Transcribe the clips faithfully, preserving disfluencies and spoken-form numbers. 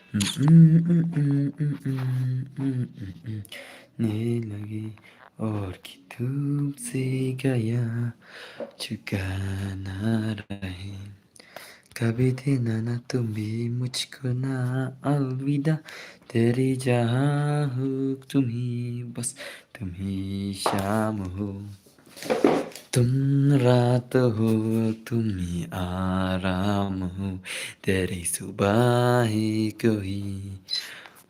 नहीं लगी और कि तुमसे गया झुकाना रहे। कभी देना ना तुम भी मुझको ना अलविदा, तेरी जहाँ हो तुम ही, बस तुम ही शाम हो, तुम रात हो, तुम ही आराम हो, तेरी सुबह ही कोई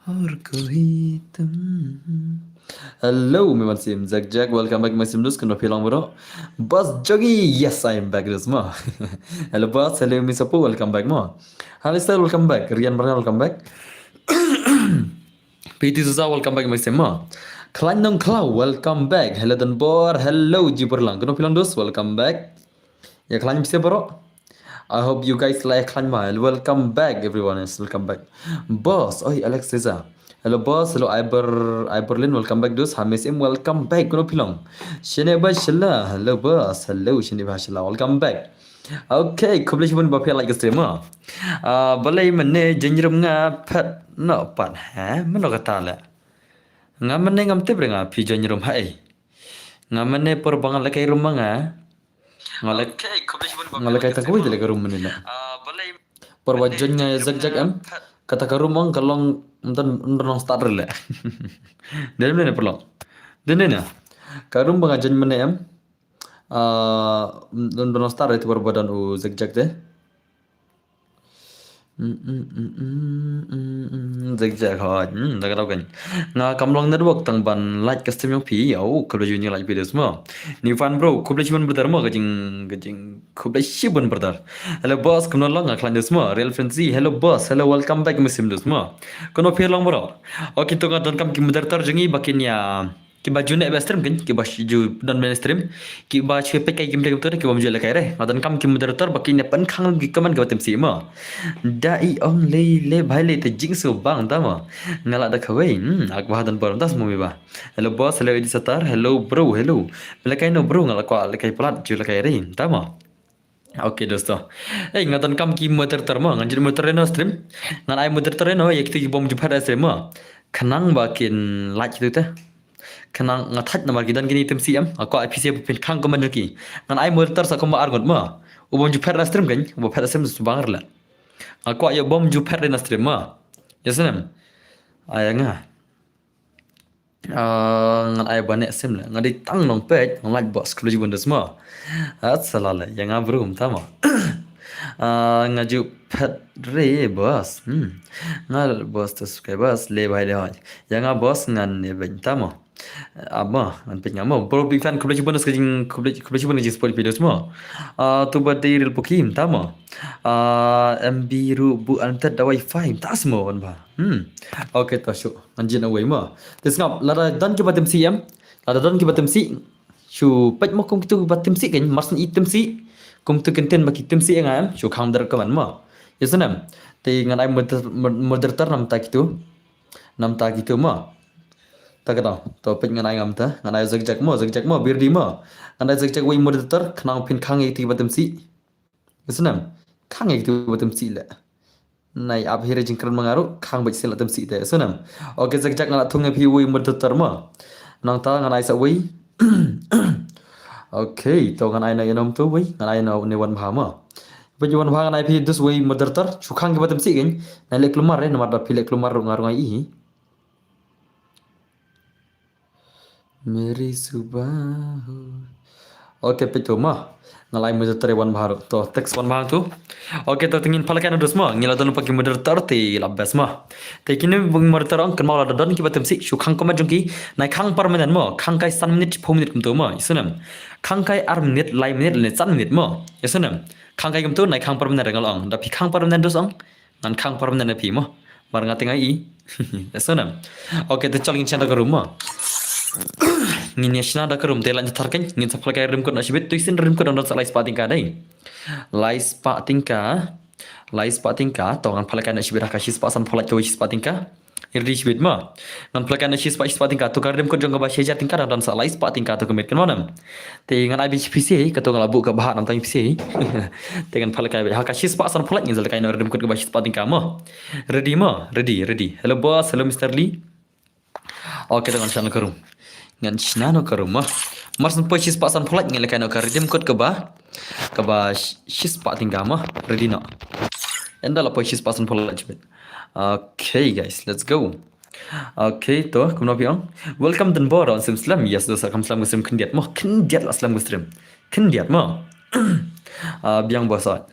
और कोई तुम. Hello, member Sim Jack Jack, welcome back, member Sim Dus, kano phi long bro? Boss Jogi, yes, I am back, Dus mo. Hello, boss, hello, Miss Apu, welcome back mo. Hello, sir, welcome back. Rian Barnal, welcome back. P T Sousa, welcome back, member Sim mo. Khlain Nong Khlaw, welcome back. Hello, Don Bor, hello, Jiburlang. Kano phi long Dus, welcome back. Ya khlain phi se bro. I hope you guys like khlain ma. Welcome back, everyone. Yes, welcome back. Boss, oi Alex Reza. Hello boss, hello Iber, Iberlin, welcome back Dus. Hamis Im, welcome back. Kano phi long? Shene ba shila. Hello boss, hello Shene ba shila. Welcome back. Okay, khublei shibun ba phi like stream mo. Ah, balei mane jynrum nga phet no pat ha? Mano kata le? Nga mane ngam tip re nga phi jynrum ha ei. Nga mane por ba nga lehkai room ma nga. Nga leh, nga lehkai tang kawei de lehkai room mane na. Por ba join nga ïa Jack Jack em. Kata ka room ong ka long ym don, ym don long start re leh. Dei mane por long. Dei ne na. Ka room ba nga join mane em. Ah, ym don long start re te por ba don u Jack Jack te. Zek zek hoi. Hmm, da ka dau kan. Nga kam long network tang ban like ka stream yong phi. Au, khublei shibun like phi Dus mo. Ni fan bro, khublei shibun brother mo, ka jing, ka jing, khublei shibun brother. Hello boss, kumno long nga khlain Dus mo. Real Frenzy, hello boss, hello, welcome back, member Sim Dus mo. Kano phi long bro? Okay, to nga donkam ki moderator jong ngi ba kin ïa Kiba ju neh bad stream kin, kiba ju don bad stream. Kiba shu peit kai kim te kim te, kiba ym ju lehkai re. Nga donkam ki moderator ba kin ïa pynkhang ki comment kiba tim sih mo. Da i ong lei lei bhai lei te jingsngewbha ta mo. Nga lah da kawei. Hmm, ak ba don bor ta mo mi ba. Hello boss, hello Edi Satar, hello bro, hello. Lehkai no bro, nga lah kwah lehkai palat, ju lehkai re ta mo. Okay dosto. Eh, nga donkam ki moderator mo, ngan jied moderator no stream. Ngan ai moderator no ïa kito ki bym ju phet stream mo. Khnang ba kin like kito te. Khnang nga thait namar ki don kine tim sih em. Nga kwah phi sngewbha phin khang comment ki. Ngan ai moderator sa kumba ar ngut mo. U bym ju phet stream kan, u ba phet stream sa bang rla. Nga kwah ïa u bym ju phet na stream mo. Ïa snem. Ai nga. Ah, ngan ai ba neh sim le. Nga dei tang nongpeit, ngan lait boss, khublei shibun Dus mo. At sala le, ïa nga bro, ta mo. Ah, nga ju phet re boss. Hmm. Nga boss to subscribers, le bhai le hoi. Ïa nga boss ngan ne ben ta mo. Ah, mo, ngan peit nga mo. Bro, big fan, khublei shibun Dus ka jing, khublei, khublei shibun ka jingsupport phi Dus mo. Ah, tu ba dei real pukim, ta mo. Ah, M B ru bu antet da wifi, ta mo wan ba. Hmm. Okay, to shu. Ngan jied na wei mo. Te sngap, lada don kiba tim sih em. Lada don kiba tim sih. Shu peit mo kum kitu kiba tim sih kan, mar syn i tim sih. Kum tu kin tin ba ki tim sih nga em. Shu khang der kaman mo. Ïa snem. Te ngan ai moder-, mod-, moderator namta kitu. Namta kitu mo. Ta ka dang. To peit ngan ai ngam ta. Ngan ai Zek Zek mo, Zek Zek mo, Birdi mo. Ngan ai Zek Zek wei moderator, khnang phin khang ïa kitu kiba tim sih. Ïa snem. Khang ïa kitu ba tim sih le. Nai ap hi re jingkren ma nga ruh, khang bad sila tim sih te. Ïa snem. Okay, Zek Zek nga la thung ïa phi wei moderator mo. Nangta ngan ai sa wei. Okay, to ngan ai na ïa nom tu wei, ngan ai na ne wan bha mo. Bad wan bha ngan ai phi Dus wei moderator, shu khang kiba tim sih kan. Nai leh klumar re, namar da phi leh klumar ruh nga ruh nga ïohi. Meri Subahu. Okay, peit tu mo. Nga la ai moderator wan bha ruh. To, text wan bha tu. Okay, to te ngin pha lehkai na Dus mo. Ngi la don pat ki moderator te la best mo. Te kine bun moderator ong kynmaw lada don kiba tim sih, shu khang comment jong ki. Nai khang permanent mo. Khang kai san minit, phew minit kumtu mo. Ïa snem. Khang kai ar minit, lai minit, lane san minit mo. Ïa snem. Khang kai kumtu, nai khang permanent re nga la ong. Da phi khang permanent Dus ong. Ngan khang permanent na phi mo. Mar nga te nga i. Ïa snem. Okay, te chal ngin shna da ka room mo. Ngin ïa shna da ka room te lait thar kan. Ngin sa pha lehkai ryngkut na shibit. Tu sien ryngkut don sa lai spah tyngka dei. Lai spah tyngka. Lai spah tyngka. To ngan pha lehkai na shibit ha ka shi spah san phew lait kawei shi spah tyngka. Ready shibit mo. Ngan pynlehkai na shispah shispah tyngka, to ka redeem code jong kaba shi hajar tyngka dang don sa lai spah tyngka to ka miet, kynmaw ne em. Te ngan ai beit pisa, kato nga la buh kaba hap namar tang pisa. Te ngan pynlehkai beit ha ka shispah sanphew lait, ngan sa lehkai na redeem code kaba shispah tyngka mo. Ready mo, ready, ready. Hello boss, hello Mister Lee. Okay, to ngan shna noh ka room. Ngan shna noh ka room mo. Mar shen poi shispah sanphew lait ngan lehkai noh ka redeem code kaba, kaba shi-, shispah tyngka mo. Ready noh. Ynda la poi shispah sanphew lait shibit. Okay guys, let's go. Okay, to kumno phi ong? Welcome Donbor, ong sim slem. Yes, dosa, kam slem ka stream khyndiat mo. Khyndiat la slem ka stream. Khyndiat mo. Ah, biang bosot.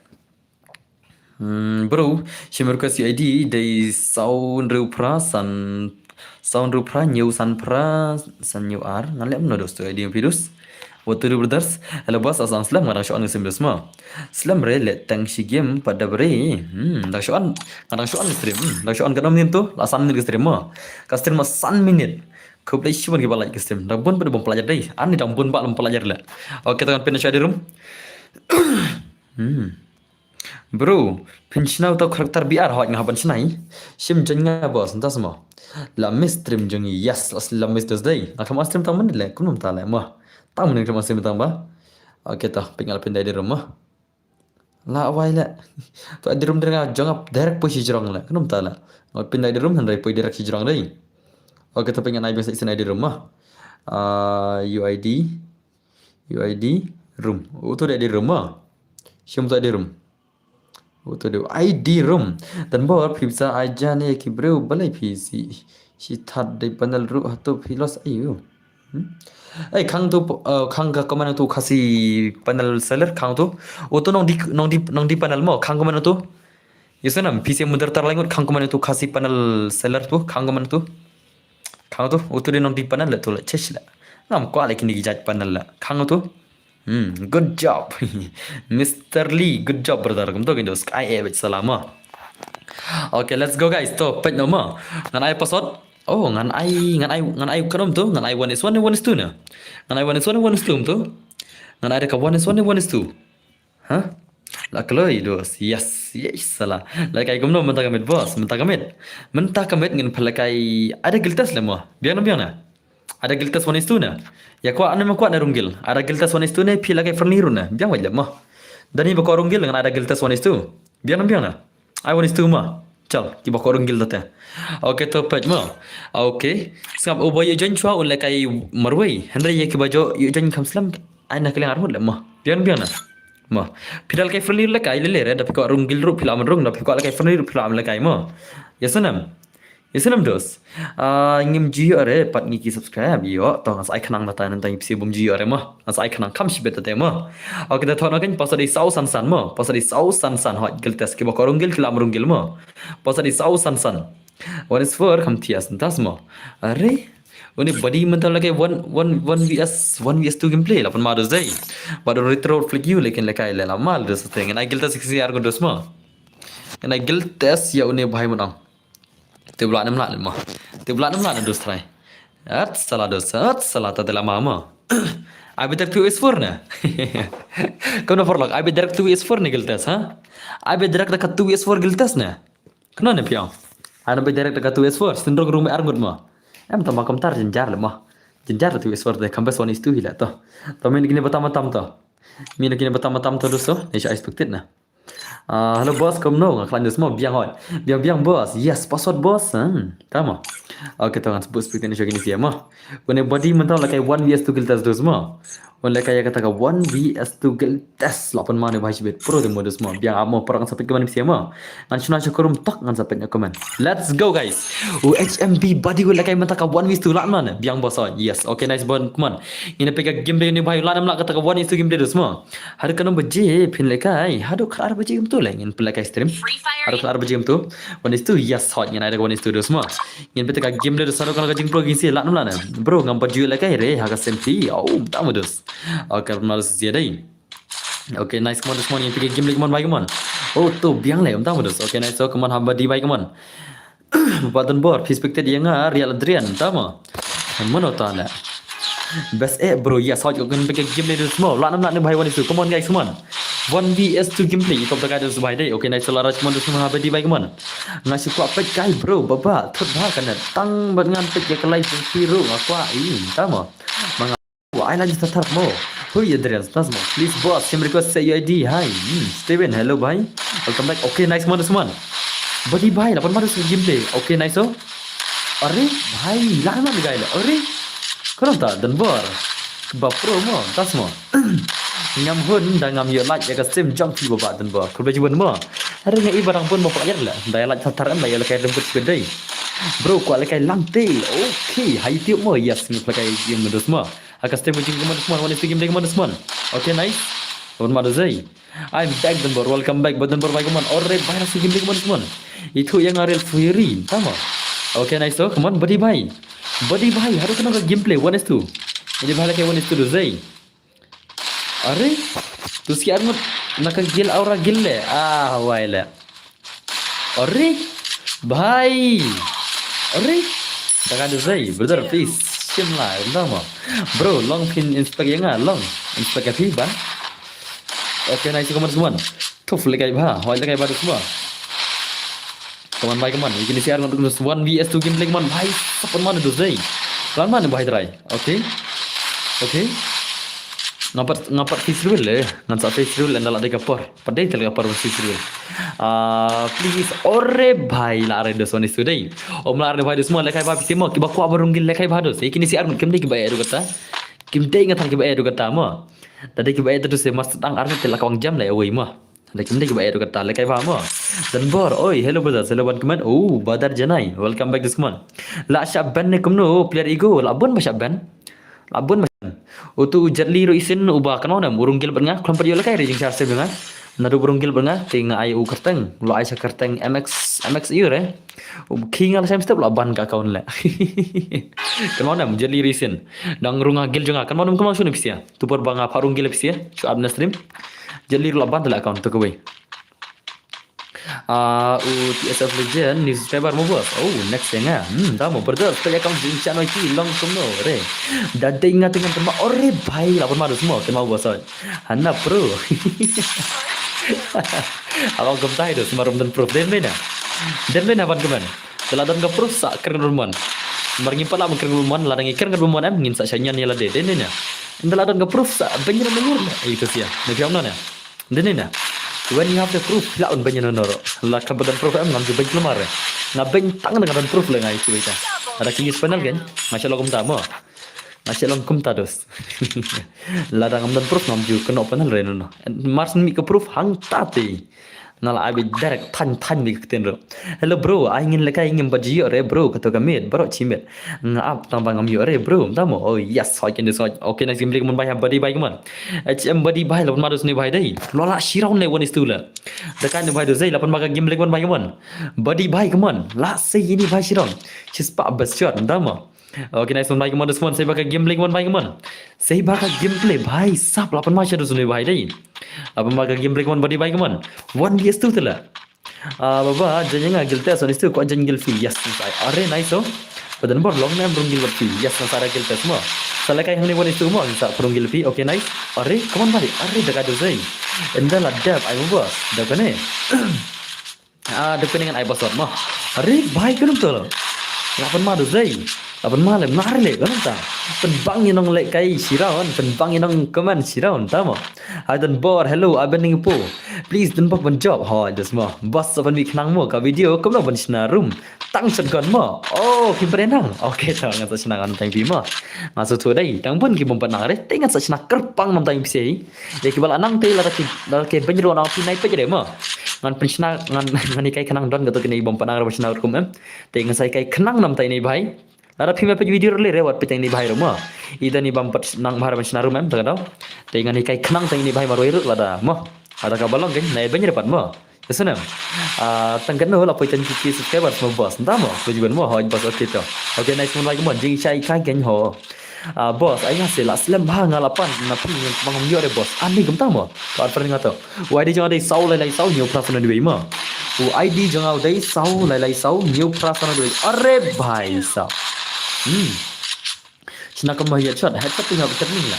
Hmm, bro, shim request U I D dei saw hynriew phra san, saw hynriew phra hynñiew san phra san hynñiew ar. Ngan leh kumno dos to U I D phi dos. What to do, brothers? Hello boss, asam slem, nga dang shu on ka stream dos mo. Slem re, leh tang shi game pat da bre. Hmm, dang shu on, nga dang shu on ka stream. Hmm, dang shu on ka nom nin to, la san minit ka stream mo. Ka stream mo san minit. Khublei shibun kiba like ka stream. Dang bun pat da bym pynlait dei. Ani dang bun pat lam pynlait leh. Okay, to ngan pyn na shu ai di room. Hmm. Bro, phin shna uta u character B R, hooid nga hap ban shna. Shim join nga boss, nta sma. La miss stream jong i, yes, la, la miss Thursday. Nga kam stream tang mynta leh, kumno mynta leh, mo. Tang mynta kam stream tang ba. Okay to, pyn nga la pyn da i di room mo. La wai leh. To i di room dei nga jong ap direct poi shi jrong leh, kumno mynta leh. Nga pyn da i di room hynrei poi direct shi jrong dei. Okay to pyn nga nai biang sa i di room mo. Ah, U I D. U I D room. Uto dei di room mo. Shim uto dei di room. Uto dei I D room. Donbor phi sa ai ja ne ki briew balei phi shi, shi that dei panel ruh hato phi los aïu. Hmm? Ei, khang to, eh, khang ka comment to Khasi panel seller khang to. Uto nong di, nong di, nong di panel mo, khang comment to. Ïa sngewbha, phi sa mudar tar laingut khang comment to Khasi panel seller to, khang comment to. Khang to, uto dei nong di panel leh to leh chesh leh. Ngam kwah leh kine ki jait panel leh. Khang to. Hmm, good job. Mister Lee, good job brother. Kumto kin dos. Ai eh beit salam mo. Okay, let's go guys. To peit noh mo. Ngan ai password. Oh, ngan ai, ngan ai, ngan ai kanom to. Ngan ai one is one, one is two ne. Ngan ai one is one, one is two to. Ngan ai da ka one is one, one is two. Ha? La kloi dos. Yes, yes sala. Lehkai kumno mynta ka miet boss, mynta ka miet. Mynta ka miet ngin pynlehkai, ai da guild test leh mo. Biang ne biang ne. Ai da guild test one is two ne. Ïa kwah ne em kwah ne rung guild. Ai da guild test one is two ne, phi lehkai friendly ruh ne. Biang wait leh mo. Da ni ba kwah rung guild ngan ai da guild test one is two. Biang ne biang ne. Ai one is two mo. Chal, kiba kwah rung guild te. Okay, to peit mo. Okay. Sngap, uba ïoh join shuwa un lehkai marwei. Hynrei ïa kiba ïoh join kham slem, ai na ka liang arngut leh mo. Biang biang ne. Mo. Phi da lehkai friendly lehkai leh leh re, da phi kwah rung guild ruh phi lah ban rung, da phi kwah lehkai friendly ruh phi lah ban lehkai mo. Ïa sngewbha. Ïa sngewbha dos. Ah, ngim ju ïoh re, pat ngi ki subscribe ïoh. To ngan sa ai khnang da ta, ngan tang ïa phi bym ju ïoh re mo. Ngan sa ai khnang kham shibit te mo. Okay, da thon kan password dei saw san san mo. Password dei saw san san, hooid guild test, kiba kwah rung guild ki lah ban rung guild mo. Password dei saw san san. One is four, kham thias ntas mo. Are. Une body mynta lehkai one, one, one V S, one V S two gameplay la pynma dos dei. Bad retro flick you lekin lehkai leh la mal dos te. Ngan ai guild test six R ko dos mo. Ngan ai guild test ïa une bhai mynta. Te bla nem la mo. Te bla nem la dos trai. At sala dos, at sala ta de la mama. Ai beit direct two V S four ne. Kumno paralok, ai beit direct two V S four ne guild test, ha? Ai beit direct da ka two V S four guild test ne. Kumno ne phi ong? Ai beit direct da ka two V S four, sien rung rung me arngut mo. Em tang ma kumta jynjar leh mo. Jynjar two V S four te, kham best one is two hi leh to. To mynta kine ba tam tam to. Mynta kine ba tam tam to dos to, ne sha expected ne. Ah, hello boss, kumno? Nga khlaiñ dos mo, biang hooid. Biang biang boss. Yes, password boss. Hmm, tama. Okay, to ngan sa buh speed ne sha kine sia mo. Une body mynta lehkai one V S two guild test dos mo. Un lehkai ïa kata ka one V S two guild test la pynma ne bha shibit. Pro te mo dos mo. Biang ap mo, pro ngan sa peit comment sia mo. Ngan shna sha ka room tok ngan sa peit comment. Let's go guys. U H M B body u lehkai mynta ka one V S two lah mo ne. Biang boss hooid. Yes. Okay, nice one. Come on. Ngin peit ka gameplay ne bhai, lah ne em lah kata ka one is two gameplay dos mo. Haduh katno baje phin lehkai? Haduh khatar baje kumto leh ngin pynlehkai stream. Haduh khatar baje kumto. One is two, yes, hooid, ngin ai da ka one is two dos mo. Ngin peit ka gameplay dos haduh katno ka jingpro ngin sa lah ne em lah ne. Bro, ngam pat ju lehkai re ha ka stream phi. Oh, tama dos. Okay, pynma dos sia dei. Okay, nice, come on, dos mo, ngin peit ka gameplay, come on bhai, come on. Oh, to biang leh, tama dos. Okay, nice, so come on, hamba di bhai, come on. Ba don bor, phi expected ïa nga, Real Adrian, tama. Mano ta leh. Best eh, bro, yes, hooid, ngin peit ka gameplay dos mo. Lah ne em lah ne bhai one is two. Come on guys, come on. One V S two gameplay, i top da kai da sbai dei. Okay, nice, la raj mon da sma ha badi bai kemon. Nga shu kwah peit kai bro, baba, thut bha ka net. Tang bad ngan peit ïa ka live jong phi ruh nga kwah, i, tama. Ma nga kwah ai lajin thar thar mo. Hui Adrian, tas mo. Please boss, sim request sa U I D. Hi. Hmm, Steven, hello bhai. Welcome back. Okay, nice mon da sma. Badi bai, la pynmad da sma gameplay. Okay, nice oh. Are bhai, la na gai la. Are. Kano ta dan bor. Ba pro mo, tas mo. Ngam hun da ngam ïoh like ïa ka stream jong phi baba dan bor. Khublei shibun mo. Are nga i barang bun mo pa ïa la. Da ïa like thar thar em da ïa la kai rem kut shibun dei. Bro, kwah la kai lang te. Okay, ha YouTube mo. Yes, ngi pla kai game dos mo. Ha ka stream jing game dos mo. One is the game dei game dos mo. Okay, nice. One ma do zai. I'm back, Dunbor. Welcome back, but Dunbor, bye, come on. Alright, bye, nasi gimli, come on, come on. Itu yang Ariel Fury, tama. Okay, nice, oh, come on, buddy, bye. Buddy, bye, haru kena ka gameplay, one is two. Ini bhai lagi one is two tu, Zai. Are? Tu siar ngut, naka gil aura gil le. Ah, wai le. Are? Bhai. Are? Taka tu, Zai, brother, please. Sim lah, entah mo. Bro, long pin inspect yang ah, long. Inspect ka phi, ban. Okay, nice, come on, come on. Tuf lekai bha, hoi lekai bha tu semua. Come on, bhai, come on. Ikini siar ngan tu one V S two gameplay, come on. Bhai, sapan mana tu, Zai. Lan mana, bhai, try. Okay. Okay. Ngapat, ngapat face reveal le. Ngan sa face reveal enda la dei ka por. Pat dei te la ka por face reveal. Ah, please, ore bhai, la are dos one is two dei. Om la are bhai dos semua lekai bha phi mo, kiba kwah ba rung gil lekai bha dos. Ikini siar ngan kim dei kiba ïa du kata. Kim dei ngan thang kiba ïa du kata mo. Da dei kiba ïa du se mas tang ar te la ka wang jam le away mo. Da kim dei kiba ïa du kata lekai bha mo. Dunbor, oi, hello brother, hello ban kmen. Oh, Badar Janai, welcome back this month. La shah ban ne kumno, player ego, la bun ba shah ban. La bun ba shah ban. Utu u Jet Li ruh isin uba kano ne, u rung gil bad nga, khlem pat ïoh lekai re jingshar se nga. Naduh u rung gil bad nga, te nga ai u kyrteng, lo ai sha kyrteng M X, M X ïu re. U ki nga la shah step la ban ka account le. Kano ne, u Jet Li ruh isin. Dang rung nga gil jong nga, kano ne, kano shun pisia. Tu por ba nga pha rung gil pisia, shu ap na stream. Jet Li ruh la ban te la account tu kawei. Ah, u T S F Legend, new subscriber mo bos. Oh, next yang ah. Hmm, tamo brother, pele account jing channel ki long kumno re. Da dei nga tengah tema ore bhai, la pun ma dos mo, tema bos oi. Hana pro. Abang kumtai dos, marum dan proof den mena. Den mena ban kemen. Telah dan ka proof sa kren rumon. Mar ngim pat la kren rumon, la dang kren rumon em, ngin sa shanyan ya la de, den mena. Telah dan ka proof sa, ben rumon. Itu sia. Nabi amna ne. Dini na. When you have the proof, la un banya nonoro. La ka badan proof em ngam ju bany kelamar. Nga bany tang dengan dan proof le ngai cuy ta. Ada ki use panel kan? Masya Allah kumta mo. Masya Allah kumta dos. La dang ngam dan proof ngam ju kena panel re nono. Mars mi ke proof hang tati. Nala abi direct tan tan mi ke tin ro. Hello bro, ai ngin lekai ngim ba jio re bro, kato ka mit, bro chimit. Nga ap tang ba ngam ïoh re bro, tamo. Oh yes, I can do so. Okay, nice game, like mon bai ha badi bai kemon. H M badi bai la pun ma dos ne bai dei. Lo la shiraun ne one is two la. Da kan ne bai dos dei la pun ma ka game, like mon bai kemon. Badi bai kemon. La sei ini bai shiraun. Chispa best shot, tamo. Okay, nice mon bai kemon dos mon, sei ba ka game, like mon bai kemon. Sei ba ka gameplay bai sap la pun ma sha dos ne bai dei. La pun ma ka game, like mon badi bai kemon. One V S two tela. Ah, baba, janya nga gil test, on istu ko jan gil fi. Yes, yes, I. Are, nice, oh. Badan bor long nem rung gil fi. Yes, na sara gil test mo. Sala kai hangni one istu mo, sa rung gil fi. Okay, nice. Are, come on, balik. Are, daga do zai. Enda la dab, ai mo bos. Daga ne. Ah, daga ne ngan ai bos mo. Are, bai kunum tolo. Lapan ma do zai. Lapan ma lem, nari le, kunum ta. Pen bang inong le kai shiraun, pen bang inong keman shiraun, tamo. Ai dan bor, hello, aben ning po. Please, dan bok ban job. Ho, just mo. Bos sa ban bi khnang mo ka video, kumno ban shna room. Tang shotgun mo. Oh, ki berenang. Okay, ta ngan sa shna ngan tang bi mo. Ngan sa tu dai. Tang bun ki bom panang re. Te ngan sa shna kerpang nam tang bi sei. Ya ki bala nang te la ki la ki ben ro na ki nai pe re mo. Ngan pen shna ngan ngan ikai khnang don gato ki nei bom panang re shna kum em. Te ngan sa ikai khnang nam tang nei bai. Lada phi me peit video rle re wat peit tang ini bhai ro mo. Ida ni bam pat nang bhar ban shna rum em ta ka dau. Te ngan hikai khnang tang ini bhai marwei ru lada mo. Ada ka balong kan nai ben re pat mo. Kesenem. Ah, tang kan no la poi tang ki subscribers mo bos. Nta mo. Ko jiban mo hoj bos, okay to. Okay, nice mon like mo jing shai kai kan ho. Ah, bos, ai nga se la slem bha nga la pan na phi bang yo re bos. Ani gum ta mo. Par par nga to. U I D jong nga dei saw lai lai saw hynñiew phra san hynñiew wei mo. U I D jong nga dei saw lai lai saw hynñiew phra san hynñiew wei. Are bhai sahab. Hmm. Shna kam headshot, headshot tu nga bikat ni la.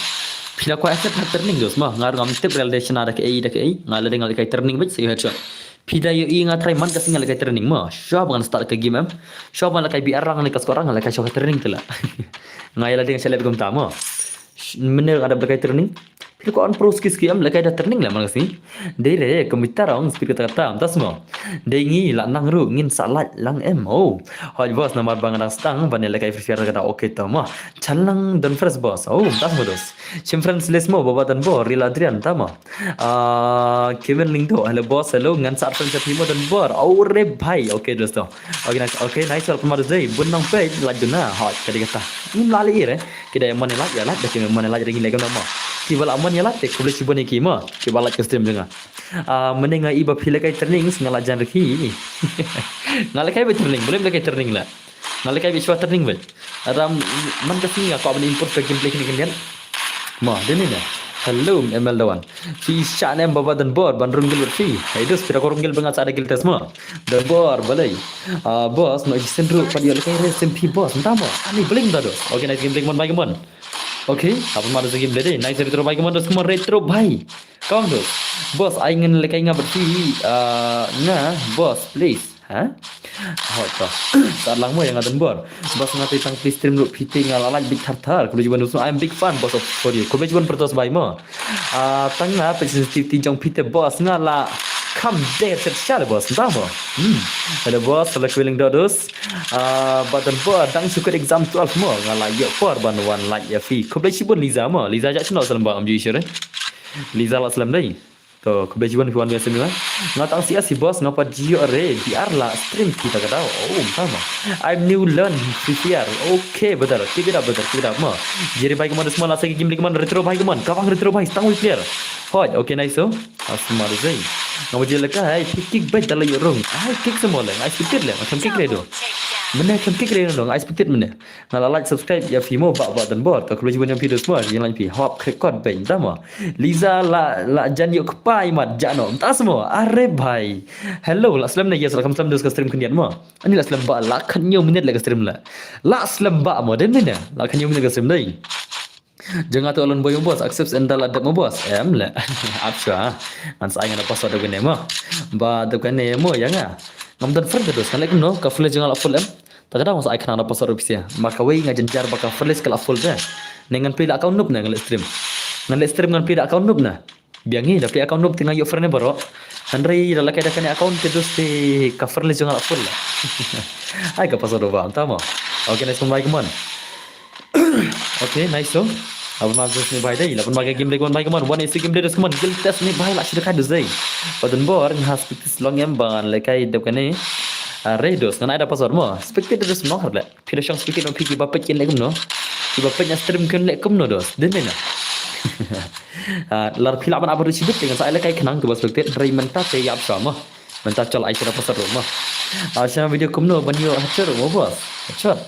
Phi la kwah headshot ha training dos mo. Nga ruh ngam tip re lada shna da kaei da kaei. Nga lada nga lehkai training beit sa ïoh headshot. Phi da ïohi nga try man ka sngi nga lehkai training mo. Shuwa ba ngan start ka game em. Shuwa ba lehkai B R lang ne ka squad lang nga lehkai shuwa ka training te la. Nga ïa lada nga sha lehkai kumta mo. Sh-, mynne nga dap lehkai training. Phi la kwah on pro ski ski em lehkai da training la man ka sngi. Dei re computer ong speed kata kata mynta mo. Dei ngi la nang ruh ngin sa lait lang em. Oh. Hoi boss namar ba nga dang stang ban ïa lehkai Free Fire kata okay to mo. Chan lang don fresh boss. Oh, mynta mo dos. Shim friends list mo Baba Donbor, Real Adrian ta mo. Ah, Kevin Lyngdoh, hello boss, hello, ngan sa friends ïa phi mo Donbor. Oh re bhai. Okay dos to. Okay nice, okay nice, welcome ma dos dei. Bun nang peit lait duna. Hoi, ka dei kata. Ngim lah leh re. Ki da ïa mon ïa lait, ïa lait, da ki mon ïa lait ring leh kumno mo. Kiba lah mon ïa lait te khublei shibun ïa ki mo. Kiba lait ka stream jong nga. Ah, mynne nga i ba phi lehkai training nga la jan rikhi. Nga lehkai ba training, balei lehkai training la. Nga lehkai ba shuwa training beit. Ram man ka sngi nga kwah ban improve ka gameplay kine khyndiat. Mo, dei ne ne. Hello, M L Dawan. Phi shah ne em Baba Donbor ban rung guild bad phi. Hei dos phi da ko rung guild ba nga sa da guild test mo. Donbor balei. Ah, boss, no ïa sien ruh pat ïoh lehkai re sim phi boss. Mynta mo. Ani bling da dos. Okay, nice gameplay kumon bhai kumon. Okay, apa ma dos gameplay dei. Nice retro bhai kumon dos kumon retro bhai. Kong dos. Boss, ai ngan lehkai nga bad phi. Ah, nga boss, please. Ha? Hoi to. Sa lang mo ïa nga Donbor. Boss nga te tang phi stream ruh phi te nga la lait beit thar thar. Khublei shibun dos mo, I'm big fan boss of for you. Khublei shibun pyrtos bhai mo. Ah, tang nga peit sensitivity jong phi te boss nga la kham dei set shar boss. Mynta mo. Hmm. Hello boss, hello Kevin Lyngdoh dos. Ah, Baba Donbor dang shu kut exam twelve mo. Nga la ïoh por ban wan lait ïa phi. Khublei shibun Liza mo. Liza ja shano slem ba am ju i shere. Liza la slem dei. To, khublei shibun phi wan ïa sini la. Nga tang C S C boss nga pat jio re B R la stream kita ka dau. Oh, mynta mo. I'm new learn Free Fire. Okay, brother. Keep it up, brother. Keep it up mo. Jerry bhai kumon dos mo la sa ki game leh kumon retro bhai kumon. Ka bang retro bhai tang wi player. Hoi, okay nice so. Asma dos ei. Nga mo jia lehkai phi kick beit da la ïoh rung. Ai kick sa mo le. Ai speed le. Macam kick re do. Mynne macam kick re do. Ai speed mynne. Nga la like subscribe ïa phi mo Baba Donbor. To khublei shibun ïa phi dos mo. Ïa like phi hop record beit da mo. Liza la la jan ïoh kpa i mat ja no. Mynta sa mo. Are bhai. Hello, la slem ne yes la kham slem dos ka stream khyndiat mo. Ani la slem ba la khathynñiew minit la ka stream la. La slem ba mo dei ne. La khathynñiew minit ka stream dei. Jong nga to Alon Boy mo boss, accept and la dep mo boss. Em le. Ap shuwa. Ngan sa ai nga da password da kane mo. Ba da kane mo ïa nga. Ngam don friend dos ngan leh kumno ka friend list jong nga la full em. Ta ka dang sa ai khnang da password office. Ma kawei nga jynjar ba ka friend list ka la full te. Ne ngan plie da account noob ne ngan leh stream. Ngan leh stream ngan plie da account noob ne. Biang ngi da plie account noob te nga ïoh friend ne baroh. Hynrei da lehkai da kane account te dos te ka friend list jong nga la full. Ai ka password ba mynta mo. Okay, nice kumon bhai kumon. Okay, nice so. Aba ma dos ne bhai dei. Laban ma ka game dei kumon bhai kumon. One is game dei dos kumon. Guild test ne bhai la shu da kai dos dei. Baba Donbor nga ha spectator long em ban lehkai dep kane. Ah, re dos ngan ai da password mo. Spectator dos nong har le. Phi da shong spectator phi kiba peit kin leh kumno. Kiba peit na stream kin leh kumno dos. Dei ne na. Ah, lada phi lah ban ap ruh shibit te ngan sa ai lehkai khnang kiba spectator hynrei mynta te ïap shuwa mo. Mynta chol ai sha da password ruh mo. Ah, sha video kumno ban ïoh headshot ruh mo boss. Headshot.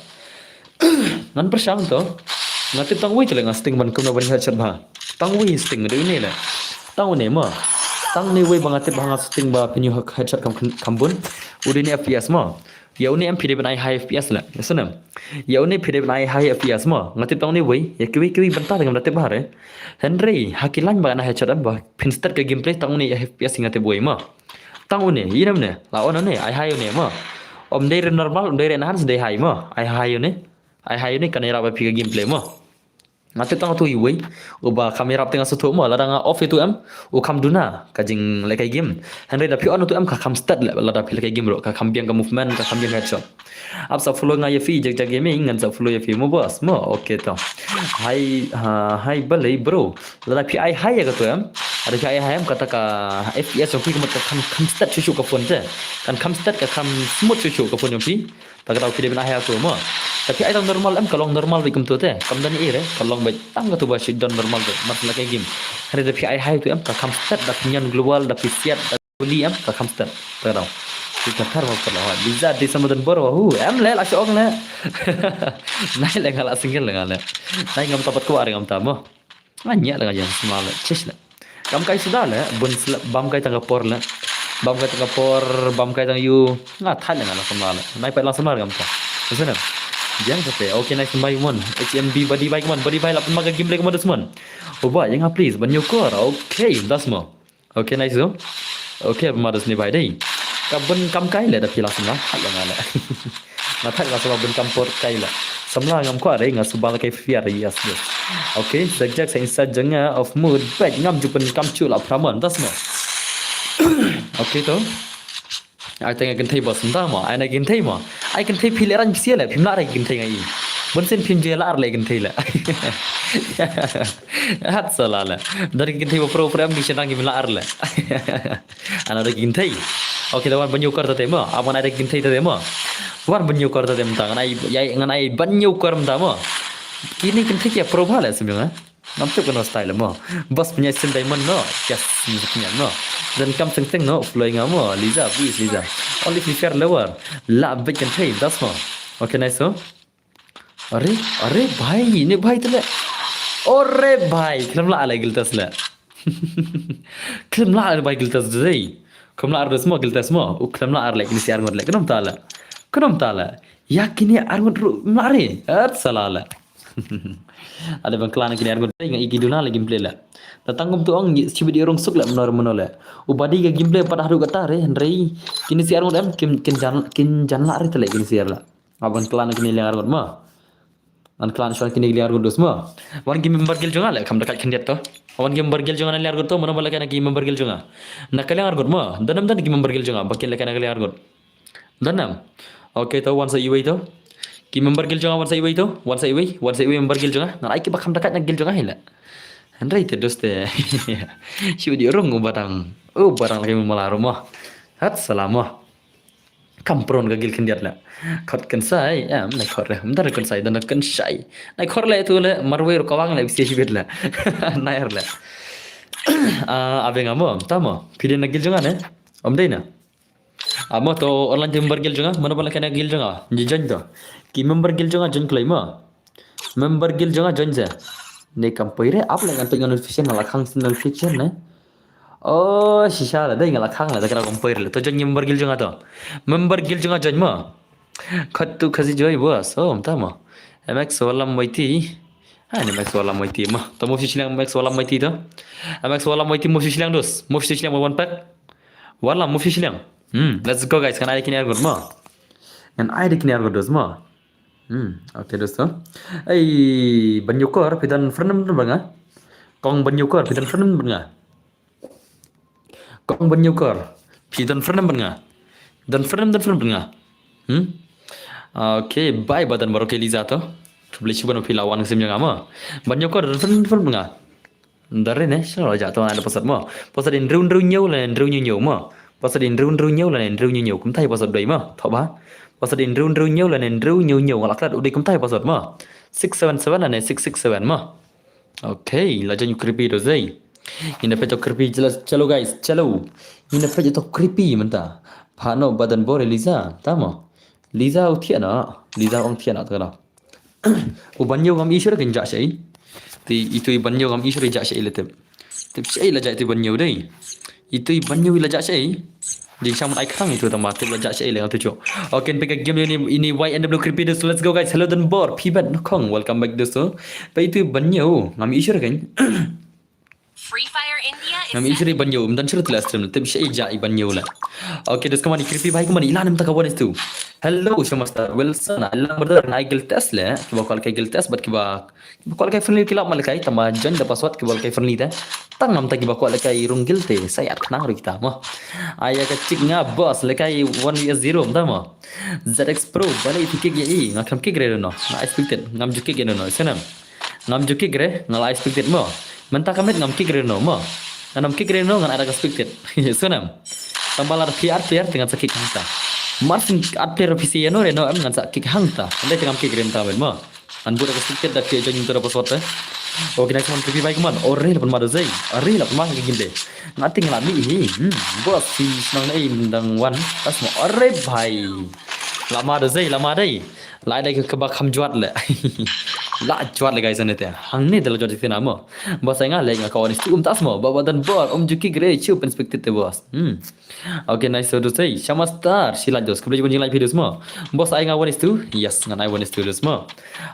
Ngan pyrshang to. Nga tip tang wei te le nga sting ban kumno ban headshot bha. Tang wei sting dei ne le. Tang ne mo. Tang ne wei ba nga tip ba nga sting ba pynïoh headshot kham kham bun. U dei ne F P S mo. Ïa une em phi dei ban ai high F P S le. Ïa snem. Ïa une phi dei ban ai high F P S mo. Nga tip tang ne wei. Ïa kiwei kiwei bynta te ngam da tip bha re. Hynrei ha ki line ba nga headshot em ba phin start ka gameplay tang une F P S nga tip wei mo. Tang une, ïa ne. La on une, ai high une mo. Ym dei re normal, ym dei re enhance dei high mo. Ai high une. Ai high une kan ïarap ïa phi ka gameplay mo. Nga tip tang utu iwei uba kham ïarap te nga sngewthuh mo lada nga off ïa utu em u kham duna ka jinglehkai game. Hynrei da phi on utu em ka kham start leh lada phi lehkai game ruh ka kham biang ka movement ka kham biang headshot. Ap sa follow nga ïa phi Jack Jack Gaming ngan sa follow ïa phi mo boss mo. Okay to. Hai ha, hai balei bro. Lada phi ai high ïa katu em. Lada phi ai high em kata ka F P S jong phi ka mut ka kham kham start shuh shuh ka phone te. Kan kham start ka kham smooth shuh shuh ka phone jong phi. Ta ka dei phi dei ban ai ha tu mo. Ta phi ai tang normal em ka long normal beit kumtu te. Kam don ei re ka long beit tang katu ba shi don normal beit mar la ka game. Hynrei da phi ai high tu em ka kham start da phi ñion global da phi siat da li em ka kham start. Ta ka dei. Phi ka thar mo ka long. Liza dei sa mo Donbor wa hu em le la shong le. Nai le nga la single le nga le. Nai ngam ta pat ko are ngam ta mo. Nga ñiah le nga ïa sma le chish le. Kam kai suda le bun sle bam kai tang ka por le. Bam kai tang ka por bam kai tang yu. Nga thai le nga la sma le. Nai pat la sma ngam ta. Sene. Ïa kata. Okay, nice, bhai mon. H M B body bhai mon. Body bhai lah pynma ka gameplay ka mon dos mon. Uba ïa nga please ban ñiewkor. Okay, das mo. Okay, nice do. Okay, pynma dos ni bhai dei. Ka bun kam kai le da phi la samla. Hai nga le. Nga thak nga samla bun kam por kai le. Samla ngam kwah dei nga suba la kai fiar, yes, yes. Okay, zag zag sa insta janga of mood. Bet ngam ju pun kam chu la pramon. Das mo. Okay to. Ai tang kynthei bos nta mo, ai na kynthei mo. Ai kynthei phi le ran phi le, phim la re kynthei ngai. Bun sen phim je la ar le kynthei le. Hat sala le. Dari kynthei ba pro pro am ni shenang kim la ar le. Ana dari kynthei. Okay, da wan ban ñiewkor ta te mo. Aban ai dari kynthei ta te mo. Wan ban ñiewkor ta te mo ta. Ngan ai, ai, ngan ai ban ñiewkor mo ta mo. Kini kynthei ki pro ba le sim jong, eh. Ngam tip kano style mo. Bas punya sim diamond no. Yes, music nya no. Dan kam seng seng no. Flowing mo. Liza, please Liza. Only Free Fire lover. La big and pay. Das mo. Okay, nice so. Are, are bhai, ne bhai tele. Ore bhai, khlem la ala giltas le. Khlem la ala bhai giltas dei. Khlem la ar dos mo giltas mo. U khlem la ar le kini si ar ngot le. Khlem ta le. Khlem ta le. Ya kini ar ngot ru mla re. At sala le. Ale bang klan kini ar ngot dei nga iki duna le gameplay le. Datang kum tu ong si video rong suk le menor menor le. U badi ka gameplay pada haru kata re, hynrei kini si ar ngot em kin kin jan kin jan la re tele kini si ar le. Aban klan kini liang ar ngot mo. An klan shon kini liang ar ngot dos mo. Wan ki member guild jong nga le kam dekat khyndiat to. Wan ki member guild jong nga na liang ar ngot to, mano bala kana ki member guild jong nga. Na ka liang ar ngot mo. Danam dan ki member guild jong nga, bakin le kana ka liang ar ngot. Danam. Okay to, wan sa iwei to. Ki member guild jong nga, wan sa iwei to. Wan sa iwei, wan sa iwei member guild jong nga. Ngan ai ki ba kam dekat na guild jong nga hi le. Hynrei te dos te. Shi video rong u batang. U batang lagi memala ro mo. Hat sala mo. Kam pron ka guild khyndiat le. Khot kynsai, em, nai khot re. Mdar kynsai, dan kynsai. Nai khot le tu le, marwei ro kawang le, bisi shibit le. Nair le. Ah, abe nga mo, ta mo. Phi dei na guild jong nga ne. Om dei na. Amo to online member guild jong nga, mano bala kana guild jong nga. Ji join to. Ki member guild jong nga join kloi mo. Member guild jong nga join se. Ne kam poi re, ap le ngan pek ngan notification, ngan la khang sin notification ne. Oh, shisha la dei nga la khang la da kra kam poi re. To join member guild jong nga to. Member guild jong nga join mo. Khat tu khasi joy bos. Oh, mta mo. M X walam waiti. Ha, ni M X walam waiti mo. To mo shiliang M X walam waiti to. M X walam waiti mo shiliang dos. Mo shiliang mo one pack. Walam mo shiliang. Hmm, let's go guys. Kan ai kini argot mo. Kan ai kini argot dos mo. Hmm, okay dosto. Ei, ban ñiewkor, phi don friend number nga. Kong ban ñiewkor, phi don friend number nga. Kong ban ñiewkor, phi don friend number nga. Don friend, don friend number nga. Hmm? Okay, bye bye dan baroh ke Liza to. Khublei shibun phi la wan sim jong nga mo. Ban ñiewkor, don friend, don friend number nga. Dare ne, shano la jah to na da pasat mo. Pasat in run run ñiew la ne run ñiew ñiew mo. Pasat in run run ñiew la ne run ñiew ñiew. Kumtai pasat doi mo. Tho ba. Pasat in run run ñiew la ne run ñiew ñiew. Ngalak lat udai kumtai pasat mo. Six seven seven la ne six six seven mo. Okay, la jan creepy do zei. Ina pejo creepy jelas chalo guys, chalo. Ina pejo to creepy menta. Phano badan bore Liza, tamo. Liza u thiana, Liza ong thiana tara. U ban ñiew ngam i shuh kin jah shei. Ti itu i ban ñiew ngam i shuh jah shei le tip. Tip shei la jah itu i ban ñiew dei. Itu i ban ñiew la jah shei. Jing sham ai khang itu tama tip la jah shei le ngam tu chu. Okay, pick a game ini ini Y N W creepy this. Let's go guys. Hello dan bor. Phi ban kong. Welcome back this. Pa itu i ban ñiew ngam i shuh kin. Free Fire India is Ngam i shuh ban ñiew, mdan shuh tila stream, tip shei jah i ban ñiew la. Okay, dus kamani creepy bhai kamani ila nem taka one is two. Hello, Shamaster Wilson. Ila murder na guild test le. Kiba call kai guild test, but kiba kiba call kai friendly kila malekai tama join da password kiba call kai friendly te. Tang ngam ta kiba call kai rung guild te. Sai at khnang ru kita mo. Aya ka chick nga boss lekai one v zero mta mo. Z X Pro bale i kick ya i ngam kick re no. Nga expected ngam ju kick ya no. Senam. Ngam ju kick re, nga la expected mo. Mynta ka met ngam kick re no mo. Ngan ngam kick re no ngan ada ka expected. Sunam. Tang ba la da P R player te ngan sa kick hangta. Mar syn at player P C no re no em ngan sa kick hangta. Ndai te ngam kick re mynta met mo. Ngan but ka expected da ke join mynta da password te. Okay, next one creepy bhai kaman. Ore la pynma do zei. Ore la pynma ka game de. Nga ting la mi hi. Hmm. Bos si snang nei dang wan. Tas mo. Ore bhai. Lama do zei, lama dei. Lai dei ka ba kham juat le. La jwat le guys, ane te. Hangne te la jwat te na mo. Boss ai nga le nga ka one is two um tas mo. Ba ba dan bor um juki gre chu perspective te boss. Hmm. Okay, nice to say. Shama star, shi like dos. Khublei jingmut jing like videos mo. Boss ai nga one is two. Yes, ngan ai one is two dos mo.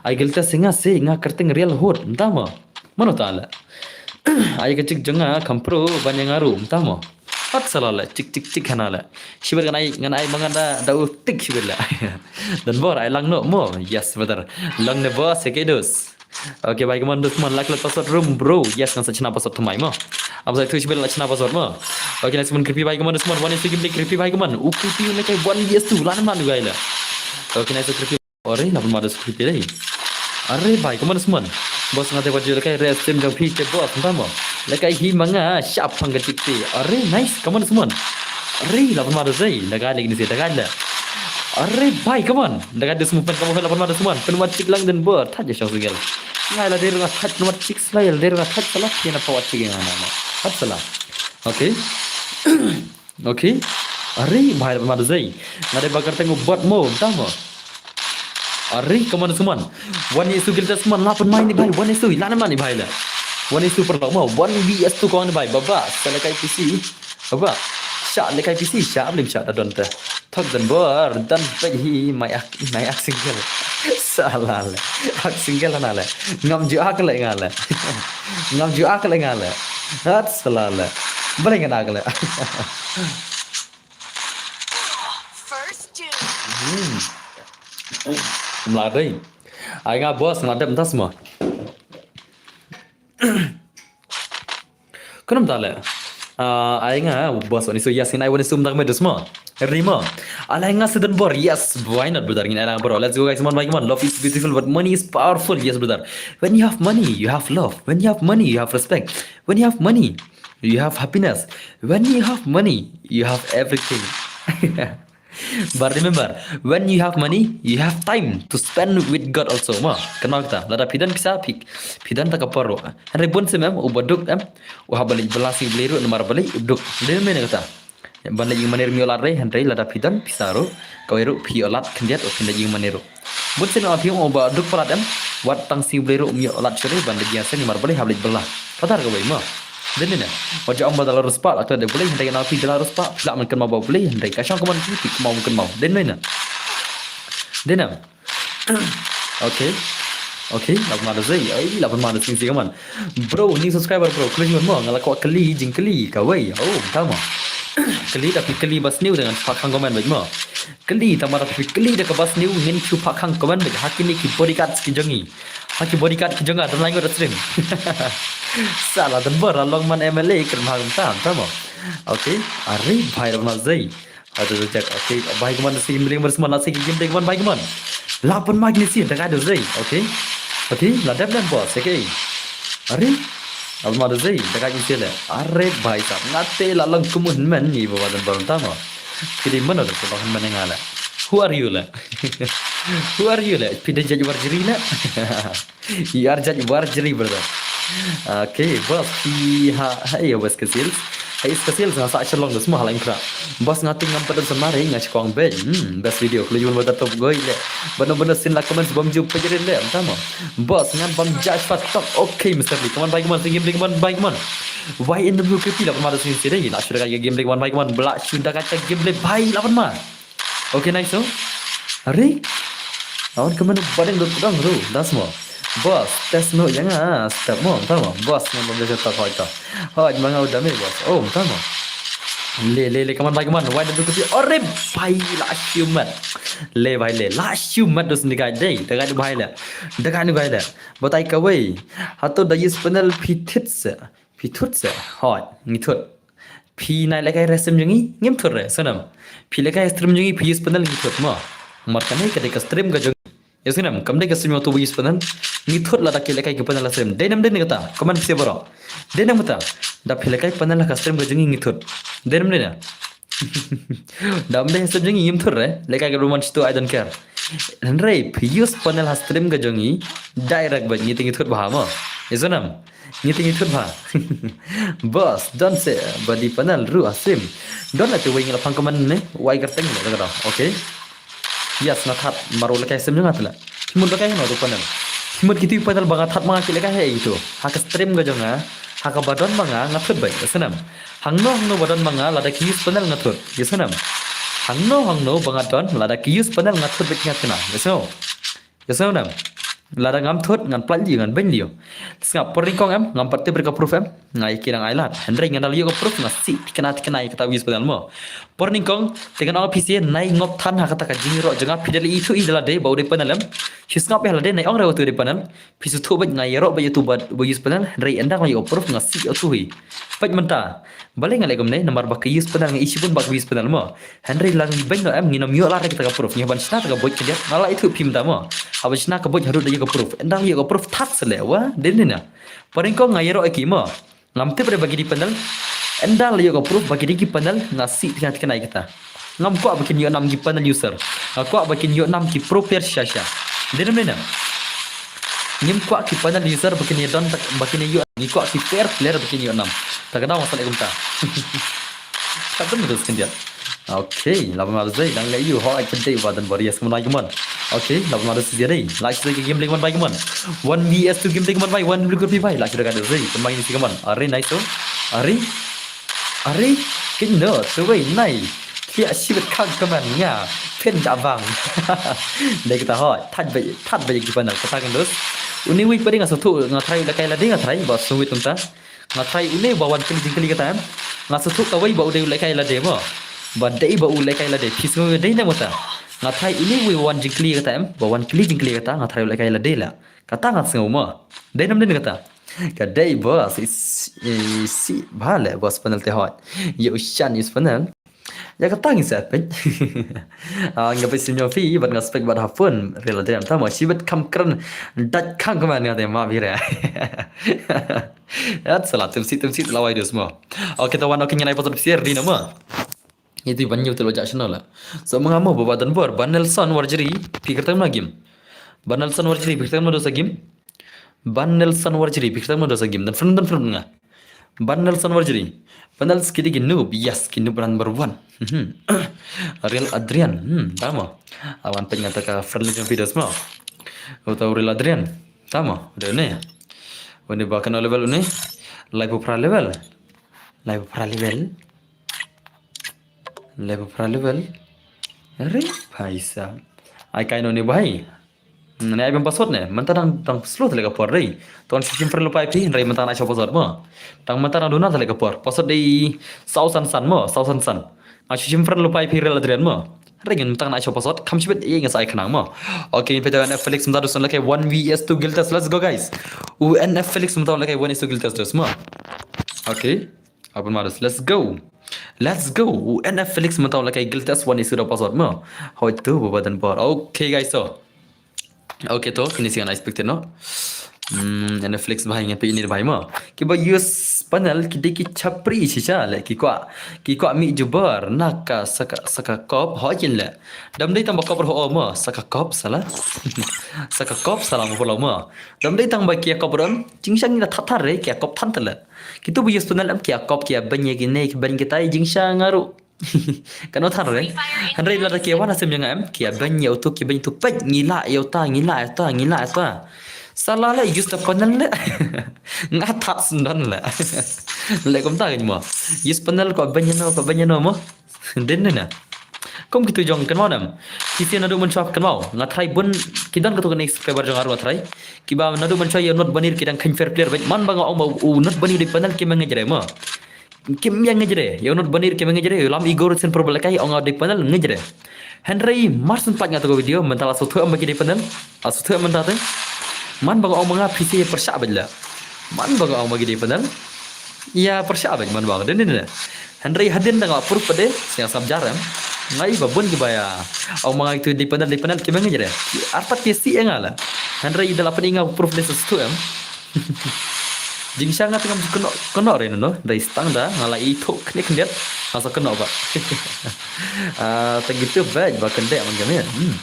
Ai gilta singa se nga kerteng real hot. Nta mo. Mano ta le. Ai ka chik jonga kampro ban yang aru. Nta mo. Pat sala le, chik chik chik hana le. Shibet ngan ai, ngan ai mangan da, da u tik shibet le. Dan bor ai lang no mo. Yes, brother. Lang ne boss, ya ke dos. Okay, bhai, kaman dusman, lak lak password room, bro. Yes, ngan sa chna password thamai mo. Am sa tu shibet la chna password mo. Okay, next one, creepy bhai, kaman dusman, one is creepy, creepy bhai, kaman. U creepy ne kai one yes tu, lan man gai le. Okay, next creepy. Ore, lapan madus creepy dei. Are bhai, kaman dusman. Boss ngate baju lekai rest team jong phi te boss, nta mo. Lekai hi manga, shap pang ka chik te. Are, nice, kaman dusman. Are, lapan madus dei. Dagai lagi ni si, dagai le. Are bhai, kaman. Dagai dusman, pen kaman lapan madus man. Pen mat chik lang den bor. Thaj ya shong single. Ngai la der nga thaj, pen mat chik slai, la der nga thaj sala. Kena pawat chik nga na. Thaj sala. Okay. Okay. Are bhai, lapan madus dei. Ngade bakar tengu bot mo, nta mo. Are, kaman dusman. One is to kill dusman, lapan mai ni bhai, one is to, lana mani bhai la. One is to perlok mo, one V S to kong ni bhai, baba, sa lekai P C. Baba, sha lekai P C, sha blim sha da don te. Thok dan bor, dan pej hi, mai ak, mai ak single. Sala le, ak single na le. Ngam ju ak le nga le. Ngam ju ak le nga le. Hat sala le. Bale nga ak le. First two. Hmm. Mla dei. Ai nga boss, nga dep ntas mo. Kunum tale. Ah, ai nga boss, one is to yes, ngin ai one is to mdak me dus mo. Rimo. Alai nga sedan bor, yes, why not, brother? Ngin ai lang bor. Let's go, guys, come on, bhai, come on. Love is beautiful, but money is powerful, yes, brother. When you have money, you have love. When you have money, you have respect. When you have money, you have happiness. When you have money, you have everything. But remember, when you have money, you have time to spend with God also. Ma, kynmaw kata, lada phi don pisa, phi, phi don ta ka por ruh. Hynrei bun sien em, uba duk em, u hap ban leit bylla sha U Blei ruh, namar ba leit u duk. Dei mynta kata. Ban leit ïing mane ruh ym ïoh lad re, hynrei lada phi don pisa ruh, kawei ruh phi ïoh lad khyndiat, u phin leit ïing mane ruh. Bun sien em, phi uba duk palat em, wat tang sha U Blei ruh ym ïoh lad shuh re, ban leit ïing sien, namar ba leit hap leit bylla. Kata kawei ma. Dei ne. Wat ja ong ba da la riewspah, la klet da U Blei, hynrei na phi da la riewspah, phi lah ban kynmaw ba U Blei, hynrei ka shong ka mon phi, phi kynmaw ban kynmaw. Dei ne. Dei ne. Okay. Okay, lapan madus dei. Ai, lapan madus sing sing man. Bro, new subscriber bro, kylli mo, nga la kwah kylli, jingkylli kawei. Oh, tama. Kylli da phi kylli ba sniew, jangan phah khang comment beit mo. Kylli, tama da phi kylli da kaba sniew, ngin shu phah khang comment beit. Ha kine ki bodyguards ki jong ngi. Ha ki bodyguard ki jong nga, don lai ngut da stream. Sala, don bor, la long man M L A, kren ha kumta, tama. Okay, are bhai, lapan madus dei. Aduh, reject. Okay, bhai, kaman da sing game break, kaman da sing game break, kaman, bhai, kaman. Lapan madus ni si, da ka dei. Okay. Okay, la dep dep boss, okay. Are? Lapan madus ni si, da ka dei le. Are, bhai sahab, ngate la long kum un men ni baba dan baron tama. Phi dei mano da sa long men nga le. Who are you le? Who are you le? Phi dei judge war jri le? Yar judge war jri, brother. Okay, boss, phi ha, ha, ya, boss, ka sales. Hai, ka sales, nga sa shalong, dos mo, ha, lain kra. Boss, nga ting ngam pat don sa mare, nga shkong bej. Hmm, best video, khlem jun, brother, top goi le. Bano, bano, sin la comments, bam ju, pejrin le, tama. Boss, ngan bam judge pat top. Okay, Mister Lee, kaman, bhai, kaman, sing game, kaman, bhai, kaman. Y N W K P, lapan madus ni si dei, la shu da ka game, kaman, bhai, kaman, bla shu da ka game, bhai, lapan ma. Okay, nice, oh. Are? Awan kaman badeng dot dang ru, das mo. Boss, test no, yang ah, step mo, tama. Boss, ngan bam judge top, hoi to. Hoi, manga u dame, boss. Oh, tama. Le, le, le, kaman, bhai, kaman. Why don't you, are, bhai, la shu mat. Le, bhai, le, la shu mat, dos ni gai dei. Da gai du bhai le. Da gai du bhai le. Batai kawei. Hato da use panel phi thit se. Phi thut se. Hoi, ngi thut. Phi nai lekai re stream jong ngi, ngim thut re, snam. Phi lekai stream jong ngi, phi use panel ngi thut mo. Mar kane ka dei ka stream ka jong ngi. Ïa snam, kam dei ka stream to use panel. Ngi thut lada ki lekai ki panel la stream. Dei nam dei ne kata, comment phi baroh. Dei nam kata. Da phi lekai panel la ka stream ka jong ngi ngi thut. Dei nam dei ne. Da ym dei stream jong ngi ngim thut re. Lekai ka roman sto, I don't care. Hynrei phi use panel ha stream ka jong ngi. Direct ba ngi te ngi thut bha mo. Ïa snam. Ngi te ngi thut bha. Boss, don se ba dei panel ruh ha stream. Don la te wei ngi la phang comment ne, wai kyrteng ne, da ka dei. Okay. Yes, nga thut, mar u lekai stream jong nga te la. Phi mut lekai no tu panel. Ki mut kitu ki panel ba nga thad ma nga ki lehkai ha ïa kitu. Ha ka stream ka jong nga, ha kaba don ma nga nga thud beit, ïa sngewbha. Hangno hangno ba don ma nga lada ki use panel nga thud, ïa sngewbha. Hangno hangno ba nga don lada ki use panel nga thud beit, nga thikna, ïa sngewbha. Ïa sngewbha. Lada ngam thud ngan pynlait lei, ngan beiñ lei. Sngap, por nyngkong em, ngam pat tip re ka proof em. Nga ïa ki dang ailad. Hynrei nga da la ïoh ka proof nga sih thikna thikna ïa kata u use panel mo. Por nyngkong, te ngan ong ïa phi shisha, nai ngop than ha kata ka jingïaroh jong nga, phi da la ithuh ïa lade ba u dei panel em. Shu sngap ïa lade, nai ong re utu u dei panel. Phi shu thuh beit nga ïaroh beit ïa utu ba, ba use panel, hynrei ynda nga la ïoh ka proof nga sih ïa utu hi. Peit mynta. Balei nga leh kumne, namar ba ka use panel nga i shibun ba ka use panel mo. Hynrei la ngi beiñ noh em, ngin ym ïoh lad re kata ka proof, ngi hap ban shna kata ka buit khyndiat, nga la ithuh ïa phi mynta mo. Hap ban shna ka buit haduh da ïoh ka proof, ynda la ïoh ka proof thad sa leh, wa, dei ne em. Por nyngkong nga ïaroh ïa ki mo. Ngam tip re ba ki dei panel. Ynda la ïoh ka proof ba ki dei ki panel, nga sih thikna thikna ïa kata. Ngam kwah ba kin ïoh nam ki panel user. Nga kwah ba kin ïoh nam ki pro player shisha shisha. Dei ne em, dei ne em. Ngim kwah ki panel user ba kin ïoh don, ba kin ïoh, ngi kwah ki fair player ba kin ïoh nam. Ta ka daw nga sa leh kumta. Ka don tu khyndiat. Okay, lada mar dei dang leh ïa u, hooid, ka dei ba don barias kumno ai kumno. Okay, lada mar dei shisha dei. Like shisha ka game dei kumno bai kumno. One V S two game dei kumno bai, one blue group bai. Like shisha ka dei shisha kumno ini shisha kumno. Are nice tu. Are. Are. Kino tu wei nai. Kia shibit khang kumno nga. Phin ka bang. Dei kata hooid. Thad beit, thad beit ki panel kata kan dos. Uni wei padi nga sngewthuh, nga try lehkai lade, nga try ba sngewthuh kumta. Nga try une ba wan kylli jingkylli kata em. Nga sngewthuh kawei ba u dei u lehkai lade mo. Ba dei ba u lehkai lade. Phi sngew dei ne em kata. Nga try une wei wan jingkylli kata em. Ba wan kylli jingkylli kata, nga try u lehkai lade la. Kata nga sngew mo. Dei ne em dei ne kata. Ka dei ba si, si, si ba le ba use panel te hooid. Ïa u shan use panel. Ïa kata ngi sa peit. Ah, nga peit sim ïa phi bad nga spek bad ha phone. Real Adrian tamo shibit kham kren. Dait khang kumno nga te ma bira. Ïa sala tim sit tim sit la wai dus mo. Okay, ta wan, okay, ngan ai password phi shisha re na mo. Itu ban ïa u te lo jak channel la. So ma nga mo ba ba don bor, Ban Nelson Warjri, phi kyrteng na game. Ban Nelson Warjri, phi kyrteng na dos game. Ban Nelson Warjri, phi kyrteng na dos game. Dan friend, dan friend nga. Ban Nelson Warjri. Ban Nelson ki dei ki noob, yes, ki noob number one. Mhm. Real Adrian, hmm, tamo. Awan peit nga ta ka friend list jong phi dos mo. Uta u Real Adrian. Tamo, dei une. Une ba kano level une. Laiphew phra level. Laiphew phra level. Laiphew phra level. Are, phaisa. Ai kai no ne bai. Ne ai bym password ne. Mynta dang, dang slow te leh ka por dei. Tang shu shim friend lypa ïa phi, hynrei mynta nga ai shuh password mo. Tang mynta dang duna te leh ka por. Password dei saw san san mo, saw san san. Nga shu shim friend lypa ïa phi Real Adrian mo. Hynrei ngin mynta nga ai shuh password, kham shibit ïa nga sa ai khnang mo. Okay, ngin peit U N F Felix mynta dos lehkai one V S two guild test. Let's go guys. U N F Felix mynta lehkai one V S two guild test dos mo. Okay. Open Maris, let's go. Let's go. U N F Felix mynta lehkai guild test one issue da password mo. Hoi tu ba ba don bor. Okay guys, so. Okay to, kine shisha nga expected no. Hmm, U N F Felix ba ngan peit ini ba mo. Kiba use panel ki dei ki chapri shisha le, ki kwah, ki kwah mih jubor na ka saka, saka kop hoi kin le. Dam dei tang ba kop ro mo, saka kop sala. Saka kop sala mo pula mo. Dam dei tang ba ki kop ro, jingshisha ngi la that that re, ki kop than te le. Kitu ba use panel em ki kop ki beiñ ïa kine, ki beiñ kita, jingshisha nga ruh. Kano than re. Hynrei lada ki wan ha sim jong nga em, ki beiñ ïa utu, ki beiñ utu, peit, ngi lah ïa uta, ngi lah ïa uta, ngi lah ïa uta. Sala le use the panel le. Nga that sendon le. Le kumta ka mo. Use panel ko beiñ ïa no, ko beiñ ïa no mo. Dei ne na. Kum kitu jong kynmaw ne em. Ki shisha naduh mynshuwa kynmaw. Nga try bun ki don katu kane subscriber jong nga ruh nga try. Kiba naduh mynshuwa ïa u Not Banir ki dang kheiñ fair player bad man ba nga ong ba u Not Banir u dei panel kim ngeit re mo. Kim ïa ngeit re. Ïa u Not Banir kim ngeit re. Ïa u Lam Igor sien pur ba lehkai ong u dei panel ngeit re. Hynrei mar shen pat nga tu ka video mynta la shu thuh em ba ki dei panel. La shu thuh em mynta te. Man ba nga ong ba nga phi shisha pyrshah bad la. Man ba nga ong ba ki dei panel. Ïa pyrshah bad man ba nga dei ne. Hynrei hadien da nga proof pat de, shisha sap jar em. Nga i ba bun kiba ïa ong ma nga itu dei panel, dei panel, ki beiñ ïa re. Artat ki sih ïa nga la. Hynrei da la pynïa nga proof de sa shu thuh em. Jingshisha nga te ngam kynnoh, kynnoh re no, dei stang da nga la ithuh kine khyndiat nga sa kynnoh ba. Ah, tang kitu bad ba kyndit man kane. Hmm.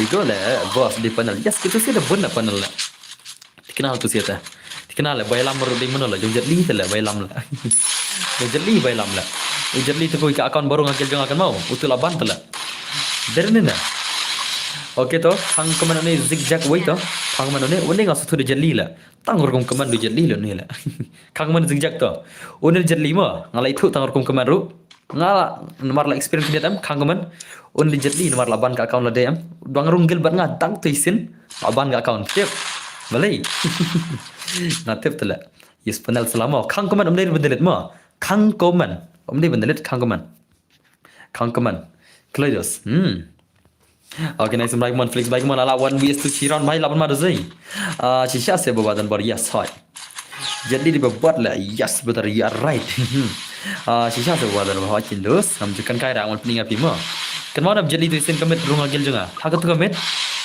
Igo le boss dei panel. Yes, kitu shisha da bun na panel la. Thikna tu shisha te. Thikna le ba ïalam ruh dei mano la, jong Jet Li te le ba ïalam la. Jong Jet Li ba ïalam la. U Jet Li te ko ka account baru nga kill jong nga kan mau. Utu la ban te la. Dei ne na. Okay to, khang kmen une zigzag wei to. Khang kmen une, une nga sngewthuh da Jet Li la. Tang rukom kmen da Jet Li la une la. Khang kmen zigzag to. Une Jet Li mo, nga la ithuh tang rukom kmen ruh. Nga la, namar la experience khyndiat em, khang kmen. Une Jet Li namar la ban ka account lade em. Dang rung gil bad nga dang to shisien, la ban ka account. Tip. Balei? Nga tip te la. Use panel sala mo. Khang kmen ym dei ban delete mo. Khang kmen. Ym dei ban delete, khang kmen. Khang kmen. Kloi dos. Hmm. Okay, nice, Black Mon, Felix Black Mon, ala one vs two, Chiron, bhai, laban ma dozei. Ah, shisha se baba dan bor, yes, hoi. Jadi di baba la, yes, betul, you are right. Ah, shisha se baba dan bor, hoi, chin dos. Ngam ju kynkai ra, ngam pynïa phi mo. Kan ma dam jadi tu shisien ka miet rung agil jong nga. Ha katu ka miet.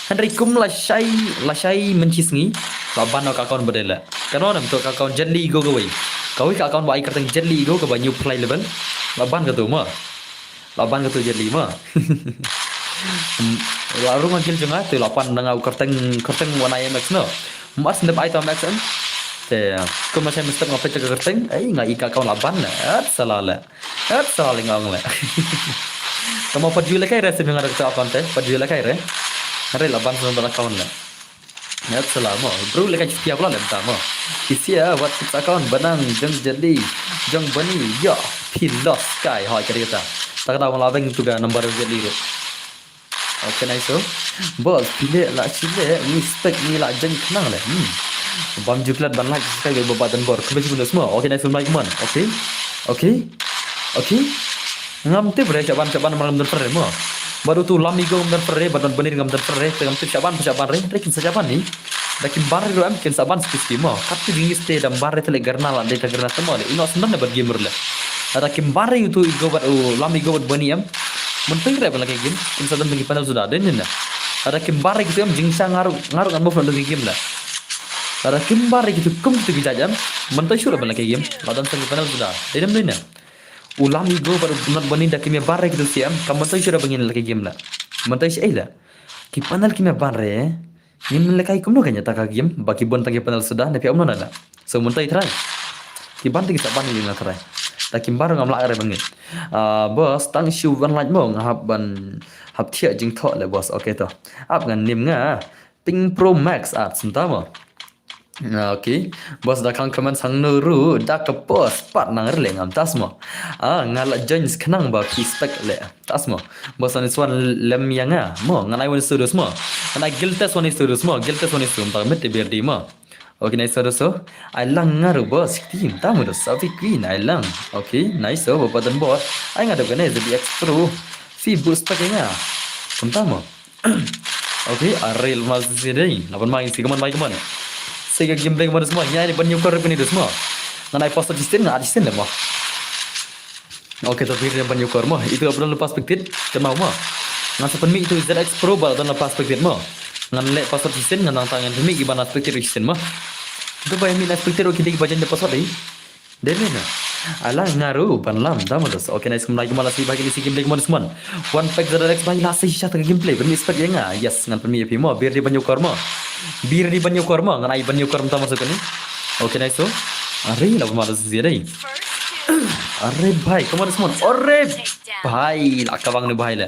Hynrei kum lashai, lashai mynchi sngi. La ban ka account ba dei la. Kan ma dam tu ka account Jet Li Ego kawei. Kawei ka account ba ai kyrteng Jet Li Ego kaba new play level. La ban katu mo. La ban katu Jet Li mo. La rung agil jong nga te la pan na nga u kyrteng, kyrteng wan ai M X no. Mas ndep ai ta M X em. Te kum lashai mynstep nga peit ka kyrteng, ai nga i ka account la ban la. At sala la. At sala la nga ong la. Tama pat ju la kai re, sim nga da ka account te, pat ju la kai re. Hynrei la ban sa ban account la. At sala mo, bro, leka chipia pula lem ta mo. Isia, what six account, banang, jong Jet Li, jong Bani, yo, phi lost kai, hoi, kata kata. Ta kata wala beng tu ka number Jet Li tu. Okay, nice, so. Bos, phi le, la, chi le, ni spek, ni la, jeng, kenang le. Hmm. Bam ju klet, ban like, subscribe, ba, ba, dan bor. Kembali bonus mo. Okay, nice, like, mon. Okay. Okay. Okay. Ngam tip re, shaban, shaban, ngam don fere mo. Bad utu Lam Ego ngam don fere, bad Bani ngam don fere, ngam tip shaban, shaban re, re kin sa shaban ni. Da kim ban re ruh em kin sa ban spi spi mo. Kat tu jingis te dam ban re te le garna la, de ta garna te mo le. Ino sendon le bad game ruh le. Da kim ban re utu Ego bad u Lam Ego bad Bani em. Menteng re ban lake game, kin sa dam lagi panel suda, de ni na. Da kim ban re gitu em, jingsa ngaru, ngaru ngan move lagi game la. Da kim ban re gitu, kum gitu ki jaj em. Menteng shu re ban lake game, la dam sa lagi panel suda, de dem de na. U Lam Ego bad u Bani da kim ïa ban re ki tu siem, kam mynta shu da ba ngin leh ka game la. Mynta shu ei la. Ki panel kim ïa ban re. Ngin leh kai kumno ka ïa ta ka game, ba ki bun tang ki panel suda, ne phi ym no na la. So mynta i try. Ki ban te ki sa ban ngin na try. Da kim ban re ngam lah re ban ngin. Ah, boss, tang shu ban like mo, nga hap ban, hap thiah jingthoh le boss. Okay to. Ap ngan nim nga. Ping Pro Max at, senta mo. Ah, okay. Boss da khang comment sang nuru, da ka post, pat nang rle ngam tas mo. Ah, nga la join khnang ba ki spek le. Tas mo. Boss ani swan lem ïa nga mo, ngan ai wan studios mo. Ngan ai guild test wan studios mo, guild test wan studios mo, ta mit te ber di mo. Okay, nice so so. Ai lang nga ru boss, team ta mo do sabi queen ai lang. Okay, nice so, ba dan bor. Ai nga do gane Z D X Pro. Fi boost pa nga. Senta mo. Okay, aril mas si dei. Laban mai si kaman mai kaman. Sega game dei kaman semua. Nya ni ban nyukar ni semua. Ngan ai password system nga system deh mo. Okay, tapi dia ban nyukar mo. Itu apa dalam perspektif? Kenal mo. Ngan sepen mi itu Z X Pro ba dalam perspektif mo. Ngan leh password system ngan tang tang ngan mi iban perspektif system mo. Itu ba mi perspektif kita iban password dei. Dei na. Ala nga ru ban lam da mo dos. Okay, nice, kumlai kumala si bagi ni si gameplay mo dos mon. One pack zero X bagi la si sha ta gameplay. Ban expect ïa nga. Yes, ngan pynmih ïa phi mo. Bir di ban ïukor mo. Bir di ban ïukor mo. Ngan ai ban ïukor mo ta mo sa kane. Okay, nice so. Are la ba ma dos si dei. Are bhai, come on dos mon. Are bhai, la kawang ni bhai le.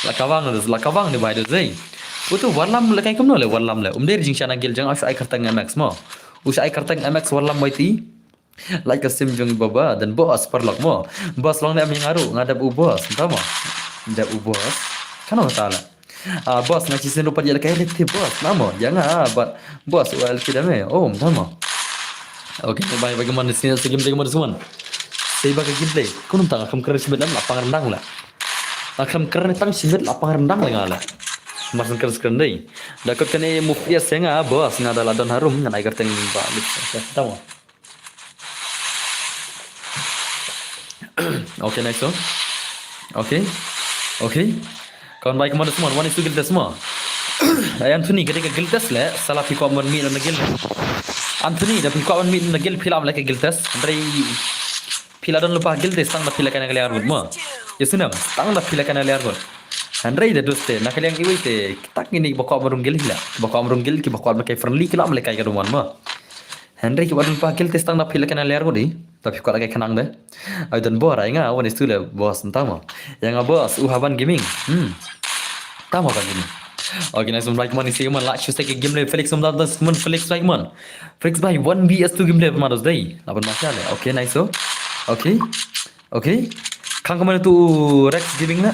La kawang dos, la kawang ni bhai dos dei. Utu walam le kai kumno le walam le. Um der jing shana gil jang ai kyrteng M X mo. U sha ai kyrteng M X walam wai ti. Like ka sim jong baba, dan boss parlok mo. Boss long ne am ïa nga ru, nga dep u boss, nta mo. Dep u boss. Kano ta la. Ah, boss nga chi sin ru pat ïa la kai rete boss, na mo. Ïa nga, ah, but boss, u L K dame. Oh, nta mo. Okay, bye, bye, come on, see you, see you, come on, this one. Sei ba ka gameplay. Kunum ta nga kham kren shimit lam, la pang rendang la. Nga kham kren tang shimit, la pang rendang la nga la. Mas kren kren dei. Da kot kane move ïa se nga, boss, nga da la don harum, ngan ai kyrteng ba, nta mo. Okay, nice one. Okay. Okay. Kawan bai kemana semua? Wan isu guild test semua. Ai Anthony, ketika guild test le, salah phi kwah mon mi na guild. Anthony, da phi kwah mon mi na guild, phi la am leh ka guild test. Hynrei phi la don lypa guild test tang da phi leh kai na ka liang rut mo. Ya sunam, tang da phi leh kai na liang rut. Hynrei da dus te, na ka liang iwei te, tak ini ba kwah mon rung guild la. Ba kwah mon rung guild, ki ba kwah mon kai friendly, ki la am leh kai ka ruman mo. Hynrei ki ba don lypa guild test tang da phi leh kai na liang rut di. Da phi kwah leh kai khnang de. Ai don bor ai nga, wan isu le boss, nta mo. Ïa nga boss, u Haban Gaming. Hmm. Tama Haban Gaming. Okay, nice one, bhai, come on, isi, come on, last few second gameplay, Felix, come on, come on, Felix, bhai, come on. Felix, bhai, one V S two gameplay, man, dos dei. Laban masha le. Okay, nice, so. Okay. Okay. Khang, come on, to Rex Gaming na.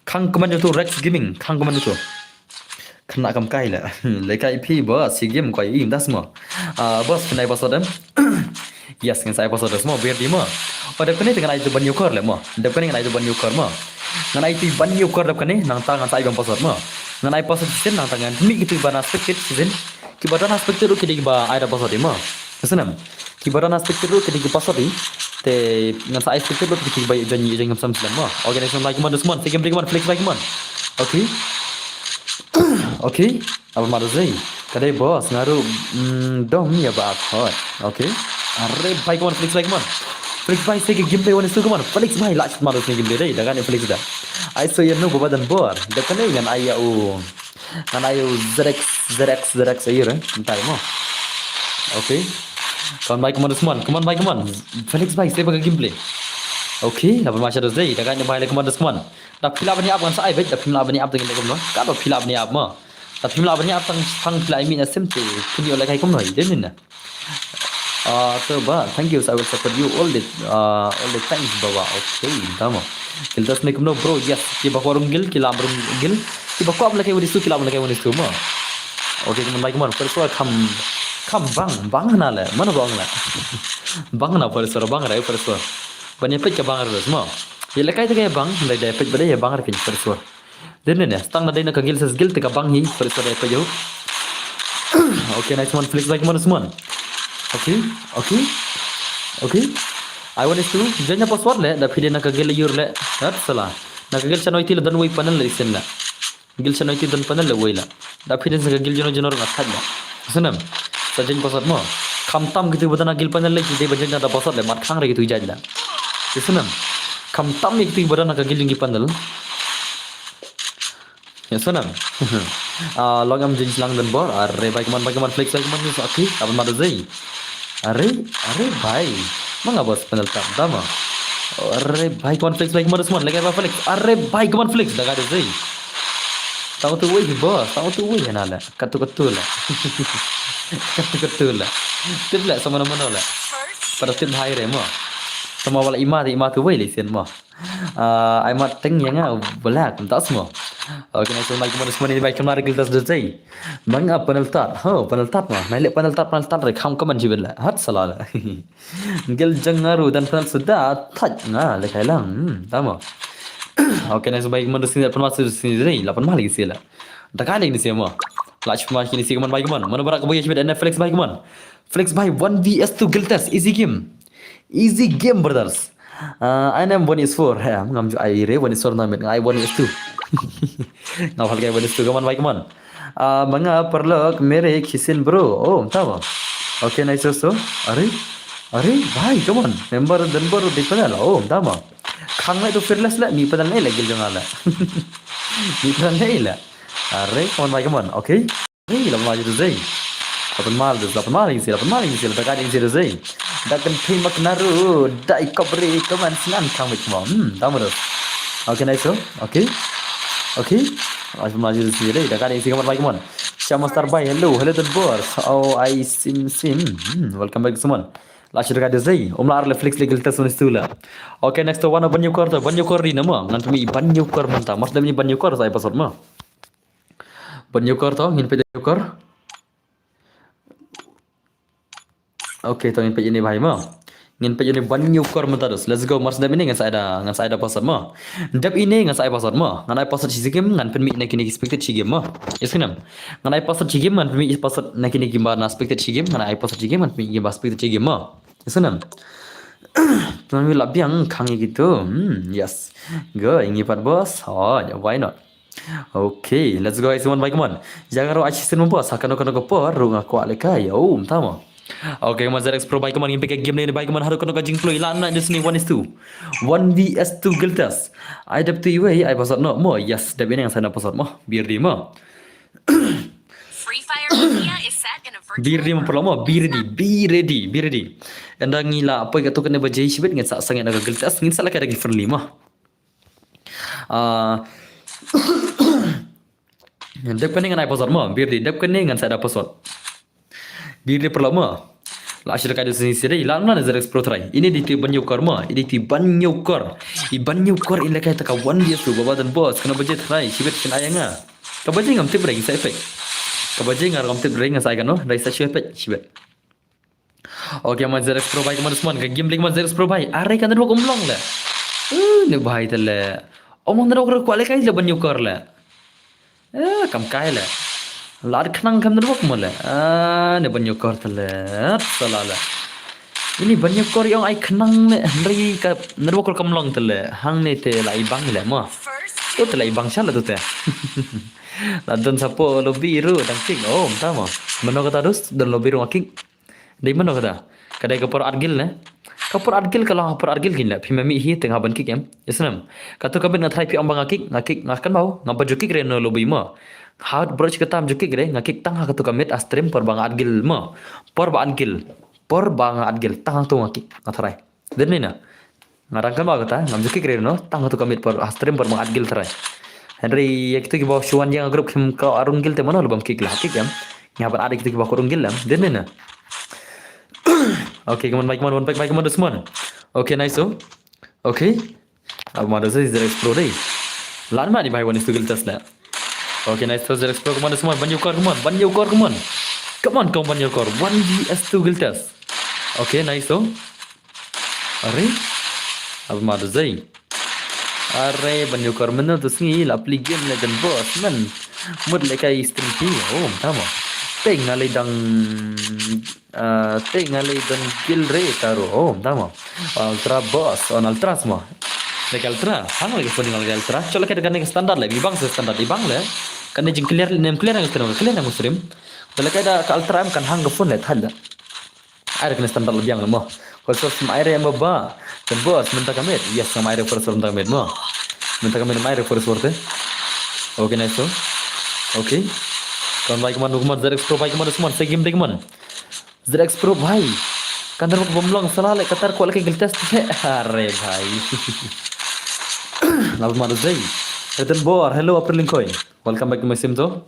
Khang, come on, to Rex Gaming. Khang, come on, to. Kena kam kai le. Le kai phi, boss, si game koi im das mo. Ah, boss, kena ai password em. Yes, ngan sa ai password mo, biar di mo. Oh, dep kane te ngan ai tu ban yukor le mo. Dep kane ngan ai tu ban yukor mo. Ngan ai tu ban yukor dep kane, nang ta ngan sa ai ban password mo. Ngan ai password shisien, nang ta ngan mih kitu ban expected shisien. Kiba don expected ruh ki dei kiba ai da password mo. Kesenam. Kiba don expected ruh ki dei ki password. Te ngan sa ai expected ruh ki dei kiba jan jan ngam sam slam mo. Okay, next one, bhai, come on, this one. Second break, come on, Felix, bhai, come on. Okay. Okay. Apa madu zei? Kadai boss, ngaru, mm, dom ya ba akhot. Okay. Are, bhai, come on, Felix, bhai, come on. Felix, bhai, segi gameplay one is two, come on. Felix, bhai, last madu segi gameplay dei, dagan Felix da. Ai so ya nu baba dan bor. Da kane ngan ai ya u. Ngan ai u Z X, Z X, Z X ayo re. Entai mo. Okay. Come on, bhai, come on, this one. Come on, bhai, come on. Felix, bhai, segi gameplay. Okay, laban masha dos dei, dagan bhai, come on, this one. Da phila bani ap ngan sa ai bek, da phila bani ap tang kumno. Ka da phila bani ap mo. Da phila bani ap tang phang phila mi na sim te. Pini ole kai kumno, dei ni na. Ah, to ba, thank you, I will support you all the, ah, all the times, baba. Okay, tama. Gildas ne kumno, bro, yes. Kiba ko rung gil, ki lam rung gil. Kiba ko ap lekai wadi su, ki lam lekai wadi su mo. Okay, come on, bhai, come on. First of all, come, come bang, bang na le. Mana bang le. Bang na first of all, bang rai first of all. Bani pek ka bang rai mo. Ye lekai te ka bang, dai dai pek bade ye bang rai first of all. Dei ne ne, stang na dei na ka gil ses gil te ka bang hi, sorry, sorry, pa yo. Okay, nice one, Felix, bhai, come on, this one. Okay, okay, okay. I want is to join the password le, da phi dei na ka gil yur le, that sala. Na ka gil channel ti le don wei panel le isen le. Gil channel ti don panel le wei le. Da phi dei na ka gil jono jono na thaj le. Senam. Sa join password mo. Kham tam kitu ba don na gil panel le, ki dei ba join da password le, mat khang re kitu jaj le. Senam. Kham tam kitu ba don na ka gil jong ki panel. Ya, senam. Ah, long am jin lang dan bor. Are, bhai, come on, bhai, come on, Felix, bhai, come on, ni sa, okay, aban madu zei. Are, are, bhai. Manga boss panel tam, tama. Are, bhai, come on, Felix, bhai, come on, this one, lagi apa, Felix? Are, bhai, come on, Felix, da ka da zei. Tahu tu wei, boss, tahu tu wei, na le. Katu katu le. Katu katu le. Tip le, sama nama le. Pada tip hai re mo. Sama wala ima, ima tu wei le sen mo. Ah, ai mat teng yang ah, bela kum tas mo. Okay, nice one, bhai, come on, this one, bhai, come on, gildas de zei. Mang ah, panel tat. Ho, panel tat mo. Nai le panel tat, panel tat re kham kaman jiben le. Hat sala le. Gil jang ngaru dan panel suda thaj nga le kai lang. Hmm, tama. Okay, nice one, bhai, come on, this one, panel suda sini zei. La panel lagi sila. Da kai lagi ni sila mo. Last match kini sila, come on, bhai, come on. Mana barak kabo ya jiben Felix, bhai, come on. Felix, bhai, one V S two gildas, easy game. Easy game, brothers. Uh, I am one is four. He, ngam ju ai re one is four na met. Ai one is two. Ngam hal kai one is two. Come on, bhai, come on. Uh, manga parlok mere kisin bro. Oh, tama. Okay, nice so. Are, are, bhai, come on. Member dan baru di panel. Oh, tama. Khang le tu fearless le. Ni panel le gil jong le. Ni panel le. Are, come on, bhai, come on. Okay. Hey, lapan mal tu zei. Lapan mal tu, lapan mal isi, lapan mal isi, lapan kali isi tu zei. Da kan phi mak naru, da ikop ri, kaman sinan kang wik mo. Hmm, tama tu. Okay, nice, so. Okay. Okay. Lapan mal tu zei, da kali isi kaman baik mon. Shama Star Bhai, hello, hello, the boss. Oh, I sim sim. Hmm, welcome back, Suman. Last year ka zei. Umla ar le Felix legal test unis tu la. Okay, next one, ban yukor tu, ban yukor di nama. Ngan pemi ban yukor manta. Mas demi ban yukor, saya password mo. Ban yukor to, ngin peit yukor. Okay, to ngin peit ini bhai mo. Ngin peit ini ban yukor mynta dus. Let's go, mar sdep ini ngan sa ai da, ngan sa ai da password mo. Dep ini ngan sa ai password mo. Ngan ai password shi game, ngan pynmih na kine ki expected shi game mo. Yes, kinem. Ngan ai password shi game, ngan pynmih password na kine ki ba na expected shi game, ngan ai password shi game, ngan pynmih game ba expected shi game mo. Yes, kinem. Tuan wi la biang khang gitu. Hmm, yes. Go, ngi pat boss. Oh, ya, why not? Okay, let's go, guys. One bhai, come on. Jaga ro achi sin mo boss. Kano kano ko por ru nga kwah lekai. Oh, tama. Okay, come on, Z X Pro bhai, come on. Ngin peit game ni bhai, come on. Haru kano ka jingplay la na this ni one is two. One V S two guild test. I dep tu iwe, I password no. Mo, yes, dep ini ngan sa ai password mo. Biar di mo. Free Fire Media is set in a virtual Biar di mo world. Perlu mo, biar di, biar di, biar di. Enda ngi la poi ka tu kene ba jai shibit ngan sa sangin ka guild test, ngan sa lekai da ki friendly mo. Ah, Dep kane ngan ai password mo. Biar di dep kane ngan sa da password. Biar di perlu mo. La asyik kai da sini sini la mana Zerek Pro try. Ini di ti ban nyukar mo. Ini ti ban nyukar. I ban nyukar in lekai taka one dia tu baba dan boss. Kena baje try. Shibet kin ayanga. Ka baje ngam tip ring sa epek. Ka baje ngar ngam tip ring sa ai kano. Rai sa shibet shibet. Okay, man Zerek Pro bai, man Usman, ka game link man Zerek Pro bai. Are ka network um long le. Eh, ne bai te le. Om network re kwale kai le ban nyukar le. Eh, kam kai le. Lad khnang kam network mo le. Ah, ne ban nyukar te le. Sala le. Ini ban nyukar yong ai khnang ne. Hynrei ka network re kam long te le. Hang ne te la i bang le mo. Tu te la i bang sha le tu te. La don sapo lobby ru dang king. Oh, mta mo. Mano kata dus don lobby ru king. Dei mano kata? Ka dei ka por at gil ne? Ka por at gil ka long por at gil kin la. Phi ma mih hi teng ha ban kick em. Isnam. Katu ka bit nga try phi ong ba nga kick, nga kick, nga kan bau, nga ba ju kick re no lobby mo. Ha bro shi kata am ju kick re, nga kick tang ha katu ka mid a stream por ba nga at gil mo. Por ba at gil. Por ba nga at gil tang ha tu nga kick, nga try. Dei ne na. Nga rang kan ba kata, ngam ju kick re no, tang tu ka mid por, ah, stream por mang at gil try. Hynrei ïa kitu ki ba shu wan ïa nga group kim ka arung gil te mano lubam kick la, kick em. Nga ban at ïa kitu ki ba ko rung gil em, dei ne na. Okay, come on, Mike, come on, one pack, Mike, come on, Usman. Okay, nice, oh. Okay. Ab ma da zai zai explore dei. Lan ma ni bai wani stu gil test la. Okay, nice, to zai explore, come on, Usman, ban ïa u kor, come on, ban ïa u kor, come on. Come on, come on, ban ïa u kor, one V S two gil test. Okay, nice, oh. Are? Ab ma da zai. Are, ban ïa u kor mano tu sngi la pli game le dan boss man. Mut le kai stream ki. Oh, tama. Te nga le dang, ah, te nga le dang gil re taro. Oh, tama. Ultra boss, on ultra smo. Le kai ultra. Hang le phone nga le kai ultra. Chol le kai dang standard le. Bibang se standard, bibang le. Kan ne jing clear, nem clear nang stream, clear nang stream. Te le kai da ka ultra em kan hang ka phone le thal le. Ai re kane standard la biang mo. Kol sos ma ai re mo ba. Kan boss mynta ka met. Yes, ma ai re first floor mynta ka met mo. Mynta ka met ma ai re first floor te. Okay, nice to. Okay. Kan bai kemana, kemana, Z X Pro bai kemana, semua. Saya game deh kemana. Z X Pro bai. Kan dah bom long salah le katar kuat lagi giltas te. Are bai. Lalu mana zai. Return bor. Hello April Lingkoi. Welcome back to my stream to.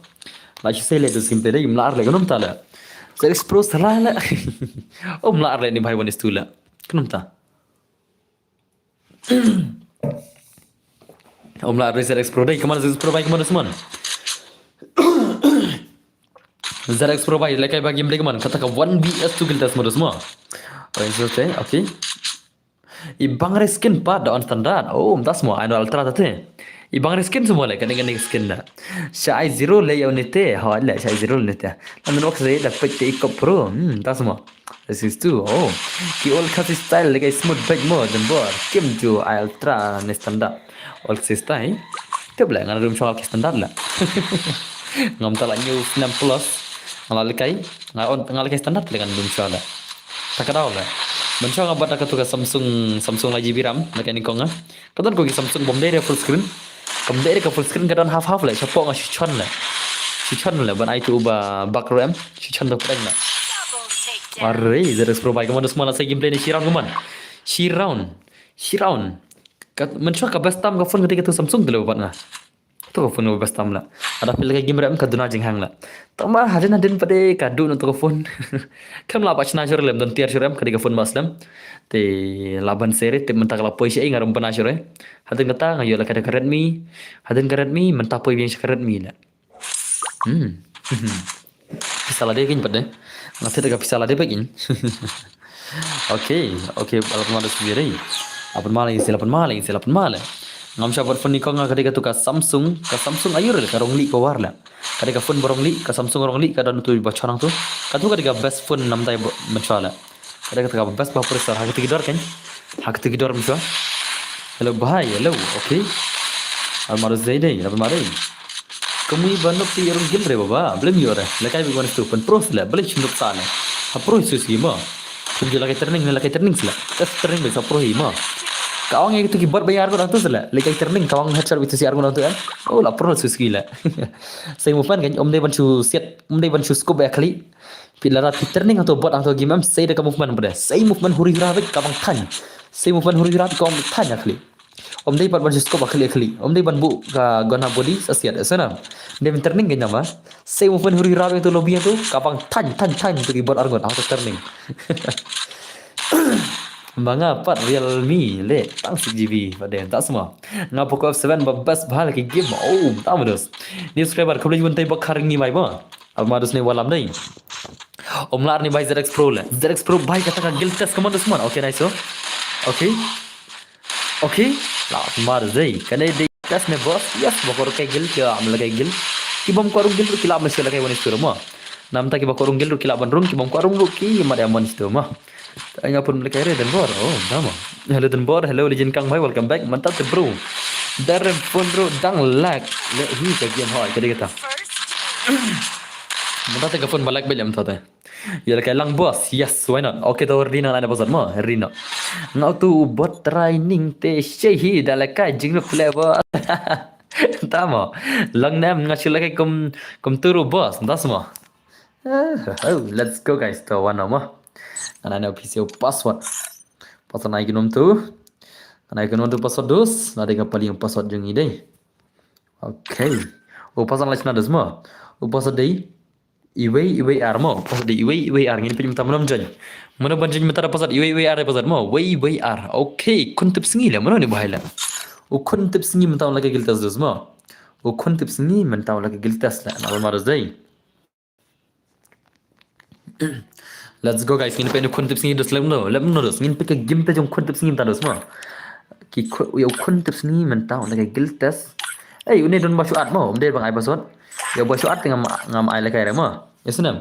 La shi sai le tu sim te dei mlar le kunum ta le. Z X Pro salah le. Oh mlar le ni bai wan istu le. Kunum ta. Oh mlar le Z X Pro dei kemana Z X Pro bai kemana semua. Z X Pro bai le kai bagi mdei kemana kata ka one V S two giltas modus mo. Okay. I bang re skin pat da on standard. Oh, mynta semua ai no ultra ta te. I bang re skin semua le kane kane skin da. Sha ai zero le ïa une te. Ha le sha ai zero le te. Lan nok se da pek te i kop pro. Hmm, mynta semua. This is two. Oh. Ki old Khasi style le kai smooth back mo dan bor. Kim ju ai ultra ne standard. Old Khasi style. Te bla ngan dum shong ki standard la. Ngam ta la new snap plus. Nga la le kai. Nga on nga le kai standard le ngan dum shong la. Ta ka daw la. Mynshuwa nga bat da katu ka Samsung, Samsung lai G B RAM, na ka nyngkong nga. Ka don ko ki Samsung bym dei re full screen. Kam dei re ka full screen ka don half half le, shapoh nga shu chon le. Shu chon le, ban ai tu ba bak ram, shu chon da pdeng le. Are, Z X Pro bai, kemon da semua la sa gameplay ne shi round kemon. Shi round. Shi round. Ka, mynshuwa ka best tam ka phone ka dei katu Samsung te le bat nga. Tu ka phone ba best tam la. Ada pil ka game rem ka duna jinghang la. Tama hadin hadin pade ka du no tu ka phone. Kam la ba chna shur lem don tiar shur em ka di ka phone ba slem. Te la ban sere te mynta ka la poi shi ngar em bana shur. Hadin kata nga yo la ka da ka Redmi. Hadin ka Redmi mynta poi biang shi ka Redmi la. Hmm. Pisa la dei kin pade. Nga te ka pisa la dei ba kin. Okay, okay, lapan malu sendiri. Lapan malu isi, lapan malu isi, lapan malu. Ngam sha bat phone ni ko nga ka dei katu ka Samsung, ka Samsung ayu re ka rongli ko war le. Ka dei ka phone ba rongli, ka Samsung rongli ka don tu ba chonang tu. Katu ka dei ka best phone nam dai menchwa le. Ka dei katu ka best ba processor ha katu ki dor kan. Ha katu ki dor menchwa. Hello bhai, hello. Okay. Almaru Zaidi, lapan malu. Kami ba nok ti rong gil re baba, blem yo re. Lekai bi wan stu pen pro sila, blem chim nok sala. Ha pro su si ma. Kum je lekai training ne lekai training sila. Tes training be sa pro hi ma. Ka ong ïa tu ki bot ba yar ko dang tu sila. Lekai training ka ong headshot bi tu si ar ko dang tu em. Oh la pro su sila. Sai movement kan om dei ban su siat, om dei ban su scope ba khali. Pi la rat ki training tu bot ang tu game em sai de ka movement bade. Sai movement huri hura bik ka bang than. Sai movement huri hura bik ka ong than ya khali. Ym dei pat ban shu scope a khlieh khlieh. Ym dei ban buh ka gun ha body sa siat, sa na. Ym dei ban turning ka nyam ba. Sa mo pyn huri rap ïa tu lobby ïa tu, ka bang tang tang tang tu ki bot arngut ha tu turning. Ba nga pat Realme le tang six G B ba de ta sma. Nga Poco F seven ba best ba la ki game. Oh, ta ma dos. Ni subscriber khublei jubun tei ba khar ngi mai ba. Al ma dos ne walam dei. Ym lah ni bai Z X Pro le. Z X Pro bai kata ka guild test ka man dos man. Okay, nice so. Okay. Okay. La mar zai. Kane dei test ne boss. Yes, ba ko kai guild ya am la kai guild. Ki bom ko rung guild ki la am shu la kai one store mo. Namta ki ba ko rung guild ki la ban rung ki bom ko rung rung ki ma da one store mo. Ai nga pun la kai re dan bor. Oh, dama. Hello dan bor. Hello Legend Kang bhai, welcome back. Mantap te bro. Darren pun bro dang lag. Le hi ka game hoi ka dei kata. Mantap te ka phone ba lag bel am thate. Ya la kai lang boss. Yes, why not? Okay, to ri na na boss mo. Ri na. Ngau tu bot training te shehi da la kai jing flavor. Tamo. Lang nem nga shu la kai kum kum turu boss. Das mo. Ah, oh, let's go guys. To wan mo. Ngana na P C password. Password na ignum tu. Ngana ignum tu password dus. Na dei ka paling password jong i dei. Okay. O password la chna dus mo. O password dei. Iwei iwei ar mo. Password dei iwei iwei ar ngin pynmynta mano join. Mano ban join mynta da password iwei iwei ar password mo. Wei wei ar. Okay. Khun tip sngi le mano ni bahai le. O khun tip sngi mynta la ka guild test dus mo. O khun tip sngi mynta la ka guild test le. Na ban ma dus dei. Let's go guys, ngin pynmynta khun tip sngi dus lem no, lem no dus. Ngin pynmynta game te jong khun tip sngi mynta dus mo. Ki khun, ïa khun tip sngi mynta la ka guild test. Ei, une don ba shu at mo, um dei bang ai password. Ïa ba shu at te ngam ngam ai la kai re mo. Ïa snem.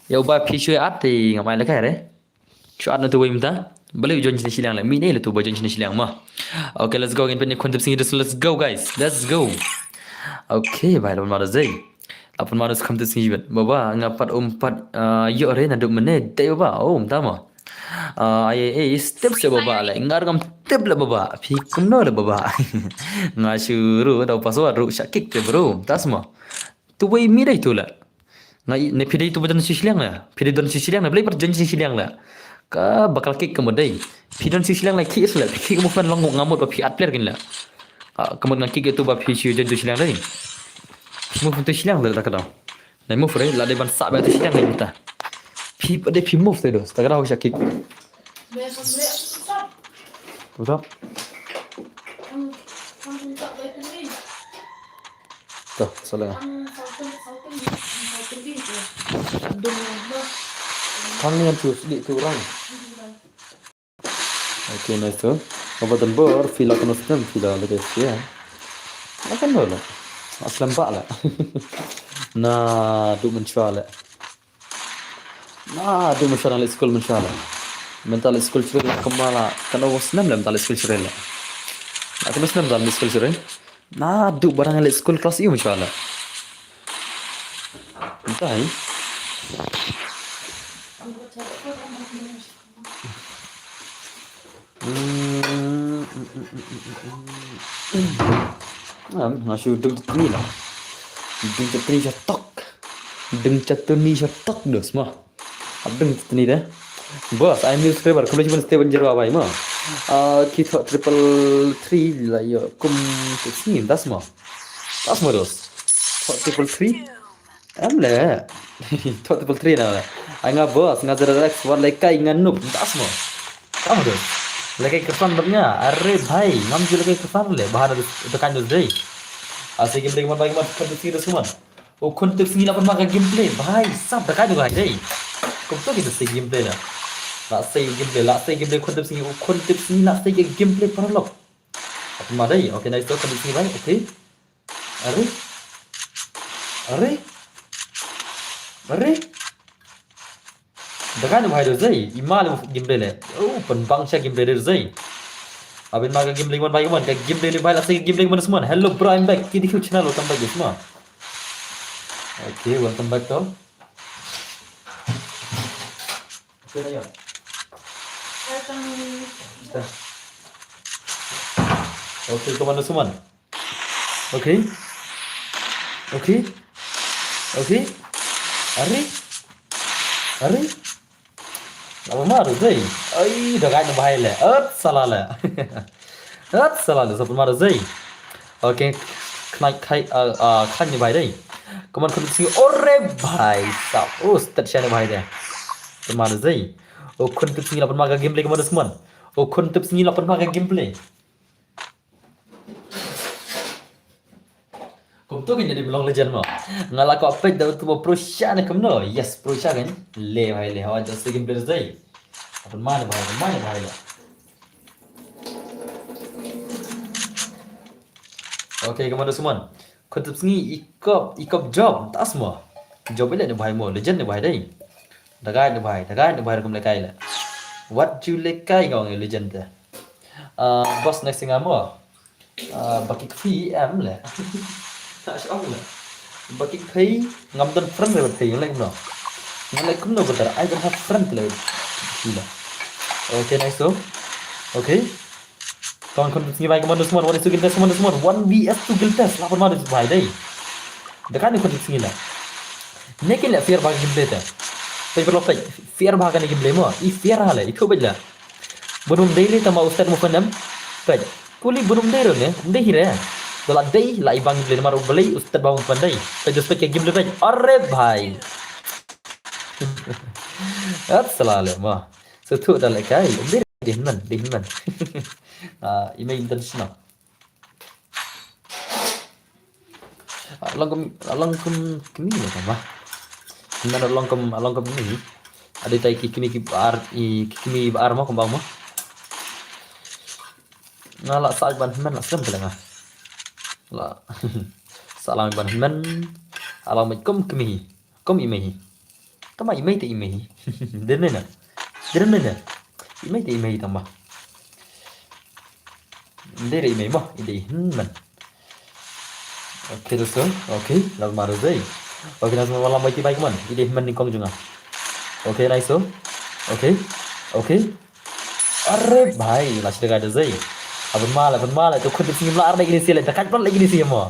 Ïa ba phi shu at te ngam ai la kai re. Shu at na tu wei mynta. Balei join sini shiliang le. Mi ne le tu ba join sini shiliang mo. Okay, let's go. Ngin pynmynta khun tip sngi dus, let's go guys. Let's go. Okay, bye, lon ma da zai. Apun manus kham tip sngi bad. Baba, nga pat um pat, ah, ïoh re na duk mene, dei baba, um, tama. Ah, ai, ai, ai, step se baba le, ngar ngam tip le baba, phi kumno le baba. Nga shu ru, dau password ru, sha kick te bro, tas ma. Tu wei mi dei tu le. Nga i, ne phi dei tu ba don shi shiliang le, phi dei don shi shiliang le, blei pat don shi shiliang le. Ka bakal kick ka mo dei. Phi don shi shiliang le, kick is le, phi kick mo fan long ngamut ba phi at player kin le. Ah, ka mut nga kick tu ba phi shi jon tu shiliang dei. Phi move tu shiliang da ka dang. Nai move re, la dei ban sah ba tu shiliang nai ta. Phi pa dei phi move te do, ta ka dau sha kick. Betul. To, salah. Kang ni tu sedih tu orang. Okay, nice tu. Baba Don Bor, phi la kano stem, phi la lagi sia. La kano la. Aslam ba la. Na, du menchua la. Na, du menchua la school menchua la. Mental school children la kemala. Kano snem la mental school children la. La kano snem mental school children. Na, du barang la school class yu menchua la. Entah, eh. Nga shu deng chatni la. Deng chatni sha tok. Deng chatni sha tok dos ma. Deng chatni de. Boss, I'm your subscriber. Khublei shibun stay ban jerwa bai ma. Ah, ki thok triple three la yo kum sini das ma. Das ma dos. Thok triple three. Em le. Thok triple three na le. Ai nga boss, nga zero X, wat lekai nga noob. Das mo. Kam dos. Lekai kersan bad nga. Are bhai, ngam ju lekai kersan le. Bahana dos tekan dos dei. Ase game dei man bai man kan dos dos man. O khun tip sngi la pun ma ka gameplay. Bhai, sap tekan dos dei. Kum to kita se gameplay la. La se gameplay, la se gameplay khun tip sngi, o khun tip sngi la se gameplay paralok. Apa ma dei? Okay, nice to khun tip sngi bhai. Okay. Are? Are? Are? Daga ni bahai dozai. Ima le gameplay le. Oh, pun bangsa gameplay dozai. Abin ma ka gameplay wan bai wan ka gameplay le bai la se gameplay wan semua. Hello bro, I'm back. Kini ku channel welcome back semua. Okay, welcome back to. Okay, ya. Welcome. Okay, come on, Usman. Okay. Okay. Okay. Are. Are. Apa ma tu, Zai? Ai, dah kan bahai le. Ot, salah le. Hat sala de, sa pynmar zei. Okay, khnai khai, ah, ah, khnai ni bhai dei. Kaman khun tip sngi, ore bhai sab. Oh, stet sha ni bhai dei. Pynmar zei. Oh, khun tip sngi la pynmar ka gameplay kaman da sman. Oh, khun tip sngi la pynmar ka gameplay. Kumto kein da dei ban long legend mo. Nga la kwah peit da uto ba pro sha ne kumno. Yes, pro sha kein. Le bhai le. Hawa just gameplay zei. Pynmar ni bhai, pynmar ni bhai le. Okay, kaman da sman. Khun tip sngi i kop, i kop job, tas mo. Job ile ni bhai mo, legend ni bhai dei. Da guide ni bhai, da guide ni bhai rukum lekai le. Wat ju lekai nga ong legend te. Ah, boss next thing amo. Ah, ba ki kphi em le. Ta shu ong le. Ba ki kphi ngam don friend le ba kphi le kumno. Ngam le kumno ba tar, I don't have friend le. Phi le. Okay, nice so. Okay. Kaman khun tip sngi bhai, kaman da sman, one is to guild test, kaman da sman, one V S two guild test, la pynmar da bhai dei. Da kan khun tip sngi la. Ne kein la fair bha ka gameplay te. Peit paralok peit, fair bha kane gameplay mo, i fair ha le, i thuh peit la. Bun um dei le tang ma u stet mo pyn em. Peit, kuli bun um dei ruh ne, um dei hi re. Da la dei, la i bang gameplay namar u Blei u stet bha mo pyn dei. Peit just peit ka gameplay peit, are bhai. At sala le mo. Sa thuh da lekai, um dei, dei hynmen, dei hynmen. Ah, i mei intentional. Ah, long kum, ah, long kum kmie le tang ba. Hynmen long kum, ah, long kum kmie. Ade tai ki kmie ki ba ar, i ki kmie ba ar mo kumba mo. Nga la sah ban hynmen la slem kala nga. La sah lang ban hynmen. Ah, long mei kum kmie. Kum i mei hi. Tang ba i mei te i mei hi. Dei ne na. Dei ne na. I mei te i mei hi tang ba. Dei re i mei mo, i dei hynmen. Okay, dosto. Okay, la mar dei. Okay, na semua malam bagi baik man. I dei hynmen nyngkong jong nga. Okay, nice so. Okay. Okay. Are bhai, la shi da dei. Aban mala, aban mala, to khun tip sngi mla ar lagi ni sila, da kat pan lagi ni sila mo.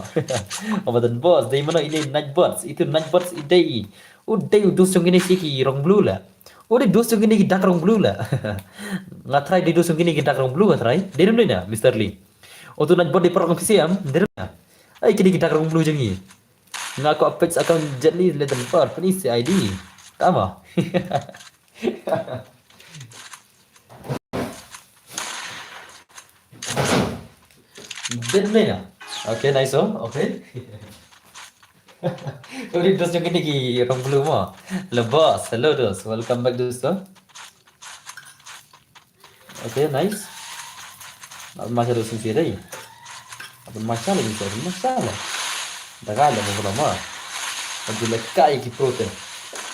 Abadan boss, dei mano ini night bots, itu night bots i dei. U dei u dus jong kine ki rong blue la. U dei dus jong kine ki dark rong blue la. Nga try dei dus jong kine ki dark rong blue nga try. Dei rem dei na, Mister Lee. Uto na body paralok P C M, dei rem na. Ai kine ki dark rong blue jong ngi. Nga ko appex account jali le dan par, pini si I D. Tama. Dei rem dei na. Okay, nice oh. Okay. Sorry, dos jong kine ki rong blue mo. Le boss, hello dos. Welcome back dos. Okay, nice. Aban masha dos sing sirei. Aban masha le sing sirei, masha le. Daga le mo mo. Wat ju lekai ki pro te.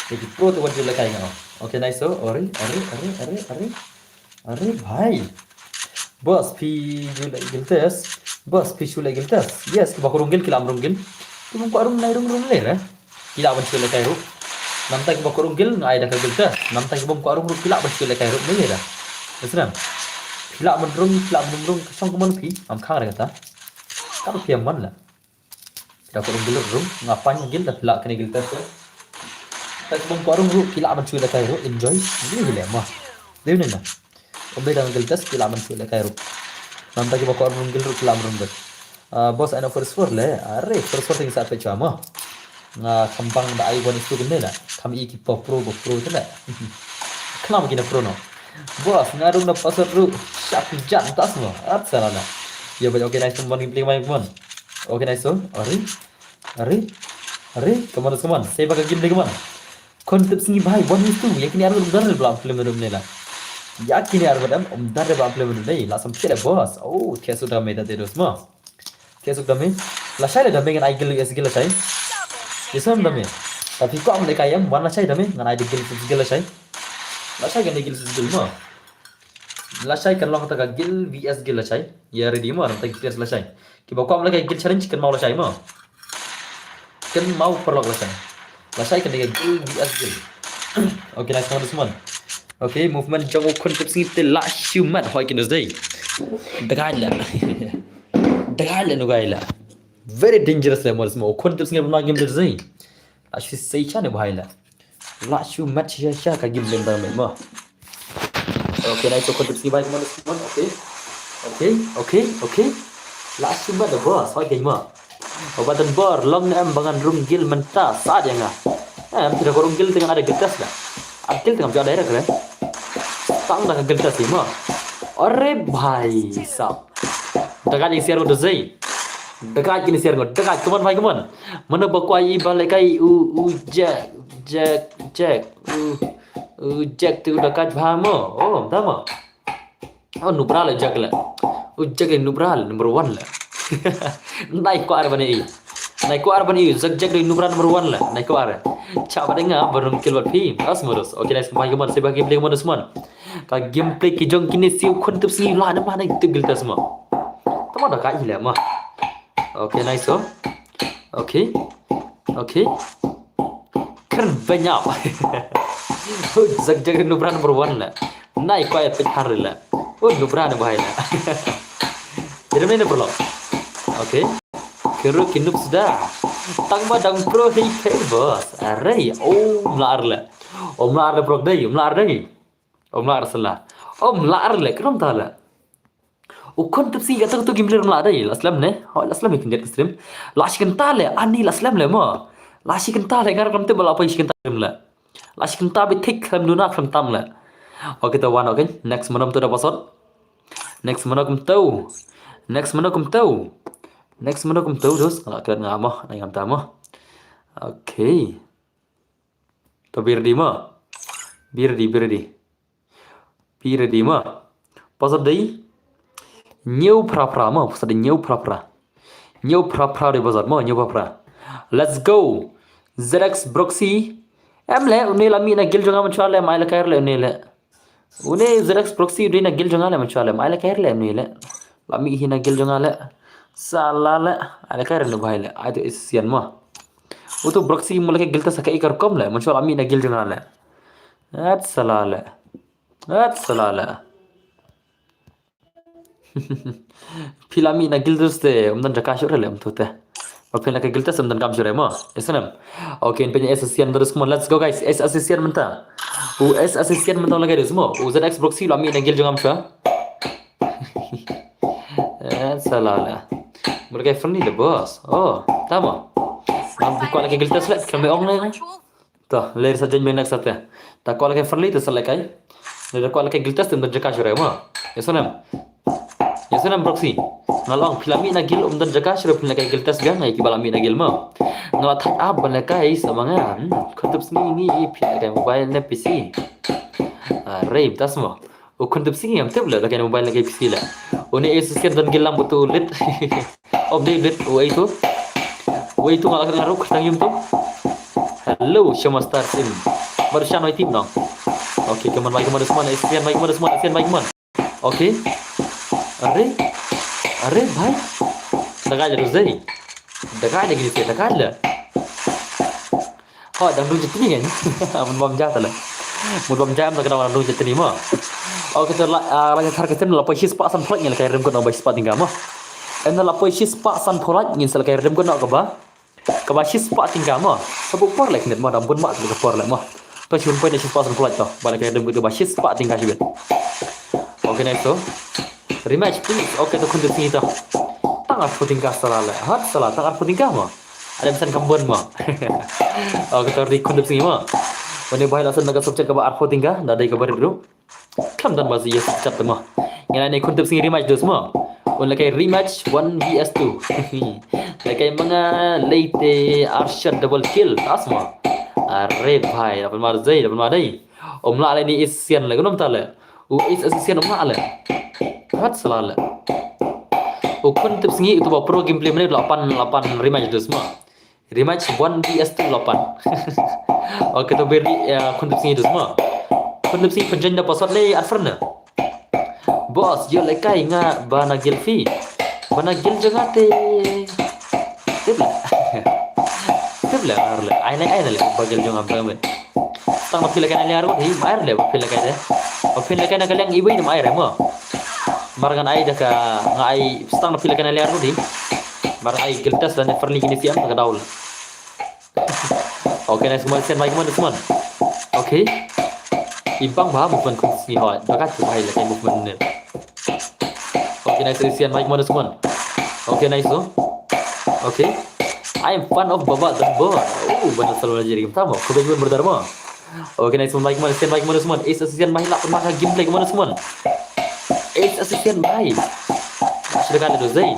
Ki pro te wat ju lekai nga. Okay, nice so. Ori, ori, ori, ori, ori. Are bhai. Boss, phi ju leh guild test. Boss, phi ju leh guild test. Yes, kiba kwah rung guild ki lah ban rung guild. Kiba kwah rung nai rung rung leh re. Ki lah ban shu leh kai ruh. Namta kiba kwah rung guild nga ai da ka guild test. Namta kiba kwah rung ruh ki lah ban shu leh kai ruh ne leh re. Listener. Ki lah ban rung, ki lah ban rung, ka shong kumno phi. Am khang re kata. Ka phi am man la. Da kwah rung guild ruh, nga pan guild da phi lah kane guild test. Da kwah rung ruh, phi lah ban shu leh kai ruh, enjoy. Ni hi leh ma. Dei ne na. Ym dei da guild test, phi lah ban shu leh kai ruh. Namta kiba kwah rung guild ruh, phi lah ban rung guild. Ah, boss, ano first floor le. Are, first floor ting sa pe chwa ma. Nga kham bang da ai wan istu kene na. Kham i ki pa pro, ba pro te na. Khnam ki na pro no. Boss, nga rung na password ruh. Shak jan tas ma. At sana na. Yo, but okay, nice one, one gameplay, one. Okay, nice one. Are. Are. Are. Come on, come on. Save ka gameplay, come on. Khun tip sngi bhai, one is two. Ya kini arngut umdar le bla play merum ne la. Ya kini arngut em umdar le bla play merum ne. La sam kile boss. Oh, kya sudah meda de dos ma. Kya sudah me. La shai le da me ngan ai gil, yes gil la shai. Yes da me. Tapi ko am le kayam, one la shai da me ngan ai de gil, yes gil la shai. La shai kan de gil, yes gil ma. La shai kan long ta ka gil V S gil la shai. Ya ready mo, ta gil la shai. Kiba kwah la ka gil challenge kan mau la shai mo. Kan mau paralok la shai. La shai kan de ka gil V S gil. Okay, nice one, this one. Okay, movement jong u khun tip sngi te la shu mat hoi kin dei. Dagai la. Dagai la nugai la. Very dangerous le mo, this mo. U khun tip sngi na game dei. La shu sei cha ne bhai la. La shu mat sha sha ka game lem dang mo. Okay, nice, so khun tip sngi bhai, come on, come on, okay. Okay, okay, okay. La shu mad da boss, hoi keiñ mo. Ba don bor, long ne em ba ngan rung guild mynta, sa ïa nga. Em, te da ka rung guild te ngan ai da guild test da. Ai guild te ngam jia direct re. Tang da ka guild test mo. Are bhai sab. Da ka jing siar ngo da zei. Da ka jing siar ngo, da ka, come on bhai, come on. Mano ba kwai i ba lehkai u, u Jack, Jack, Jack, u, u Jack te u da ka bha mo. Oh, da mo. Oh, Nubra le Jack le. U Jack le Nubra le number one le. Nai kwah re ban i. Nai kwah re ban i. Jack Jack le Nubra number one le. Nai kwah re. Cha ba dei nga ba rung guild bad phi. As modus. Okay, nice. Mai kemon, seba gameplay kemon, Usman. Ka gameplay ki jong kine siew khun tip sngi la nam la nai tip guild test mo. Tama da ka i le mo. Okay, nice, oh. Okay. Okay. Kren banyap. Zak jak Nubra number one la. Nai kwai pit har la. Oh, Nubra ne bahai la. Jadi mana perlu? Okay. Kero kinuk sudah. Tang ba dang pro hei pei boss. Are. Oh, mlar la. Oh, mlar la pro dei, mlar dei. Oh, mlar sala. Oh, mlar la. Kero mta la. U khun tip sngi kata tu gimler mla dei la slem ne. Hoi la slem i kyndiat ka stream. La shi kynta le ani la slem le mo. La shi kynta le ngar kam tip la poi shi kynta le. La shi kynta bi thik khlem duna khlem tam le. Okay to wan okay. Next mano kumto da pasot. Next mano kumto. Next mano kumto. Next mano kumto dos. Ngala kret nga mo. Nai ngam ta mo. Okay. To be ready mo. Be ready, be ready. Be ready mo. Pasal dei. New pra pra mo, pasal dei new pra pra. New pra pra dei pasal mo, new pra pra. Let's go. Z X Broxy. Em le, une la mih na guild jong nga mynshwa le, mai le kair le une le. Une Z X Broxy dei na guild jong nga le mynshwa le, mai le kair le une le. La mih hi na guild jong nga le. Sala le, ai le kair le bhai le. Ai tu isian mo. Utu Broxy mo le ka guild ta sa ka ikar kom le, mynshwa la mih na guild jong nga le. At sala le. At sala le. Phi la mih na guild te, um don jaka shuh re le um tu te. Ba phin la ka guild te, um don kam shuh re mo. Yes, nem. Okay, in penya S S C N terus mo. Let's go guys. S S C N mynta. U S S C N mynta lagi terus mo. U Z X Broxy la mih na guild jong am shuh. Eh, salah lah. Mereka friendly the boss. Oh, tama. Ngam kwah la ka guild te select kami ong ne. To, ler sa jen beng next ate. Ta kwah la ka friendly te sa lekai. Ler kwah la ka guild test um don jaka shuh re mo. Yes, nem. Yes, nem Broxy. Nga la ong phi la mih na guild um don jaka shuh re phi la ka guild test biang ngai ki ba la mih na guild mo. Nga la thak up ban lekai sa ma nga. Hmm, khun tip sngi ngi phi la ka mobile ne P C. Ah, rei tas mo. U khun tip sngi ngam tip le la ka mobile la ka P C le. Une S S C N don guild lam butu lit. Update bit, wei tu. Wei tu nga la ka ngaruk tang yum tu. Hello, Shema Star Sim. Baru shan wei team nong. Okay, come on, mai, come on, come on, S S C N, mai, come on, come on, S S C N, mai, come on. Okay. Are, are, bhai. Dagai le tu zai. Dagai le gini se, dagai le. Ho, dang dung jitni kan. Mun bam ja tala. Mun bam ja am da ka dang dung jitni mo. Okay, to la, ah, la ka thar ka tin la poi shispah san phlak ngi la kai rim ko na ba shispah tingka mo. Em na la poi shispah san phlak ngi sa la kai rim ko na ka ba. Ka ba shispah tingka mo. Ka bu por lek net mo dang bun ma ka por lek mo. To shun poi na shispah san phlak to. Ba la kai rim ko ba shispah tingka shibit. Okay, next to. Rematch, please. Okay, to khun tip sngi to. Tang arphew tingka sala le. Hat sala, tang arphew tingka mo. Ada pesan kambun mo. Okay, to ri khun tip sngi mo. Wane bhai la san na ka subject ka ba arphew tingka, da dei ka ba ri bro. Kam dan ba si yes chat mo. Ngi la ne khun tip sngi rematch dos mo. Un la kai rematch one V S two. La kai manga leite arshad double kill. As mo. Are bhai, dapat mar zai, dapat mar dai. Om la le ni isian le, gunum ta le. U S S C N ma le. Hat sala le. U khun tip sngi itu ba pro gameplay mane la pan la pan rematch dus ma. Rematch one V S two la pan. Okay, to beri, eh, khun tip sngi dus ma. Khun tip sngi penjen da pasot le arferne. Boss, yo le kai nga ba na guild phi. Ba na guild jong nga te. Tip le. Tip le ar le. Ai le ai le ba guild jong nga ba. Tang ba phi la kai na liar ko di, mar le ba phi la kai de. Ba phi la kai na ka liang iwei de mar mo. Mar ngan ai da ka nga ai tang ba phi la kai na liar ko di. Mar ai guild test dan friendly kini siam ka daul. Okay, nice, come on, send, come on, come on. Okay. Ibang ba movement ko sngi hoi. Ba ka tu ba la kai movement ne. Okay, Okay, nice, Asian Mike, mana semua. Okay, nice, oh. Okay. I am fan of Baba Dambor. Oh, bana selalu aja rim tamo. Kau bagi brother mo. Okay, nice, Mike, mana Asian Mike, mana semua. Ace Asian Mike lah pernah game play mana semua. Ace Asian Mike. Sudah kan ada Zay.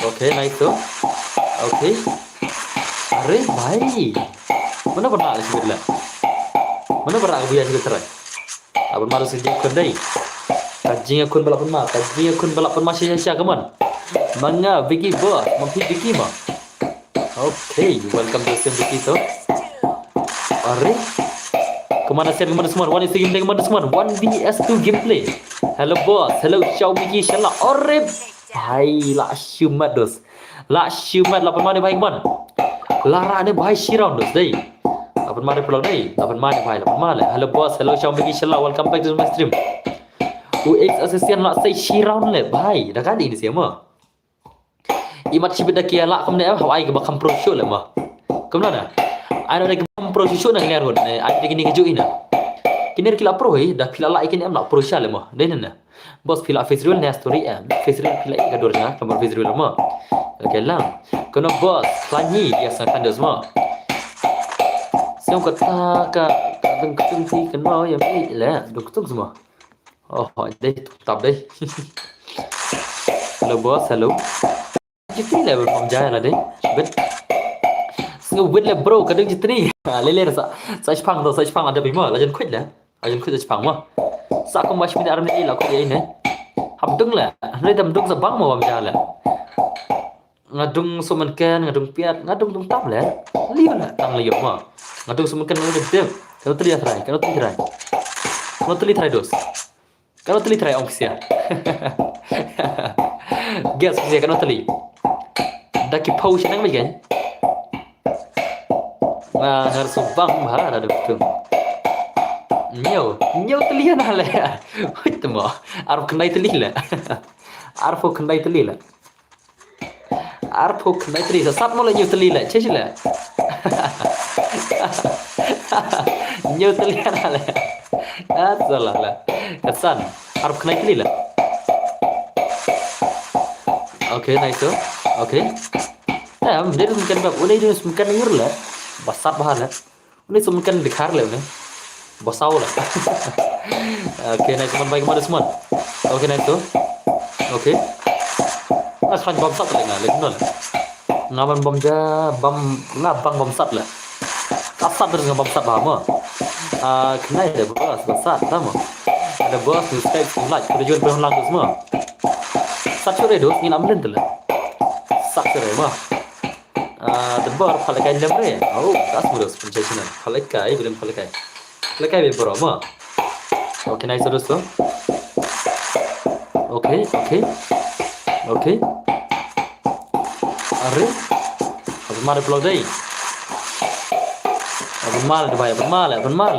Okay, nice, oh. Okay. Are bhai. Mana pernah ada sibit lah. Mana pernah aku biar sibit terai. Aban mar sing jingkhun dei. Ka jingkhun ba la pynmar, ka jingkhun ba la pynmar sha sha sha, come on. Manga Vicky Boss, ma phi Vicky ma. Okay, welcome to stream Vicky to. Are. Come on, share, come on, smart. One is the game, come on, smart. One V S two gameplay. Hello boss, hello Xiao Vicky, shala. Are. Bhai, la shumat dos. La shumat, la pynmar ne bhai, come on. La ra ne bhai, shi round dos dei. La pynmar ne pulak dei. La pynmar ne bhai, la pynmar ne. Hello boss, hello Xiao Vicky, shala. Welcome back to my stream. U Ace Asian la sei shi round le bhai. Da ka dei ni sia ma. Imat shibit da kia la kumne, hawai ka ba kam pro shu le ma. Kumna na. Ai no da kam pro shu na clear gun. Ai da kini ka ju ina. Kini ki la pro hi, da phi la la kini em la pro sha le ma. Dei na na. Boss phi la face reveal ne story em. Face reveal phi la i ka dur ja, kamar face reveal ma. Okay lang. Kono boss, khlani ya sang kandos ma. Siang kata ka, ka deng ketung ti kenal ya mi le, duk ketung semua. Oh, dei, tap dei. Hello boss, hello. Jitni le bom jaya la dei. Bet. Sngew bet le bro, ka deng jitni. Ah, le le sa, sa chpang to, sa chpang ada bima, la jan kwit le. La jan kwit sa chpang ma. Sa kum ba shmini arni la kwit ai ne. Hap dung le. Hap dung sa bang ma bom jaya le. Nga dung sumanken, nga dung piat, nga dung dung tam le. Liu le, tang liu ma. Nga dung sumanken, nga dung dep. Kano teli try, kano teli try. Kano teli try dos. Kano teli try ong ksia. Guess ksia kano teli. Da ki pau shanang mai kan. Nga ngar subang bha da duk tung. Nyau, nyau teli na le. Hoi temo. Arf kendai teli le. Arf kendai teli le. Arphew khyndai tylli, sa sat mo la hynñiew tylli la, check la. Hynñiew tylli na la. Ka sa la la. Ka san. Arphew khyndai tylli la. Okay, nice. Okay. Em, dei dum kan bab, ulei dum kan yur la. Ba sat ba la. Uni sum kan dikhar le uni. Bosau la. Okay, nice one, bhai, kemana semua? Okay, nice tu. Okay. Nga khlaiñ bom sat le nga, le kumno le. Nga ban bom ja, bom, nga bang bom sat le. Ka sat terus nga bom sat ba mo. Ah, kena ada bos, bom sat, tamo. Ada bos, ni skype, ni like, kada jual pun lang terus mo. Sat sore tu, ni lam len tu le. Sat sore mo. Ah, the bar, phalkai lem re. Oh, that's good. Phalkai, phalkai, bilang phalkai. Phalkai be bro ma. Okay, nice, dosto. Okay, okay. Okay. Are. Apa mal pulak dai? Apa mal de bhai? Apa mal? Apa mal?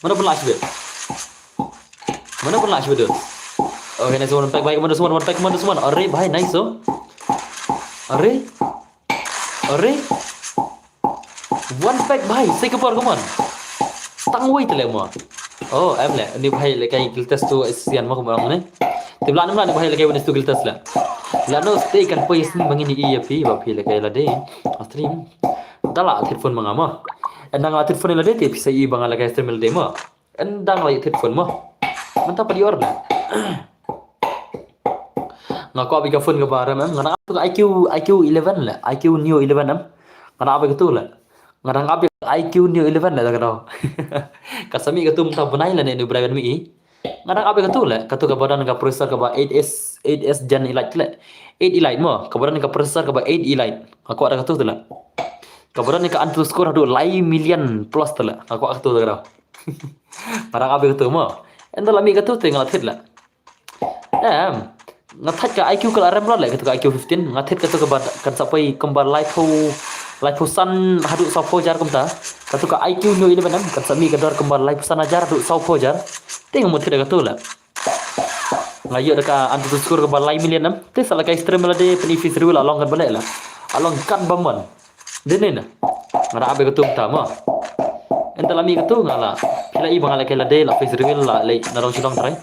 Mana pun last bit? Mana pun last bit? Okay, nice one pack bhai. Mana semua, one pack, mana semua. Are bhai, nice so. Are. Are. One pack bhai, sei ka por, come on. Tang wei te le mo. Oh, em le, ni bhai le kai guild test tu sian mo, come on ne. Te bla nam la ni bhai le kai witness tu guild test le. La no stay kan poi sni mangi ni i ya phi, ba phi le kai la de. Stream. Da la headphone manga mo. Endang la headphone la de te phi sa i banga le kai stream le de mo. Endang la headphone mo. Manta padi or na. Nga kwah bika phone kaba rem em. Nga dang ap ka I Q, I Q eleven le. I Q Neo eleven em. Nga dang ap ka tu le. Nga dang ap ka I Q Neo eleven le, da ka dau. Ka sami ka tu mynta bnai le ne, nu brai ban mi i. Nga dang ap ka tu le. Ka tu kaba don ka processor kaba eight S, eight S Gen Elite le. Eight Elite mo. Kaba don ka processor kaba eight Elite. Nga kwah da ka tu le. Kaba don ka Antutu score haduh lai million plus tu le. Nga kwah ka tu, da ka dau. Nga dang ap ka tu mo. Enda la mi ka tu te nga la thied le. Em, nga thait ka I Q ka la rem lot le, katu ka I Q fifteen, nga thait katu ka ba, kan sa poi kumba laiphew, laiphew san haduh sawphew hajar kumta. Katu ka I Q Neo eleven em, kan sa mih ka dor kumba laiphew san hajar haduh sawphew hajar. Te nga mut thait katu le. Nga ïoh da ka Antutu score kaba lai million em. Te sa la kai stream la de pyni phi sriwi la long kan ba leh la. Long kan ba mon. Dei ne na. Nga da ap ka tu ta mo. Enta la mi ka tu nga la. Phi la i ba nga la kai la de la face reveal la le na rong shilong trai.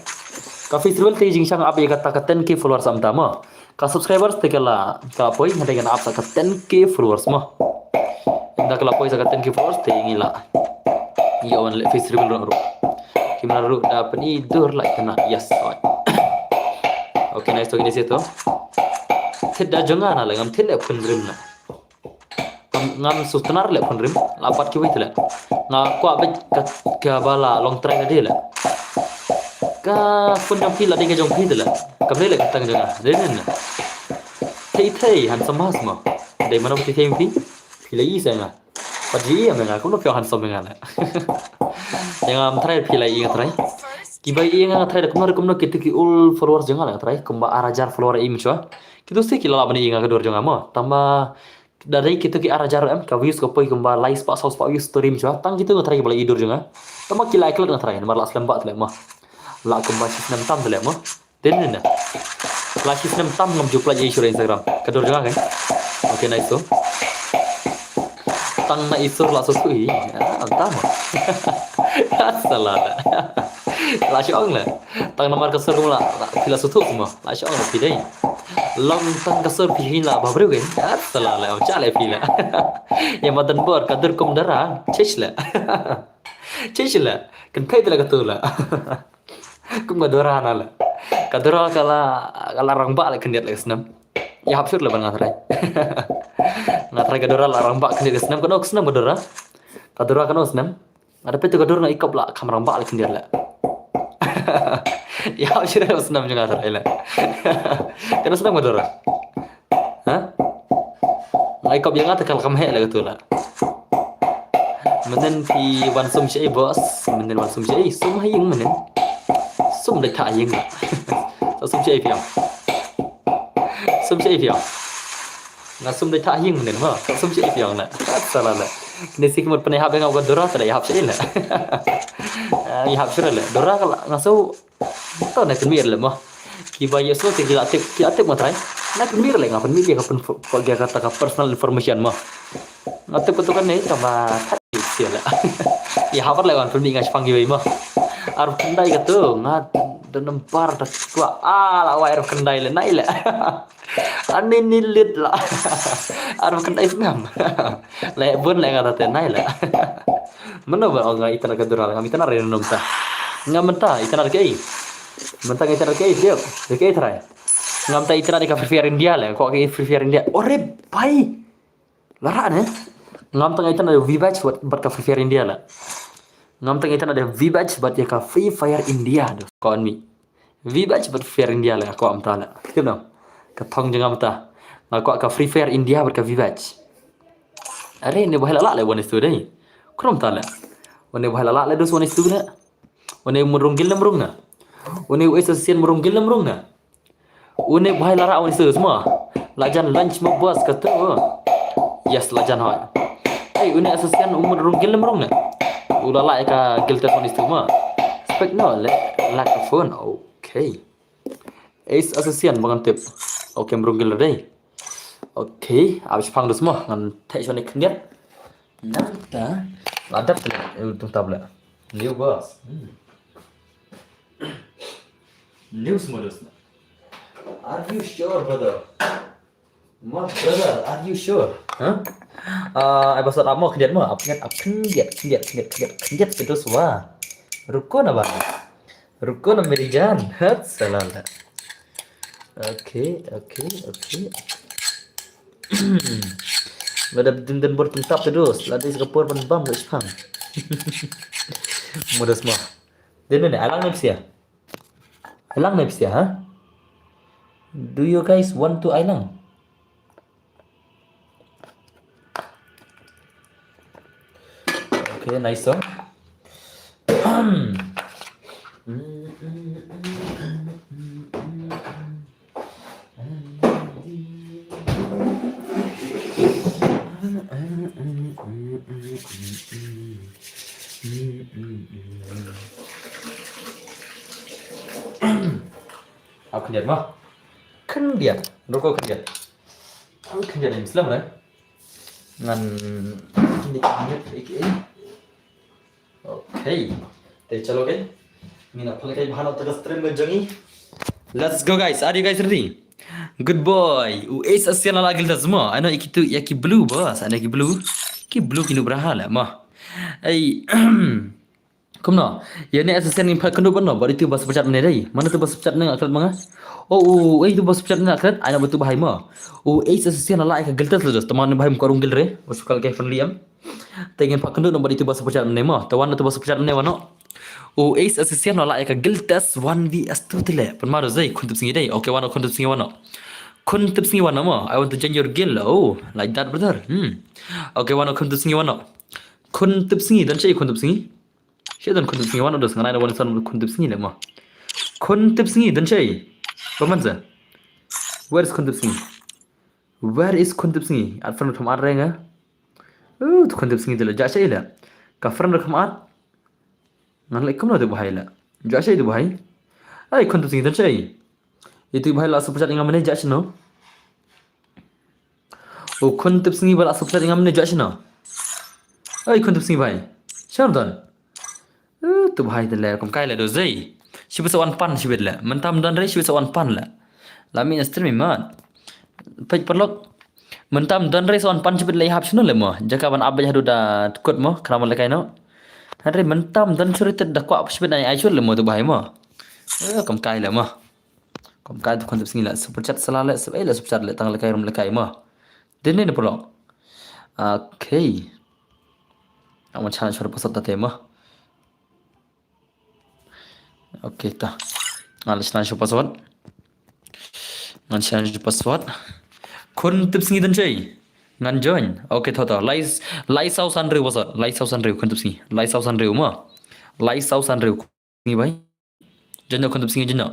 Ka face reveal te jingshisha nga ap ïa kata ka ten K followers mynta mo. Ka subscribers te ka la, ka la poi, nga dei ngan ap sa ka ten K followers mo. Ynda ka la poi sa ka ten K followers te ngi la ïoh ban leh face reveal ruh. Ki mra ruh da pyni dur la kena. Yes, oi. Okay, nice to, kine sito. Thied da jong nga na leh, ngam thied leh phone rim na. Ngam, ngam sngewtynnat leh phone rim, la pat kiwei te leh. Nga kwah beit ka, kaba la long try ka dei leh. Ka phone jong phi la dei ka jong phi te leh. Kam dei leh ka tang jong nga. Dei ne ne. Thei thei handsome mas mo. Dei mano thei thei phi. Phi la i sa nga. Pat ji i ïa nga kumno phi handsome nga leh. Ïa ngam try phi la i nga try. Kiba i nga try da kumno kumno kito ki old followers jong nga leh try. Kumba ar hajar follower i mynshwa. Kito si ki la lah ban i nga ka dur jong nga mo. Tangba da dei kito ki ar hajar em, ka views ka poi kumba lai spah saw spah views story mynshwa. Tang kito nga try kiba la i dur jong nga. Tangba ki la klet nga try namar la slem bha te leh mo. La kumba shi snem tam te leh mo. Dei ne ne. La shi snem tam ngam ju pynlait ïa i shuh Instagram. Ka dur jong nga kan. Okay, nice to. Tang na i sur la sngewthuh hi. Ah, tam. Salah. La shu ong leh. Tang namar ka sur kum la, la, phi la sngewthuh mo. La shu ong leh phi dei. Long tang ka sur phi hi la ba briew kan. Salah leh, ong cha leh phi leh. Ïa ma don bor ka dur kum Dora. Chish leh. Chish leh. Kan phi te leh ka tu leh. Kum ka Dora na leh. Ka Dora ka la, ka la rangbah leh khyndiat leh ka snem. Ïa hap shuh leh ban nga try. Nga try ka Dora la rangbah khyndiat ka snem, kano ka snem ka Dora? Ka Dora kano ka snem? Nga da peit ka Dora nga i kop la kham rangbah leh khyndiat leh. Ïa hap shuh leh ka snem jong nga try leh. Kano ka snem ka Dora? Ha? Nga i kop ïa nga te ka la kham heh leh ka tu leh. Mynnin phi wan sum shaei boss, mynnin wan sum shaei, sum ha ïing mynnin. Sum da tha ïing leh. Sum shaei phi ong. Sum shaei phi ong. Nga sum da tha ïing mynnin mo. Sum shaei phi ong leh. Salah leh. Kine si ki mut pynai hap ïa nga ka Dora te da ïa hap shaei leh. Ah, ïa hap shaei leh. Dora ka la nga shu to na pynmih leh mo. Kiba ïohsngew te ki la tip, ki la tip nga try. Na pynmih leh nga pynmih ïa ka pyn, ïa kata ka personal information mo. Nga tip ka tu kane tangba kat sia leh. Ïa hap leh wan pynmih nga shipang kiwei mo. Ar khyndai ka tu nga da nambar da kwah. Ah, la wai ar khyndai leh nai leh. Ani ni lit la. Ar khyndai snem. Leh bun leh nga ta te nai leh. Mano ba ong nga itynnad ka Dora, ngam itynnad re nom ta. Nga mynta itynnad kaei. Mynta nga itynnad kaei, Dep. Kaei trai. Nga mynta itynnad ka Free Fire India leh, ko ka Free Fire India. Ore bai. Lara ne. Nga mynta nga itynnad V-Bucks bad, bad ka Free Fire India leh. Nga mynta nga itynnad V-Bucks bad ïa ka Free Fire India. Ko mi. V-Bucks bad Free Fire India leh, nga kwah mynta leh. Kito. Ka thong jong nga mynta. Nga kwah ka Free Fire India bad ka V-Bucks. Are ne ba hai la lah leh wan istu dei. Krum ta leh. Wan ne ba hai la lah leh dus wan istu leh. Wan ne mrung gil mrung na. Wan ne u assassin mrung gil mrung na. Wan ne ba hai la rah wan istu dus mo. La jan lunch mo boss ka tu. Yes, la jan hoi. Ai, wan ne assassin u mrung gil mrung na. U la lah ka gil telefon istu mo. Spek no leh la ka phone. Okay. Ace assassin ba ngan tip. Okay, mrung gil dei. Okay, ab shipang dus mo ngan theh shwa ne khyndiat. Nangta la dap te, eh, tung tab leh. New boss. Hmm. New smo dus. Are you sure, brother? My brother, are you sure? Huh? Ah, ai ba sot ap mo khyndiat mo, ap khyndiat, ap khyndiat, khyndiat, khyndiat, khyndiat, khyndiat, khyndiat, khyndiat, wa. Ruko na ba. Ruko na meri jan. Hat salala. Okay, okay, okay. Lada din din bor tentap terus, lada is kapor ban bam leh shipang. Mudah semua. Din ne, alang ne psia. Alang ne psia, ha? Do you guys want to alang? Okay, nice song. Ap khyndiat mo. Khyndiat. Ruko khyndiat. Ap khyndiat im slem re. Ngan khyndiat khyndiat ike. Okay. Te chalo ke. Ngin ïa pynlong kai bha noh ïa ka stream ka jong ngi. Let's go guys. Are you guys ready? Good boy. U Ace Asian la la gilda zma. Ano ïa kitu ïa ki blue boss. Ano ïa ki blue. Ki blue ki nu braha la ma. Ei. Kumno? Ïa ne Ace Asian ngin pat kynduh ban noh. Bad itu ba super chat mynne dei. Mano tu ba super chat mynne nga klet ma nga? Oh, oh, eh, itu ba super chat mynne nga klet. Ai na ba tu ba hai ma. U Ace Asian la la ïa ka gilda zma. Teman ba hai ma ka rung gil re. Ba super kai friendly am. Te ngin pat kynduh noh bad itu ba super chat mynne ma. Te wan na tu ba super chat mynne wan noh. U Ace Asian la la ïa ka guild test one v two te leh. Pynmar u Zei, khun tip sngi dei. Okay, wan noh khun tip sngi wan noh. Khun tip sngi wan noh mo. I want to join your guild. Oh, like that brother. Hmm. Okay, wan noh khun tip sngi wan noh. Khun tip sngi, don shaei khun tip sngi? Shaei don khun tip sngi wan noh dos ngan ai na wan son khun tip sngi leh mo. Khun tip sngi, don shaei? Ba man sa. Where is khun tip sngi? Where is khun tip sngi? At friend ruh kham at re nga. Uh, tu khun tip sngi te leh. Jah shaei leh. Ka friend ruh kham at. Ngan leh kumno te ba hai leh. Jah shaei te ba hai. Ai khun tip sngi don shaei. Itu ba hai la super chat ïa nga mynne jah shano. Oh khun tip sngi ba la super chat ïa nga mynne jah shano. Ai khun tip sngi ba hai. Shano don. Uh, tu ba hai te leh kum kai leh do Zei. Shibit sa wan pan shibit leh. Mynta ym don re shibit sa wan pan leh. La mih na stream mat. Peit paralok. Mynta ym don re sa wan pan shibit leh hap shano leh mo. Jaka ban update haduh da kut mo. Khnang ban leh kai noh. Hynrei mynta ym don shuh re te da kwah shibit na ai shuh leh mo tu ba hai mo. Eh, kum kai leh mo. Kum kai tu khun tip sngi leh super chat sa la leh sep ei leh super chat leh tang leh kai rum leh kai mo. Dei ne ne paralok. Okay. Ngan wan shna shuwa password ta te mo. Okay ta. Ngan wan shna shuwa password. Ngan wan shna shuwa password. Khun tip sngi don shaei. Ngan join. Okay ta ta. Lai lai saw san hynriew password. Lai saw san hynriew khun tip sngi. Lai saw san hynriew mo. Lai saw san hynriew sngi bhai. Join noh khun tip sngi join noh.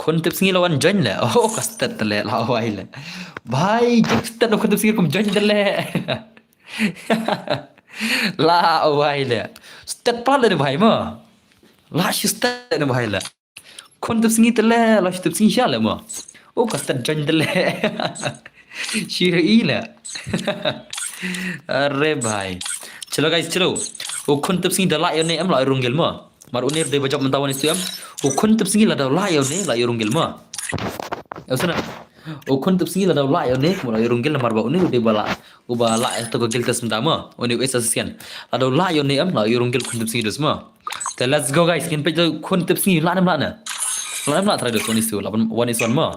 Khun tip sngi la wan join leh. Oh ka stet te leh la wai leh. Bhai, join stet noh khun tip sngi kum join te leh. La wai leh. Stet pat leh bhai mo. La shu stet noh bhai leh. Khun tip sngi te leh, la shu tip sngi sha leh mo. Oh ka stet join te leh. Shi i leh. Are bhai. Chalo guys, chalo. Oh khun tip sngi da la ïa ne em la rung gel mo. Mar une dei ba jop mynta wan istu em. U khun tip sngi la daw la ïa une la ïa rung gil ma. Ïa usna. U khun tip sngi la daw la ïa une mo la ïa rung gil mar ba une u dei ba la. U ba la ïa to ka gil test mynta ma. Une u Ace Asian. La daw la ïa une em la ïa rung gil khun tip sngi dus ma. Te let's go guys. Kin peit khun tip sngi la nem la ne. La nem la try dus wan istu la wan istu ma.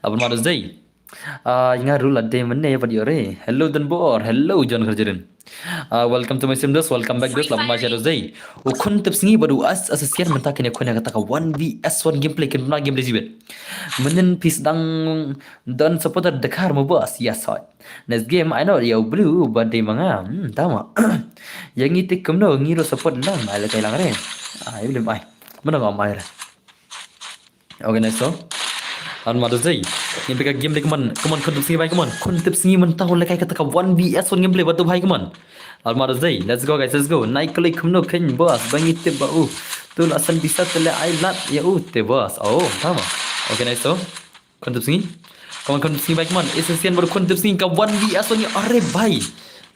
La ban ma dus dei. Ah, nga ruh la dei mynne bad ïoh re. Hello Donbor, hello John Kharjrin. Ah, welcome to my stream dos, welcome back dos, la ban ma shadow dei. U khun tip sngi bad u Ace Asian mynta kine khun ïa kata ka one v one gameplay kin pynbna gameplay jibet. Mynnin phi sdang don supporter Dakar mo boss, yes hot. Next game I know ïa u blue bad dei ma nga. Hmm, tama. Ïa ngi te kumno ngi ruh support lang, ai la kai lang re. Ai blim ai. Mynno ngam ai re. Okay, nice to. An ma dei. Ngin pika game dei, come on. Come on, khun tip sngi bhai, come on. Khun tip sngi mynta u lehkai kata ka one v one gameplay bad u bhai, come on. An ma dei. Let's go guys, let's go. Nai kali kumno khein boss, ba ngi tip ba u. Tu la san bisa te leh ai lad ïa u te boss. Oh, tama. Okay, nice to. Khun tip sngi. Come on, khun tip sngi bhai, come on. Ace Asian bad khun tip sngi ka one v one ngi. Are bhai.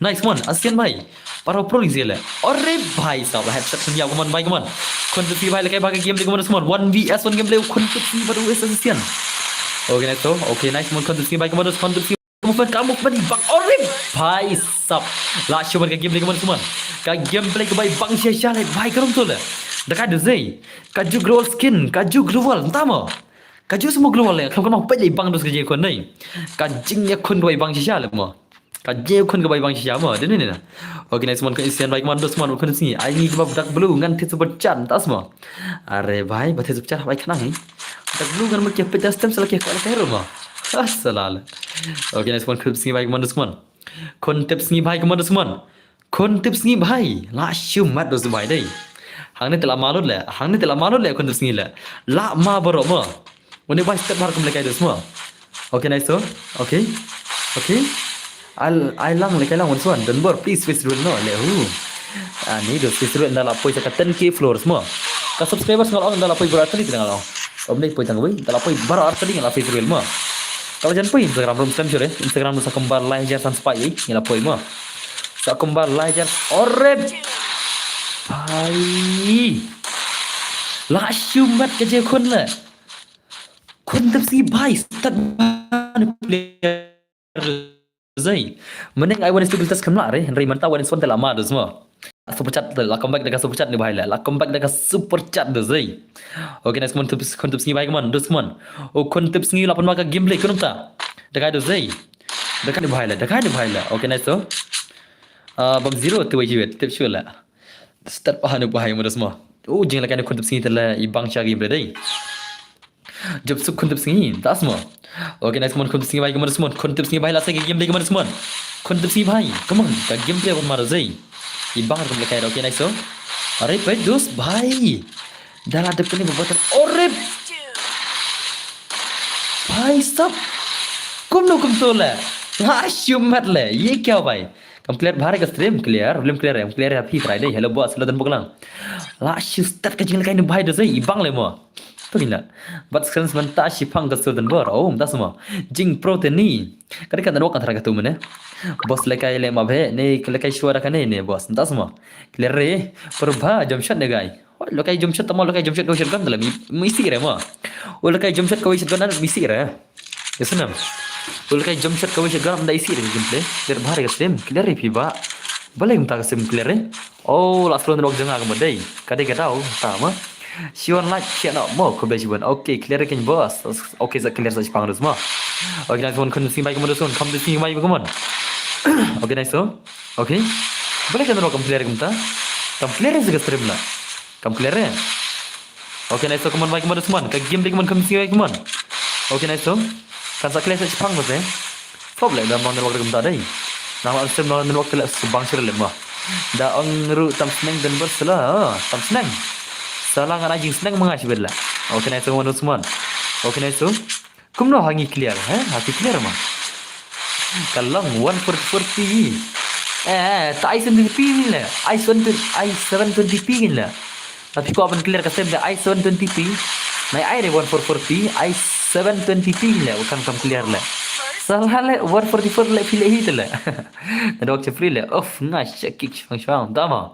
Nice, come on, Asian bhai. Para pro lagi sila. Are bhai, sab la headset pun ya, come on bhai, come on. Khun tip sngi bhai, lehkai ba ka game dei, come on, come on. One v one gameplay, khun tip sngi bad u Ace Asian. Okay, nice to. Okay, nice, come on, khun tip sngi bhai, come on, khun tip sngi. Ka movement, ka movement bang. Are bhai, sab. La shu ban ka game dei, come on, come on. Ka gameplay ka bhai bang sha sha leh bhai, ka rum tu leh. Da ka dei. Ka ju global skin, ka ju global, tama. Ka ju semua global leh, kam kena peit leh bang dus ka jingïakhun dei. Ka jingïakhun ka bhai bang shisha leh mo. Ka jingïakhun ka bhai bang shisha mo, dei ne ne. Okay, nice one, ka Asian bhai, come on, dos man, khun tip sngi. Ai ngi kaba dark blue ngan thied super chat tas mo. Are bhai, ba thied super chat bhai khnang hi. Dark blue ngan mo ki peit stem sala ki ko la kero mo. Asala. Okay, nice one, khun tip sngi bhai, come on, dos man. Khun tip sngi bhai, come on, dos man. Khun tip sngi bhai, la shu mat dos bhai dei. Hangne te la malut leh, hangne te la malut leh khun tip sngi leh. La ma baroh mo. Une bhai step har kum lehkai dos mo. Okay, nice to. Okay. Okay. Al ai lang lehkai lang one one. Donbor, please face reveal noh leh hu. Ani dos face reveal nda la poi sa ka ten K followers mo. Ka subscribers nga la ong nda la poi baroh artylli nda la ong. Om dei poi tang wei, nda la poi baroh artylli nda la face reveal mo. Ka la jan poi Instagram room stem sure. Instagram room sa kumba lai hajar san spah ei, ngi la poi mo. Sa kumba lai hajar. Ore bhai. La shu mat ka je khun le. Khun Tipsngi bhai, stad bha ne player. Zei. Mynne ai wan stu giltas kham la re, hynrei mynta wan swan te la ma dus mo. Super chat la comeback da ka super chat ne bhai le. La comeback da ka super chat dus zei. Okay, nice, khun Tips, khun Tipsngi bhai, come on, dus, come on. O khun Tipsngi la pan ma ka gameplay kumta. Da kai dus zei. Da kai ne bhai le, da kai ne bhai le. Okay, nice to. Ah, bam zero tu wei jiwet, tip shu le. Start pa hanu pa hai mo dus mo. O jing la kai ne khun Tipsngi te le i bang sha gameplay dei. Jop suk khun Tipsngi, das mo. Okay, nice, come on, khun Tipsngi bhai, come on, come on. Khun Tipsngi bhai, la sa ka gameplay, come on, come on. Khun Tipsngi bhai, come on. Ka gameplay wan ma zei. I bang kum le kai, okay, nice to. Are peit dus bhai. Da la dep kane ba button. Ore. Bhai sab. Kumno kumto le. La shu mat le. Ye kya bhai? Kam clear bha re ka stream, clear. Problem clear, em clear ya phi Friday. Hello boss, hello dan buklang. La shu start ka jing le kai ne bhai dus zei. I bang le mo. Tu ni la. Bat screen mynta shi phang ka student bor. Oh, mynta sma. Jing pro te ni. Ka dei ka network ka thara ka tu mynne. Boss le kai le ma bhe. Ne le kai shwa da ka ne ne boss. Mynta sma. Clear re. Probha jump shot ne gai. Oi, le kai jump shot tama le kai jump shot ka wei shotgun tala mi, mi sih re ma. O le kai jump shot ka wei shotgun na mi sih re. Ya sana. O le kai jump shot ka wei shotgun na isi re gameplay. Clear bha re ka stream. Clear re phi ba. Balai mynta ka stream clear re. Oh, la slow network jong nga ka mo dei. Ka dei ka dau, ta ma. Shi wan like, share no mo, khublei shibun. Okay, clear ken boss. Okay, sa clear sa shipang dus mo. Okay, nice one, khun Tipsngi bhai, come on, dus one, khun Tipsngi bhai, come on. Okay, nice one. Okay. Balai ka network kam clear kumta. Kam clear sa ka stream la. Kam clear re. Okay, nice one, come on bhai, come on, dus one. Ka game dei, come on, khun Tipsngi bhai, come on. Okay, nice one. Kan sa clear sa shipang bas eh. Flop le da mo network re kumta dei. Nang la stream mo network te le subang shir le mo. Da ong ru tam sneng den bas la, tam sneng. Sa la ngan ai jing sneng ma nga shibit la. Okay, nice one, dus one. Okay, nice one. Kumno ha ngi clear, eh? Ha ki clear ma. Ka long one forty-four P. Eh, ta ai seven twenty P ni le. Ai seven twenty, ai seven twenty P ni le. Tapi ko ban clear ka stream da ai seven twenty P. Nai ai re one forty-four P, ai seven twenty P ni le, kan kam clear le. Salah le one forty-four le phi le hi te le. Network che free le. Of nga shakik shang shang. Dama.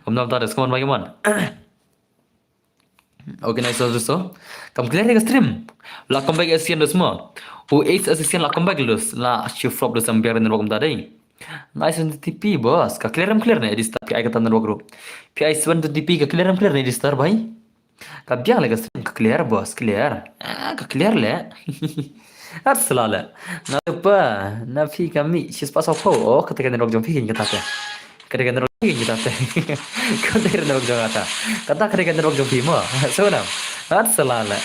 Om nam ta des, come on, bhai, come on. Okay, nice, so, so. Kam clear ka stream. La comeback Asian dus mo. U Ace Asian la comeback dus. La shu flop dus am biar network kumta dei. Nice, seven twenty P boss. Ka clear em clear ne di star, phi ai kata network group. Phi ai seven twenty P ka clear em clear ne di star bhai. Ka biang le ka stream, ka clear boss, clear. Ah, ka clear le. At sala le. Na pa, na phi kami, sis pas opo. Oh, kata ka network jong phi kin kata te. Kata ka network jong phi kin kata te. Kata ka network jong kata. Kata ka network jong phi mo. So na. At sala le.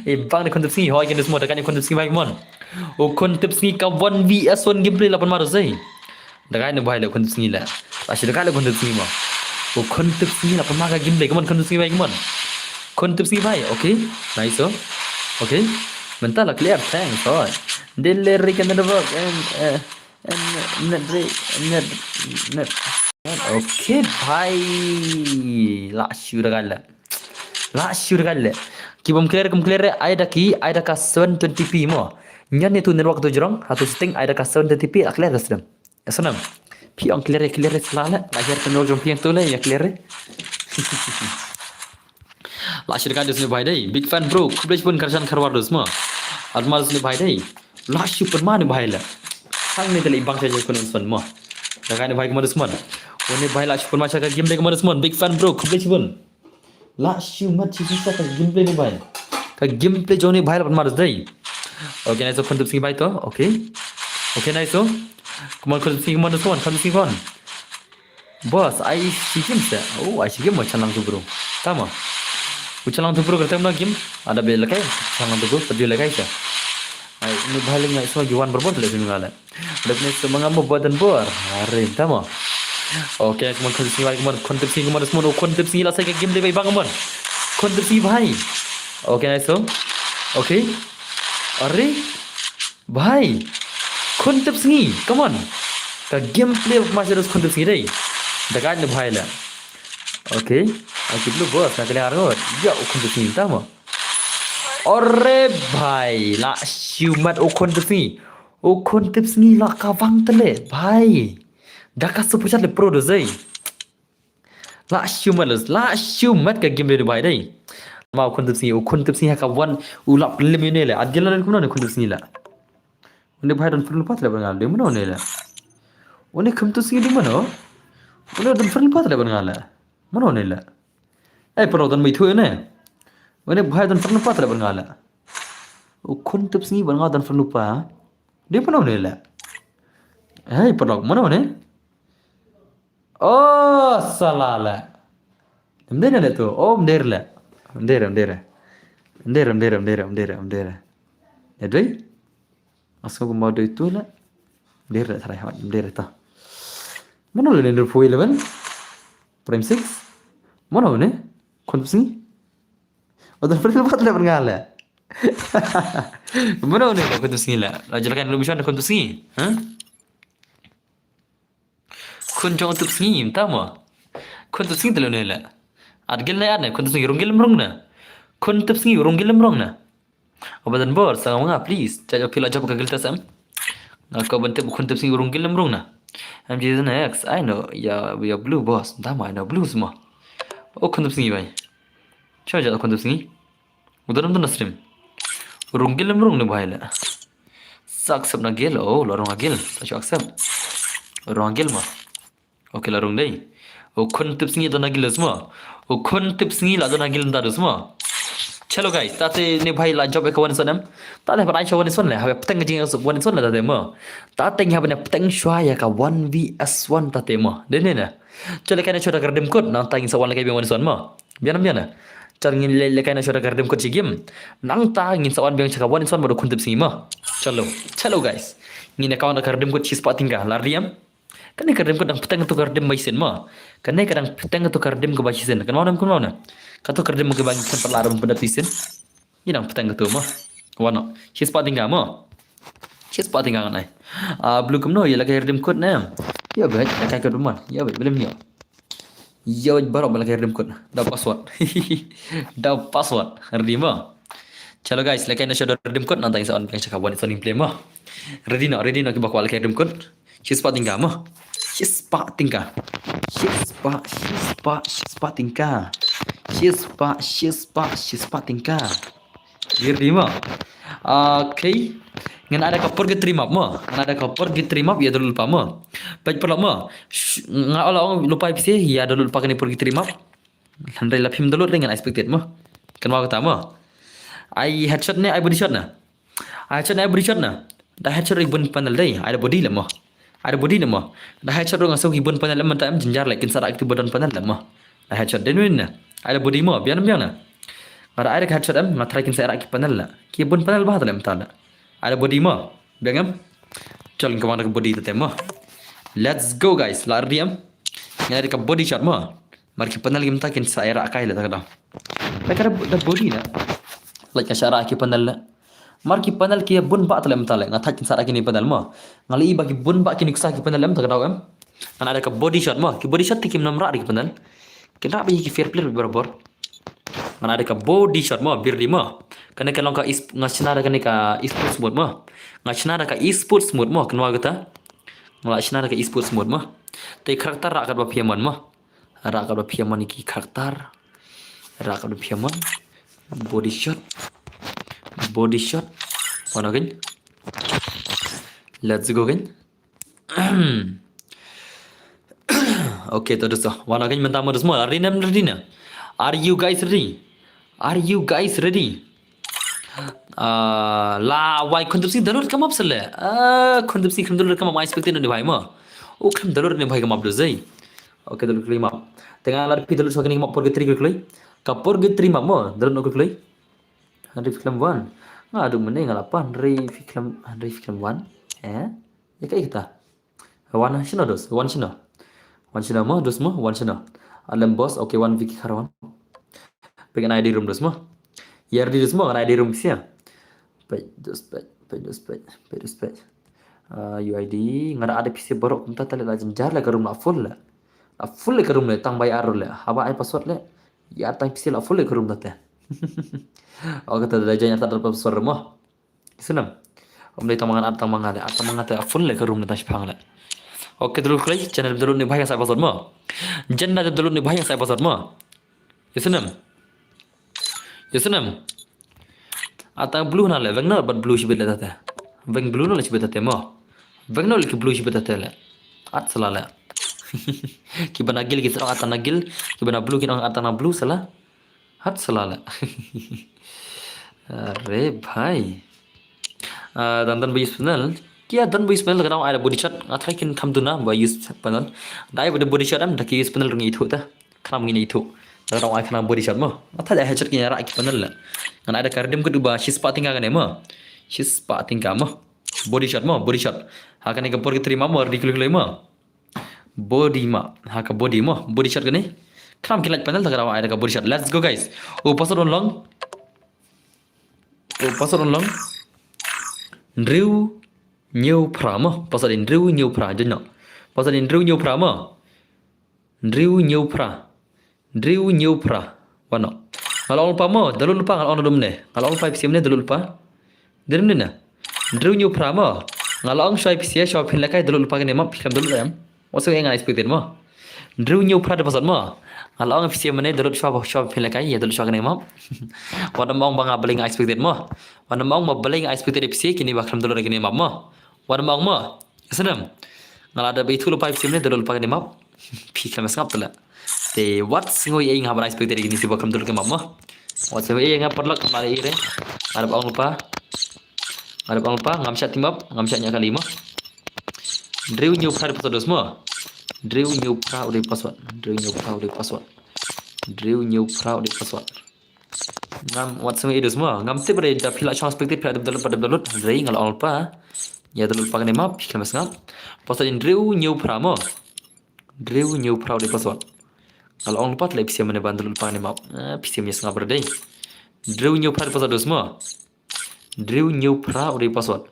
I bang ne khun Tipsngi, hoi kin dus mo, da kan khun Tipsngi bhai, come on. O khun Tipsngi ka one V S one gameplay la pan ma dus ei. Da kai ne bhai le khun Tipsngi le. Ashi da kai le khun Tipsngi mo. O khun Tipsngi la pan ma ka gameplay, come on, khun Tipsngi bhai, come on. Khun Tipsngi bhai, okay. Nice, oh. Okay. Mynta la clear, thanks, oh. Dele re ka network, em, eh, em, net re, net, net. Okay, bhai. La shu da kai le. La shu da kai le. Ki bom clear, kum clear, ai da ki, ai da ka seven twenty P mo. Nyan ni tu network tu jrong, ha tu setting, ai da ka seven twenty P, la clear ka stream. Sanam. Phi ong clear, clear, sala le. La clear, tu jong phi ong tu le, ya clear. La shu da kai dus ne bhai dei. Big fan bro. Khublei shibun Karshan Kharwar dus mo. Admar dus ne bhai dei. La shu pan ma ne bhai le. Hang ne te le i bang sha je kun son mo. Da kai ne bhai, come on dus mo. O ne bhai la shu pan ma sha ka game dei, come on dus mo. Big fan bro. Khublei shibun. La shu mat shi sa ka gameplay ne bhai. Ka gameplay jong ne bhai la pan ma dus dei. Okay, nice, khun Tipsngi bhai to. Okay. Okay, nice, oh. Come on, khun Tipsngi, come on, come on, khun Tipsngi, come on. Boss, ai shi game se. Oh, ai shi game mo chalang tu bro. Tama. U chalang tu bro kata mo game. Ada be lekai. Chalang tu bro, pergi lekai se. Ai, ni bhai le ngai so yuan berbot le sini ngale. Dep ni semanga mo badan bor. Are, tama. Okay, come on, khun Tipsngi, come on, khun Tipsngi, come on, khun Tipsngi, la sa ka game dei bhai bang, come on. Khun Tipsngi bhai. Okay, nice, so. Okay. Are. Bhai. Khun Tipsngi, come on. Ka gameplay ma sha dus khun Tipsngi dei. Da kai ne bhai le. Okay. Aki blue boss na kali arngot. Ya, o khun Tipsngi tama. Ore bhai, la shu mat o khun Tipsngi. O khun Tipsngi la ka bang te le bhai. Da ka super chat le pro dus ei. La shu mat la, la shu mat ka game dei bhai dei. Ma u khun tip sngi, u khun tip sngi ha ka wan, u lap lim ïa une le. At gila ne kumno ne khun tip sngi la. Une bhai don friend lypa te le ban nga le, mano une le. Une khun tip sngi dei mano. Une don friend lypa te le ban nga le. Mano une le. Eh, pynlong don mai thu une. Une bhai don friend lypa te le ban nga le. U khun tip sngi ban nga don friend lypa. Dei mano une le. Hei, pynlong mano une. Oh, sala le. Em dei ne le tu. Oh, em dei le. Em dei, em dei. Em dei, em dei, em dei, em dei, em dei. Ya dei. Asko kumba dei tu le. Em dei le tharai hot, em dei le ta. Mano le ne pui le ben. Prime six. Mano ne? Khun tip sngi. Oh, don friend lypa te le ban nga le. Mano ne khun tip sngi le. La jelakan lu mission khun tip sngi. Ha? Khun jong u tip sngi, mynta mo. Khun tip sngi te le une le. At gil ne at ne, khun tip sngi rung gil em rung ne. Khun tip sngi rung gil em rung ne. Abadan bor, sa nga, please. Judge appeal a job ka gil ta sem. Nga ko ban tip khun tip sngi rung gil em rung ne. M J is next. I know, ya, ya blue boss. Mynta mo, I know blue mo. O khun tip sngi bhai. Cho judge khun tip sngi. U don don na stream. Rung gil em rung ne bhai le. Sa accept na gil, oh, la rung a gil. Sa shu accept. Rung a gil mo. Okay, la rung dei. U khun tip sngi don a gil dus mo. U khun tip sngi la don a gil da dus mo. Chalo guys, tate ne bhai la job e ka one is one em. Tate bad ai sha one is one le. Habe pteng jing one is one le tate mo. Tate ngi habe ne pteng shwa ya ka one v one tate mo. Dei ne ne. Chale kai na shoda ka redeem code. Nang ta ngin sa wan le kai one is one mo. Bian bian na. Chal ngin le, le kai na shoda ka redeem code shi game. Nang ta ngin sa wan biang sha ka one is one mo da khun tip sngi mo. Chalo. Chalo guys. Ngin account ka redeem code shi spah tyngka. La redeem. Kane ka redeem code dang pteng tu ka redeem bai sin mo. Kane ka dang pteng tu ka redeem ka bai sin. Kan mau nam kan mau na. Ka tu ka redeem ka bai kan pala rum pada tu sin. Ngi dang pteng ka tu mo. Wano. Shi spah tyngka mo. Shi spah tyngka ngan ai. Ah, blue kumno ya la kai redeem code ne. Ya bai la kai code mo. Ya bai belum nyo. Ya bai baroh ba la kai redeem code. Da password. Da password. Ready mo. Chalo guys, la kai na shoda redeem code nang ta ngin sa wan biang sha ka one is one play mo. Ready no, ready no ki ba kwah la kai redeem code. Shi spah tyngka mo. Shi spah tyngka. Shi spah, shi spah, shi spah tyngka. Shi spah, shi spah, shi spah tyngka. Ready mo. Okay. Ngan ai da ka purgatory map mo. Ngan ai da ka purgatory map ya download lypa mo. Peit paralok mo. Nga la ong lypa phi ya download lypa kane purgatory map. Hynrei la phim download ring ngan expected mo. Kan mau kata mo. Ai headshot ne ai body shot na. Ai headshot ne ai body shot na. Da headshot ring bun panel dei. Ai da body le mo. Ai da body le mo. Da headshot ring aso ki bun panel le mynta em jynjar le kin sa da ki bun panel le mo. Da headshot dei nuin na. Ai da body mo bian bian na. Nga da ai da headshot em nga try kin sa da ki panel le. Ki bun panel ba ta le mynta le. Ai da body mo. Biang em. Chal ngin ka wang da ka body ta te mo. Let's go guys. La ready em. Nga da ka body shot mo. Mar ki panel kim ta kin sa era kai la ta ka dang. La ka da body na. La ka shara ki panel la. Mar ki panel ki bun ba ta lem ta le nga thaj kin sa ki ni panel mo. Nga li ba ki bun ba ki ni sa ki panel lem ta ka dau em. Nga da ka body shot mo. Ki body shot ti kim nam ra ki panel. Kin ra ba ki fair play barabor. Nga da ka body shot mo bir di mo. Kane ka long ka nga shna da kane ka esports mode mo. Nga shna da ka esports mode mo kan wa kata. Nga shna da ka esports mode mo. Te character ra ka ba phi mon mo. Ra ka ba phi mon ki character. Ra ka ba phi mon. Body shot. Body shot. Wan again. Let's go again. Okay, to dosto. Wan again mynta mo dosto. Ready na, ready na. Are you guys ready? Are you guys ready? Ah, la wai khun tip sngi download ka map sele. Ah, khun tip sngi khun download ka map ma expected ni bhai mo. O khun download ni bhai ka map do zai. Okay, download klik map. Tengah la pi download swa kini map purgatory klik. Ka purgatory map mo, download klik. Hynrei film one. Nga duk mene nga lapan hynrei film hynrei film one. Eh? Ya kai kita. Wan shino dos, wan shino. Wan shino mo, dos mo, wan shino. Alem boss, okay, wan Vicky Karawan. Pengen I D room dos mo. Yer di dos mo, kan I D room sia. Pej dos pej, pej dos pej, pej dos pej. Uh, U I D, ngara ada P C borok kumta tale la jenjar la ka room la full la. La full la ka room la, tang bai arrow la. Haba ai password la. Ya tang P C la full la ka room tate. Oh, kata da janya tak dapat password mo. Sunam. Om dei tang mangan at tang mangan le. At tang mangan te a full le ka room le tang shipang le. Okay, download kloi, jan da download ne bha ïa sa password mo. Jan da download ne bha ïa sa password mo. Ïa snem. Ïa snem. Ata blue na le, veng na bad blue shibit le tate. Veng blue na le shibit tate mo. Veng na le ki blue shibit tate le. At sala le. Ki ba na gil ki sa ong ata na gil, ki ba na blue ki ong ata na blue sala. Hat sala le. Are bhai. Ah, dan dan bui spinel. Kia dan bui spinel ka dang ai da body shot. Nga try kin kham duna ba use panel. Dai ba da body shot am da ki use panel rung ithu ta. Khnam ngin ithu. Da dang ai khnam body shot mo. Nga try da headshot ngin ra ki panel le. Ngan ai da ka redeem code ba shispah tyngka kane mo. Shispah tyngka mo. Body shot mo, body shot. Ha kane ka por ki tri ma mo, ready klik klik mo. Body ma, ha ka body mo, body shot kane. Khnam ki light panel ta ka dang ai da ka body shot. Let's go guys. Oh, password on long. Oh, password on long. Hynriew hynñiew phra mo. Password hynriew hynñiew phra, jong no. Password hynriew hynñiew phra mo. Hynriew hynñiew phra. Hynriew hynñiew phra. Wano. Nga la ong lypa mo, download lypa, nga la ong dum ne. Nga la ong lypa phi siem ne, download lypa. Dum ne na. Hynriew hynñiew phra mo. Nga la ong shuwa phi siem, shuwa phin lehkai, download lypa kane mo, phi khlem download em. Wat sngew ei, nga expected mo. Hynriew hynñiew phra de password mo. Nga la ong phi siem ne, download shuwa, shuwa phin lehkai, ïa download shuwa kane mo. Wat ym ong ba nga balei nga expected mo. Wat ym ong ba balei nga expected phi siem kine ba khlem download kine mo mo. Wat ym ong mo. Snem. Nga la da ba ithu lypa phi siem ne, download lypa kane mo. Phi khlem sngap tela. Te wat sngew ei, nga ban expected kine siem ba khlem download kane mo. Wat sngew ei, nga paralok ma ei re. Nga da ba ong lypa. Nga da ba ong lypa, ngam shah team up, ngam shah ñiah kali mo. Hynriew hynñiew phra u dei password dos mo. Hynriew hynñiew phra u dei password. Hynriew hynñiew phra u dei password. Hynriew hynñiew phra u dei password. Ngam, wat sngew ei dos mo. Ngam tip re da phi la shong expected phi la dep download, pa dep download. Hynrei nga la ong lypa. Ïa download lypa kane mo, phi khlem sngap. Password hynriew hynñiew phra mo. Hynriew hynñiew phra u dei password. Nga la ong lypa, tla phi siem ne ban download lypa kane mo. Eh, phi siem ïa sngap re dei. Hynriew hynñiew phra u dei password dos mo. Hynriew hynñiew phra u dei password.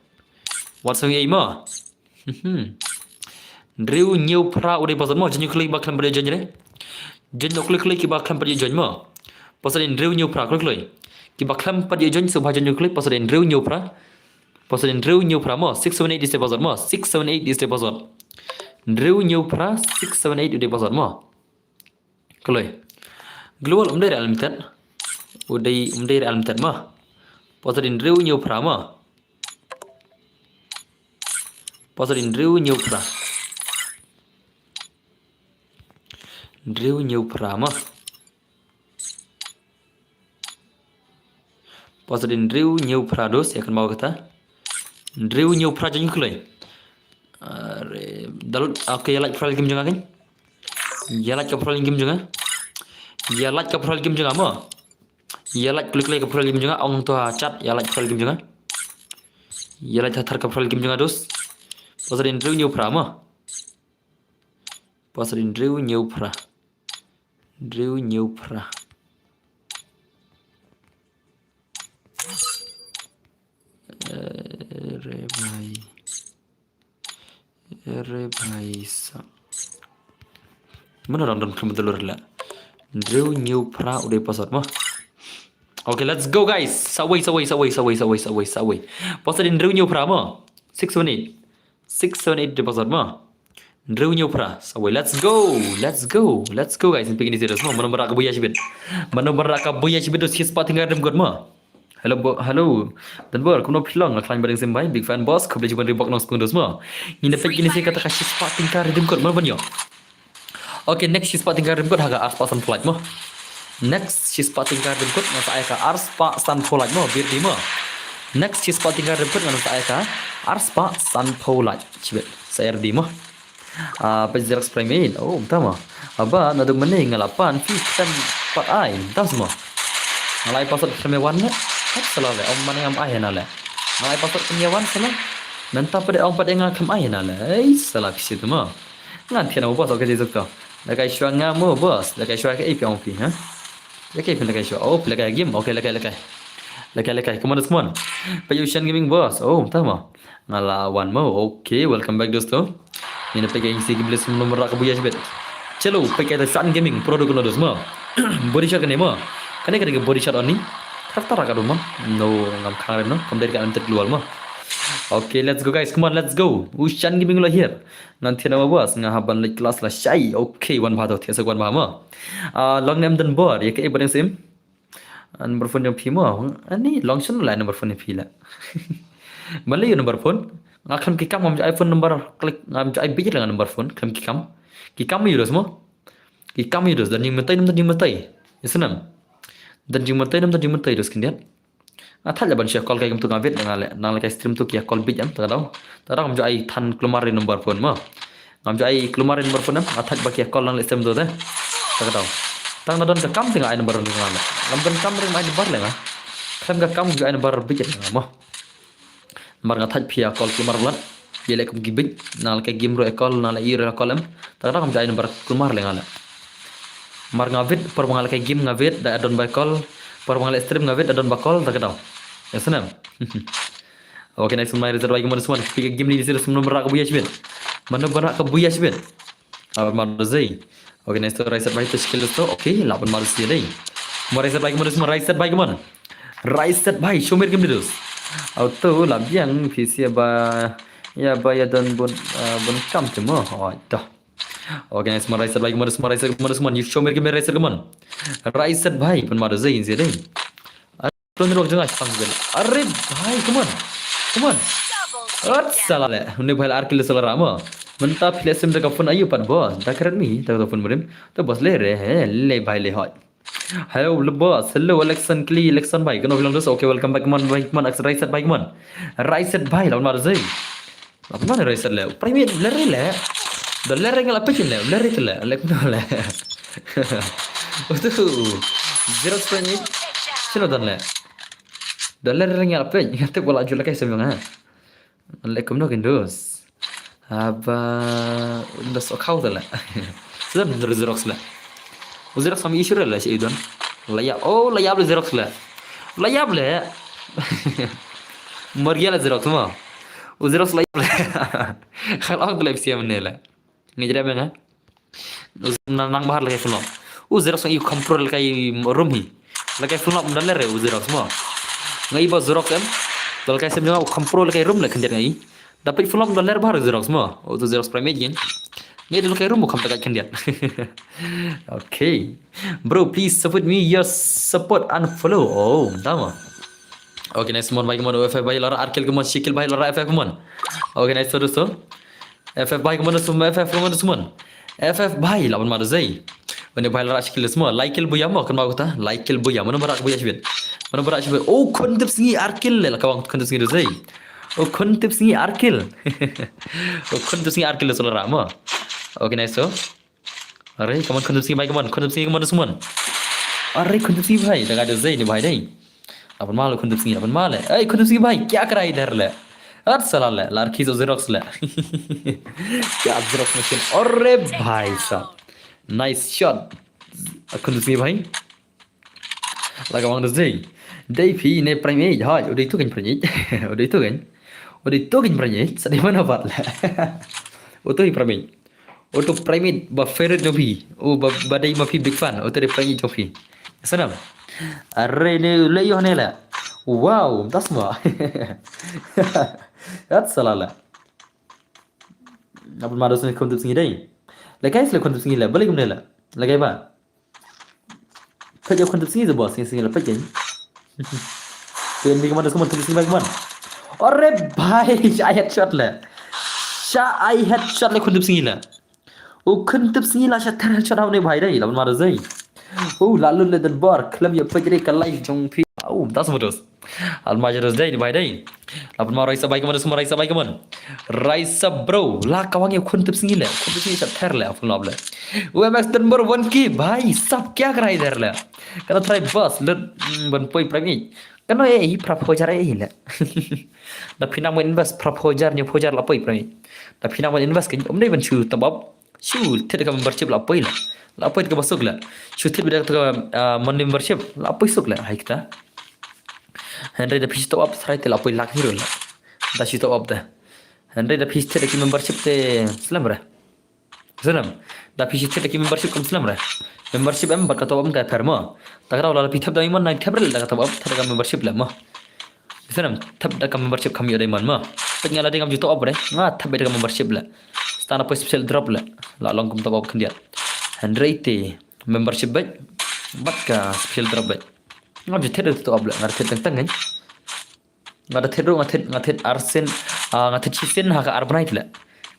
Wat sngew ei mo. Mhm. Hynriew hynñiew phra u dei password mo. Join ïa u khlei ba khlem pat ïoh join re. Join ïa u khlei khlei ki ba khlem pat ïoh join mo. Password hynriew hynñiew phra khlei khlei. Ki ba khlem pat ïoh join sngewbha join ïa u khlei, password hynriew hynñiew phra. Password hynriew hynñiew phra mo. Six seven eight is the password mo. Six seven eight is the password. Hynriew hynñiew phra, six seven eight u dei password mo. Kloi. Global um dei re unlimited. U dei um dei re unlimited mo. Password hynriew hynñiew phra mo. Password hynriew hynñiew phra. Hynriew hynñiew phra mo. Password hynriew hynñiew phra dos, ïa kynmaw kata. Hynriew hynñiew phra jong ïa u khlei. Are, download, okay, ïa like profile game jong nga keiñ. Ïa like ka profile game jong nga. Ïa like ka profile game jong nga mo. Ïa like klik klik ka profile game jong nga, ong to ha chat, ïa like profile game jong nga. Ïa like thar ka profile game jong nga dos. Password hynriew hynñiew phra mo. Password hynriew hynñiew phra. Hynriew hynñiew phra. Are bhai. Are bhai sa. Mano dang don khlem download la. Hynriew hynñiew phra u dei password mo. Okay, let's go guys. Sawei, sawei, sawei. Password hynriew hynñiew phra mo. Six seven eight. Six seven eight u dei password mo. Hynriew hynñiew phra. Sawei, let's go. Let's go. Let's go guys. Peit kine serious mo. Mano ba rah ka buia shibit. Mano ba rah ka buia shibit, dos shispah tyngka redeem code mo. Hello bo, hello. Donbor, kumno phi long? Nga khlaiñ bad ïeng sim bha, big fan boss. Khublei shibun ri bok nongspung dos mo. Ngin da peit kine shi kata ka shispah tyngka redeem code mo ban ïoh. Okay, next shispah tyngka redeem code ha ka arspah sanphew lait mo. Next shispah tyngka redeem code ngan sa ai ka arspah sanphew lait mo, bir di mo. Next shispah tyngka redeem code ngan sa ai ka arspah sanphew lait. Shibit, sa ai ready mo. Ah, peit Xerox Prime Eight. Oh, mynta mo. Haba naduh mynne nga la pan phi khlem pat ai, mynta mo. Nga la ai password khlem ïa wan ne. Hap sala le, ong mynne ngam ai na le. Nga la ai password khlem ïa wan sala. Mynta pat ong pat nga khlem ai na le. Ei sala phi shisha mo. Ngan thied mo boss, okay, te zuk to. Lehkai shuwa nga mo boss, lehkai shuwa kaei phi ong phi, ha? Lehkai phi lehkai shuwa. Oh, lehkai game. Okay, lehkai lehkai. Lehkai lehkai. Come on, come on. Peit Ocean Gaming boss. Oh, mynta mo. Nga la wan mo. Okay, welcome back dosto. Ngin peit ka ïing shi ki bless mo, mano ba rah ka buia shibit. Chalo, peit ka ïa Shan Gaming Pro do kano dos mo. Body shot kane mo. Kane kane ka body shot only. Kata rah ka do mo. No, ngam khang rem no. Kam dei ka unlimited global mo. Okay, let's go guys. Come on, let's go. Ushan Gaming la here. Ngan thied na ma boss, nga hap ban leit class la shai. Okay, wan bha to, thied sa wan bha mo. Ah, long nem don bor, ya ke ba deng sim. Ah, number phone jong phi mo. Ani long shen la number phone phi la. Ban leit number phone. Nga khlem ki kam, ngam ju ai phone number, click, ngam ju ai bit la number phone, khlem ki kam. Ki kam ïa dos mo. Ki kam ïa dos, don jingmyntoi, don jingmyntoi. Ïa snam. Don jingmyntoi, don jingmyntoi dos khyndiat. Nga thait la ban share call kai kumtu nga wait nga leh, nang leh kai stream tu ki call bit em, ta ka daw. Ta ka daw ngam ju ai than kulmar ïa number phone mo. Ngam ju ai kulmar ïa number phone em, nga thait ba ki call nang leh stream tu te. Ta ka daw. Tang na don ka kam te nga ai number phone nga leh. Ngam don kam ring ai number leh nga. Khlem ka kam ju ai number bit em nga mo. Namar nga thait phi ïa call kulmar blat. Phi leh kum ki bit, nang leh kai game ruh ïa call, nang leh ïa ruh ïa call em. Ta ka daw ngam ju ai number kulmar leh nga leh. Mar nga wait, por ba nga leh kai game nga wait, da don ba call, por ba nga leh stream nga wait, da don ba call, ta ka daw. Ïa snam. Okay, next one, mai Rizat bai kumon sman. Phi ka game ni serious, mano ba rah ka buya shibit. Mano ba rah ka buya shibit. Ah, mano zai. Okay, next to Rizat bai to skill to. Okay, la ban mano zai dai. Mo Rizat bai kumon sman, Rizat bai kumon. Rizat bai, show me game ni dos. Auto la biang phi sia ba, ïa ba ïa don bun, ah, bun kam te mo. Oh, dah. Okay, nice one, Raisat bhai, come on, come on, Raisat, come on, come on. You show me, give me Raisat, come on. Raisat bhai, pun madu zai, zai dai. Pun rok jeng ai pang gal. Are bhai, come on. Come on. Ot sala le. Une bhai la ar kill sala ramo. Mynta phi leh sim da ka phone ayu pat boss. Da kret mi, da ka phone murim. To boss le re, he, le bhai le hoi. Hello, le boss. Hello, Alexon Kli, Alexon bhai. Kano bilang dos. Okay, welcome back, come on, bhai, come on, Raisat bhai, come on. Raisat bhai, lawan madu zai. Apa mana Raisat le? Primate ler le. Da ler ngal apik le, ler le. Lek no le. Utu. Zero Primate. Sino dan le. Da ler ngal apik. Ngatip wala jula kai semang ha. Lek kumno kin dos. Aba dos okau le. Sudah menurut Xerox le. Xerox kami issue le si idon. Layap, oh layap le Xerox le. Layap le. Margia le Xerox mo. U Xerox la ïap le. Khal ong tlep siam ne le. Ngi jrem nga. Nang bahar le kai phone. U Xerox ngi control kai room hi. Le kai phone da le re u Xerox mo. Ngi ba Xerox em. Dal kai sem jong u control kai room le khyndiat ngi. Da pik phone da le bahar Xerox mo. U Xerox Primate gen. Ngi dal kai room mo kham ta kai khyndiat. Okay. Bro, please support me. Your support and follow. Oh, dama. Okay, nice one, bhai, come on, F F bhai, lora ar kill, come on, shi kill bhai, lora F F, come on. Okay, nice, so, so. F F bhai, come on, sum, F F, come on, sum on. F F bhai, lawan madu zai. Mane bhai lora shi kill sum, lai kill buya mo, kan mau kata, lai kill buya, mano ba rah buya shibit. Mano ba rah shibit. Oh, Khuntip Sngi ar kill le, la ka bang Khuntip Sngi zai. Oh, Khuntip Sngi ar kill. Oh, Khuntip Sngi ar kill so lora mo. Okay, nice, so. Are, come on, Khuntip Sngi bhai, come on, Khuntip Sngi, come on, come on. Are, Khuntip Sngi bhai, da ka da zai ne bhai dai. Lapan malu Khuntip Sngi, lapan malu. Ei, Khuntip Sngi bhai, kya kara idhar le? At sala le, lar khizo Xerox le. Kya Xerox machine? Are bhai sahab. Nice shot. Khuntip Sngi bhai. La ka wang da zai. Dai phi ne Primate, hai, u dei tu kan Primate. U dei tu kan. U dei tu kan Primate, sa dei mana bat le. U tu hi Primate. U tu Primate ba favorite jong phi. U ba, ba dei ma phi big fan. U tu dei Primate jong phi. Sanam. Are ne le yo ne le. Wow, das ma. At sala le. Apa ma dos ne Khuntip Sngi dai. Le kai le Khuntip Sngi le, balik ne le. Le kai ba. Page Khuntip Sngi the boss, Sngi Sngi la page. Pin bi kaman, kaman, Khuntip Sngi bhai kaman. Are bhai, sha ai headshot le. Sha ai headshot le Khuntip Sngi le. U Khuntip Sngi la sha ter headshot ha une bhai dai, laban mara zai. U la lun le dan bor, khlem ïa page re ka live jong phi. U das mutus. Alma jeros dai, bhai dai. Laban ma Raisa bhai kaman, Raisa bhai kaman. Raisa bro, la kawang ïa Khuntip Sngi le. Khuntip Sngi sha ter le, afun lab le. U M X number one ki, bhai, sab kya karai der le. Kana try bus, le, mm, ban poi prime. Kana e hi prap hojar e hi le. Da phi nang ban invest prap hojar, ni hojar la poi prime. Da phi nang ban invest kan, um dei ban chu tabab. Shu thied ka membership la poi la. La poi ka basuk la. Shu thied bida ka, ah, monthly membership la poi suk la. Hai kita. Hynrei da phi top up srai te la poi lak hero la. Da shu top up da. Hynrei da phi thied ki membership te slem re. Slem. Da phi thied ki membership kam slem re. Membership em bad ka top up ka pher mo. Ta ka la phi thep da imon na thep re da ka top up thep ka membership le mo. Snem thep da ka membership kam ïoh diamond mo. Peit nga la dei ngam ju top up re. Nga thep da ka membership le. Stan apoy special drop le. La long kum top up khyndiat. Hynrei te membership bad bad ka special drop bad. Ngam ju thet da top up le. Nga da thet teng teng kan. Nga da thet ru nga thet nga thet arsen. Ah, nga thet sisen ha ka ar bnai le.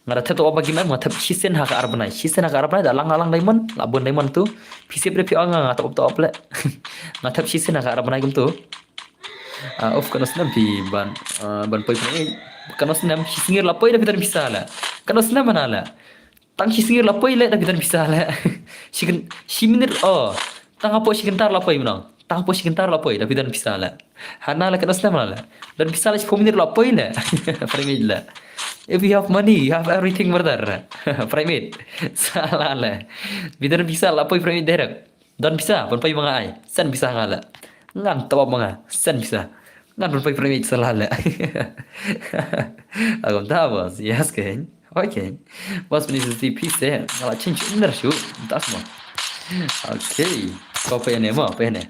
Nga da thet top up ba kim em nga thep sisen ha ka ar bnai. Sisen ha ka ar bnai da lang lang diamond. La bun diamond tu. Phi sep re phi ong nga nga top up top up le. Nga thep sisen ha ka ar bnai kum tu. Ah, of kano snem phi ban ah, ban poi poi. Kano snem shi sngir la poi da phi don pisa le. Kano snem mana le. Tang shi sngir la poi le da phi don pisa le. Shi kan shi minit oh. Tang apo shi kentar la poi mnong. Tang apo shi kentar la poi da phi don pisa le. Hana le kano snem mana le. Don pisa le shi pho minit la poi le. Primate le. If you have money, you have everything, brother. Primate. Sala le. Phi don pisa la poi primate direct. Don pisa ban poi ma nga ai. Sen pisa nga le. Ngan top up ma nga. Sen pisa. Ngan ban poi primate sala le. Agam ta boss. Yes ken. Okay. Boss pini sisi pisa. Nga la change owner shu. Das mo. Okay. Ko pa ne mo, pa ne.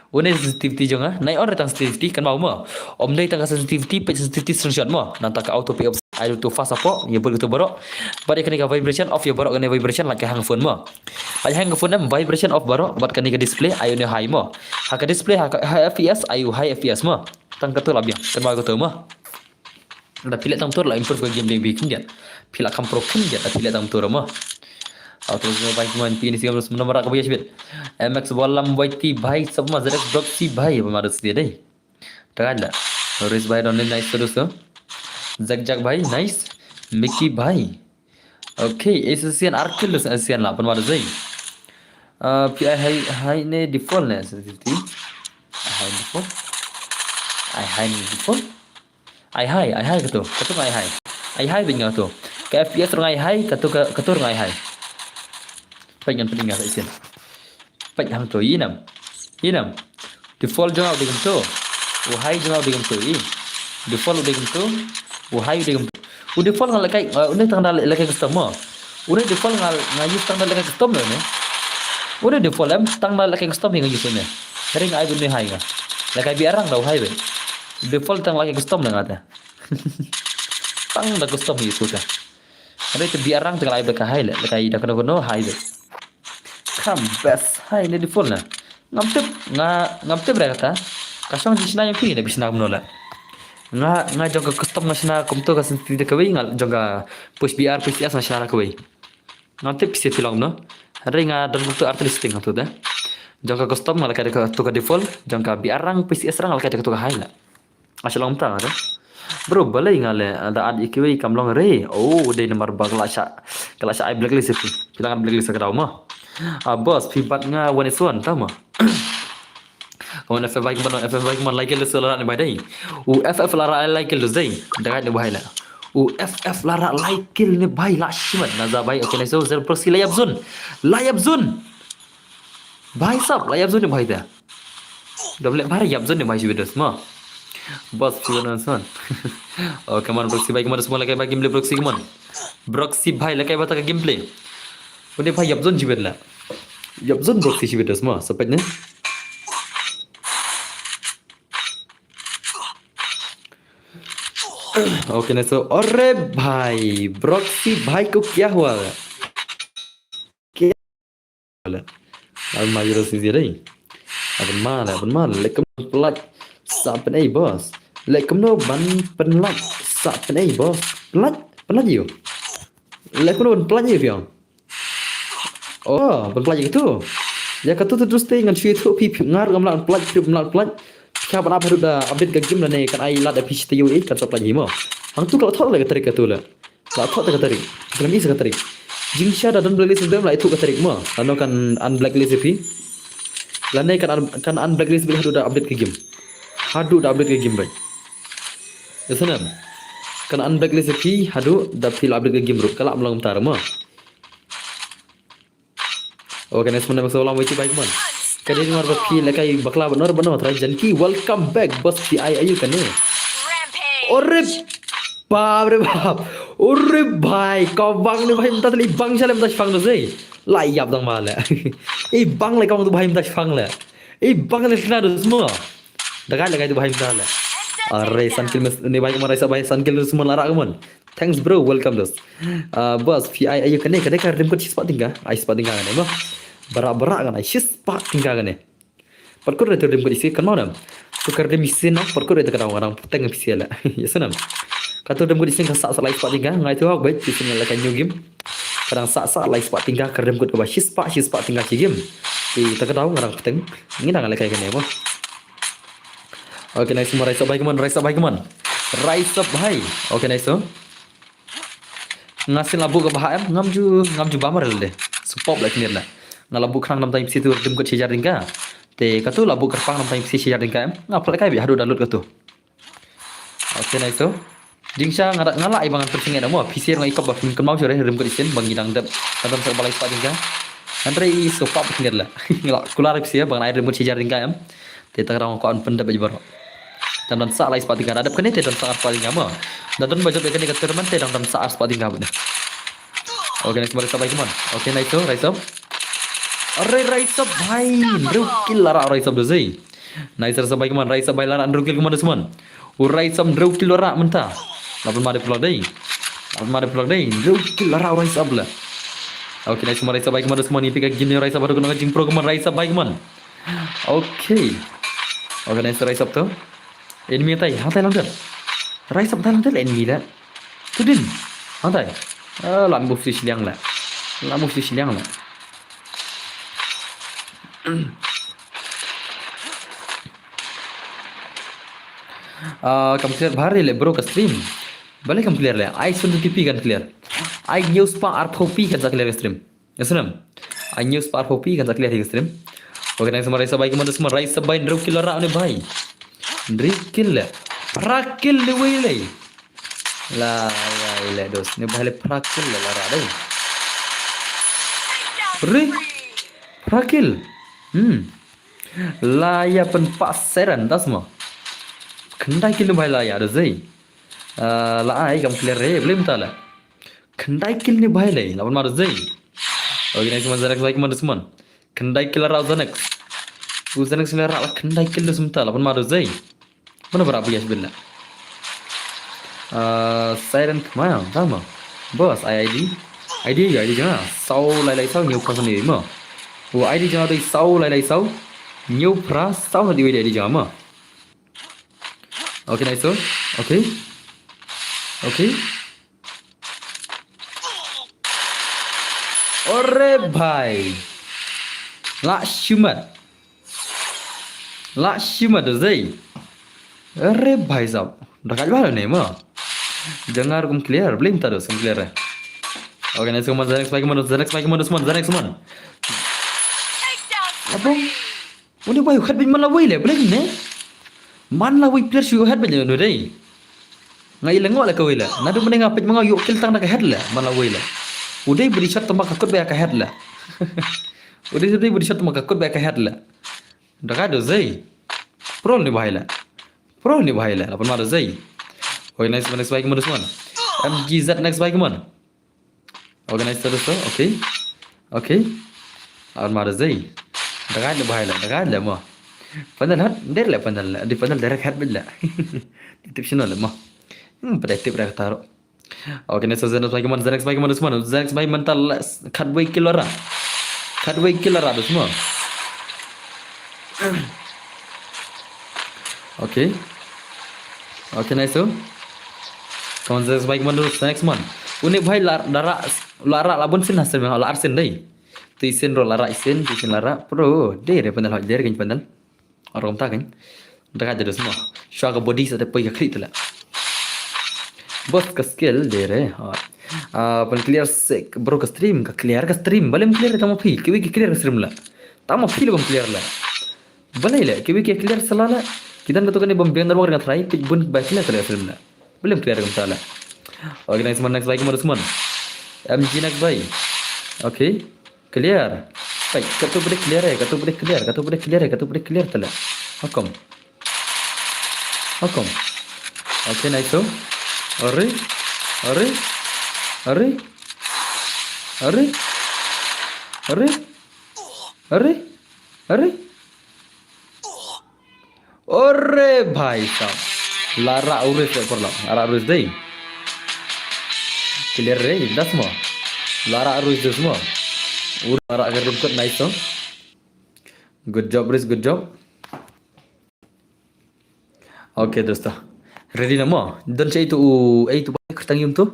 Une sensitivity jong nga. Nai on re tang sensitivity kan mau mo. Om dei tang sensitivity, page sensitivity screenshot mo. Nang ta ka auto pay of Ai tu fast apo, ïa bud tu baroh. Bad ïa kane ka vibration off ïa baroh kane vibration lait ka hang phone mo. Lait hang ka phone em vibration off baroh bad kane ka display ai une high mo. Ha ka display ha ka high F P S ai u high F P S mo. Tang katu la biang, kan ma katu mo. Da phi leh tang tur la improve ka game ding bi khyndiat. Phi la kam pro khyndiat da phi leh tang tur mo. Auto mo bai mo pini sigam nomor ka bias bit. M X Walam Y T bhai sab ma Z X Block C bhai ba ma da sdi dei. Tagad la. Ris bhai don nice terus tu. Zak Zak bhai nice. Mickey bhai. Okay, Asian Arkil Asian la pun wada zai. Uh, P I hai hai ne default ne sensitivity. Hai default. Ai hai ne default. Ai hai, ai hai katu. Katu ai hai. Ai hai bin katu. Ka F P S rong ai hai, katu ka katu rong ai hai. Pengen pengen Asian. Peit hangto i nam. I nam. Default jong u dei kumto. U high jong u dei kumto i. Default u dei kumto. U high u dei kumto. U default nga lehkai, uh, une tang da lehkai custom mo. Une default nga nga use tang da lehkai custom ne. Une default em tang da lehkai custom nga use ne. Ring ai bun ne high nga. Lehkai bi arang da u high be. Default tang lehkai custom ne nga te. Tang da custom use ka. Hynrei te bi arang te ka lai bad ka high le, lehkai da kano kano high bad. Kam best high ne default na. Ngam tip, nga ngam tip re kata. Ka shong jingshna ïa phi ne bi shna kumno le. Nga nga jong ka custom nga shna kumto ka sensitivity da kawei nga jong ka push B R push S nga shna da kawei. Ngam tip phi sha phi long kumno. Hynrei nga don kumto artist setting kumto da. Jong ka custom nga lehkai da kato ka default, jong ka B R rang push S rang nga lehkai da kato ka high le. Nga shu long mynta nga te. Bro, balei nga leh da add ïa kiwei kam long re. Oh, dei namar ba ka la shah ka la shah ai blacklist ïa phi. Phi la ngat blacklist ka daw mo. Ah, boss, phi bat nga one is one ta mo. Kawan F F bai kman, F F bai kman lai kill su la rat ne bai dei. U F F la rat lai kill dei. Dei ne bai la. U F F la rat lai kill ne bai la shimat na za bai. Okay, nice. Zero proxy la ïap zone. La ïap zone. Bai sap la ïap zone ne bai da. Dom leh bar ïap zone ne bai shi bedos mo. Boss, phi wan son. Oh, come on, Broxy bai, come on, semua lehkai bai gameplay Broxy, come on. Broxy bai lehkai bata ka gameplay. Une bai ïap zone jibet la. Ïap zone Broxy jibet mo, sepet ne. Okay, na so, ore bhai, Broxy bhai ko kya hua? Kya hua? Ab ma jero si dei. Ab ma le, ab ma le, leh kumno pynlait sa pynei boss. Leh kumno ban pynlait sa pynei boss. Pynlait, pynlait ïa u. Leh kumno ban pynlait ïa u biang. Oh, ban pynlait ïa katu. Ïa katu tu terus te ngan shu ïathuh phi, phi ngar ngam lah pynlait, phi ngam lah pynlait. Phi hap ban ap haduh da update ka game lane kan ai lad da phi shi taïew eh kan sa pynlait hi mo. Hangtu ka la thoh leh ka tarik katu leh. Ka la thoh te ka tarik. Ka la ngi sa ka tarik. Jingshah da don blacklist dem la ïathuh ka tarik mo. Lano kan unblacklist phi. Lane kan un, kan unblacklist phi haduh da update ka game. Haduh da update ka game bai. Ïa snem. Kan unblacklist phi haduh da phi la update ka game ruh. Ka la mlong tar mo. Okay, next one, next one, wait, bye, come on. Ka dei nor ba phi lehkai bakla ba nor ba nor, try Janki, welcome back, boss, phi ai ayu kane. Ore bap re bap. Ore bhai, ka bang ne bhai mynta tali bang shalem ta shfang do sei. La ïap dang ma le. I bang le ka bang tu bhai mynta shfang le. I bang le sna do semua. Dagai lehkai tu bhai mynta le. Are, san kill mes, ne bhai, kumne rise up bhai, san kill, Dushman la rah kumne. Thanks bro, welcome dos. Ah, boss, phi ai aïu kane, kane ka rim kut shispah tyngka, ai spah tyngka kane mo. Baroh baroh kane, shispah tyngka kane. Pat kut re tu rim kut isien, kynmaw ne. Tu ka rim isien na, pat kut re tu ka daw, ka daw pteng phi sien la. Ïa sngewbha. Katu rim kut isien ka sah sah lai spah tyngka, nga ïathuh hok beit, phi sien la ka new game. Ka dang sah sah lai spah tyngka, ka rim kut kaba shispah, shispah tyngka shi game. Te tu ka daw, nga dang pteng, ngi dang lehkai kane mo. Okay, nice mo, rise up bhai kumne, rise up bhai kumne. Rise up bhai. Okay, nice to. Nga sien la buh kaba hap em, ngam ju, ngam ju bam re lade. Superb la kine la. Nga la buh khnang namta ïapsi tu rim kut shi hajar tyngka. Te katu la buh kyrpang namta ïapsi shi hajar tyngka em. Nga pynlehkai beit haduh da lut katu. Okay, nice to. Jingshisha nga da, nga la ai ba ngan pynsngew da mo. Phi sien nga i kop ba phin kynmaw shuh re, rim kut isien ba ngi dang dep. Dang dep sa ba lai spah tyngka. Hynrei i superb kine la. Nga la kular phi sien ba ngan ai rim kut shi hajar tyngka em. Te ta ka daw nga kwah ban pyndep beit baroh. Dang don sa lai spah tyngka, da dep kane te don sa ar spah tyngka mo. Da don ba jop ïa kane ka tournament te dang don sa ar spah tyngka beit ne. Okay, nice mo, rise up bhai kumne. Okay, nice to, rise up. Are, rise up bhai. Hynriew kill la rah rise up Dushman. Nice, rise up bhai kumne, rise up bhai, la rah hynriew kill kumne Dushman. U rise up hynriew kill la rah mynta. La pynmad ïa phi lok dei. La pynmad ïa phi lok dei. Hynriew kill la rah rise up la. Okay, nice mo, rise up bhai kumne Dushman, ïa phi ka game rise up haduh ka jingpro kumne, rise up bhai kumne. Okay. Okay, nice, rise up to. Enemy hangtai, hangtai lang ter. Rise up hangtai lang ter, enemy la. Tu dei. Hangtai. Ah, la move shi shiliang la. La move shi shiliang la. Ah, kam clear bha re le bro ka stream. Balei kam clear le? Ai sun T P kan clear. Ai hynñiew spah arphew P kan sa clear ka stream. Ïa sngewbha. Ai hynñiew spah arphew P kan sa clear hi ka stream. Okay, nice mo, rise up bhai kumne Dushman, rise up bhai, hynriew kill la rah une bhai. Hynriew kill le. Phra kill le wei le. La, la, le dos. Ne bhai le phra kill le la rah dei. Re. Phra kill. Hmm. La ïa pynpass Siren, das mo. Khyndai kill ne bhai la ïa Dushman. Ah, la ai kam clear re, balei mynta la. Khyndai kill ne bhai le, la pynmad Dushman. Okay, nice mo, Xanax bhai kumne Dushman. Khyndai kill la rah Xanax. U Xanax ne la rah la khyndai kill Dushman, la pynmad Dushman. Mano ba rah bias bin la. Ah, Siren kma, tang mo. Boss, ai ID. ID ïa ID jong nga. Saw lai lai saw hynñiew phra saw ne mo. U ID jong nga dei saw lai lai saw hynñiew phra saw ne dei ID jong nga mo. Okay, nice to. Okay. Okay. Ore bhai. La shimet. La shimet Dushman. Ore bhai sahab. Dak ka jwala ne mo. Jangar kum clear. Balei mynta dos kum clear. Okay, nice kumne, Xanax bhai kumne, Xanax bhai kumne Dushman, Xanax kumne. Abang. Une bhai u head beit man la wei le, balei ne? Man la wei player shu head beit ne dei. Nga i lyngngoh la kawei la. Naduh mynne nga peit ma nga u ïoh kill tang da ka head la, man la wei la. U dei body shot tang ba ka kut beit ha ka head la. U dei, u dei body shot tang ba ka kut beit ha ka head la. Da ka do zei. Pro ne bhai la. Pro ne bhai la. La pynmad zei. Okay, nice, next bhai kumne Dushman. M G Z next bhai kumne. Organize terus tu, okay. Okay. Armada zei. Dagai le bhai la, dagai le mo. Panel hat, der le panel la, di panel direct hat bit la. Tip sino le mo. Hmm, pada tip dah taruh. Okay, next Xanax bhai kumne, Xanax bhai kumne Dushman, Xanax bhai mynta la khatwei kill la rah. Khatwei kill la rah Dushman. Okay. Okay, nice tu. Kumne Xanax bhai kumne Xanax man. Une bhai la, la rah, la rah la bun sien ha sien, la ar sien dei. Tu isien ruh la rah isien, tu isien la rah. Pro, dei re panel hoi, dei re kan panel. Ar kumta kan. Dagai te Dushman. Shuwa ka body sa te poi ka khlieh te la. Boss ka skill dei re. Ah, pyn clear sek bro ka stream, ka clear ka stream. Balei ym clear tang ma phi. Kiwei ki clear ka stream la. Tang ma phi la bym clear la. Balei le, kiwei ki clear sa la la. Ki don kato kane bym biang da ruh nga try, peit bun ba clear te la ka stream la. Balei ym clear kumta la. Okay, next man, next bhai kumne Dushman. M G next bhai. Okay. Clear. Peit, kato bad clear eh, kato bad clear, kato bad clear eh, kato bad clear te la. Hakum. Hakum. Okay, nice tu. Are. Are. Are. Are. Are. Are. Are. Ore bhai sahab. La rah u Riz, paralok. La rah u Riz dei. Clear dei, das mo. La rah u Riz, das mo. U la rah ka rim kot, nice to. Good job, Riz, good job. Okay, dosta. Ready na mo? Don cha itu u, eh, itu ba kyrteng ïa um tu.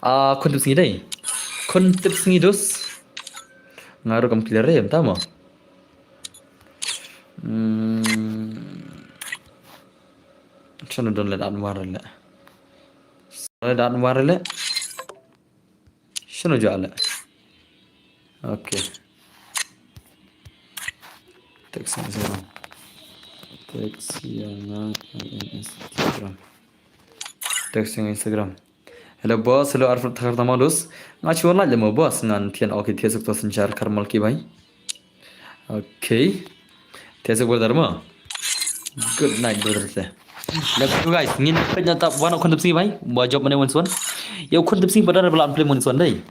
Ah, khun tipsngi dei. Khun tipsngi, dos. Nga ruh kam clear re, mynta mo. Hmm. Shano don le, Anwar le. Shano don, Anwar le. Shano jale. Okay. Text ïa nga Instagram. Text ïa nga Instagram. Text ïa nga Instagram. Hello boss, hello Alfred Thakartama, dos. Nga shu wan lait lem mo boss, ngan thied, okay, thied suk to synshar Karmal ki bai. Okay. Thied suk brother mo. Good night brother te. Let's go guys. Ngin peit na ta wan u khun tipsngi bai. Ba jop mane wan son. Ïa u khun tipsngi ba don re ba la plie wan son dei.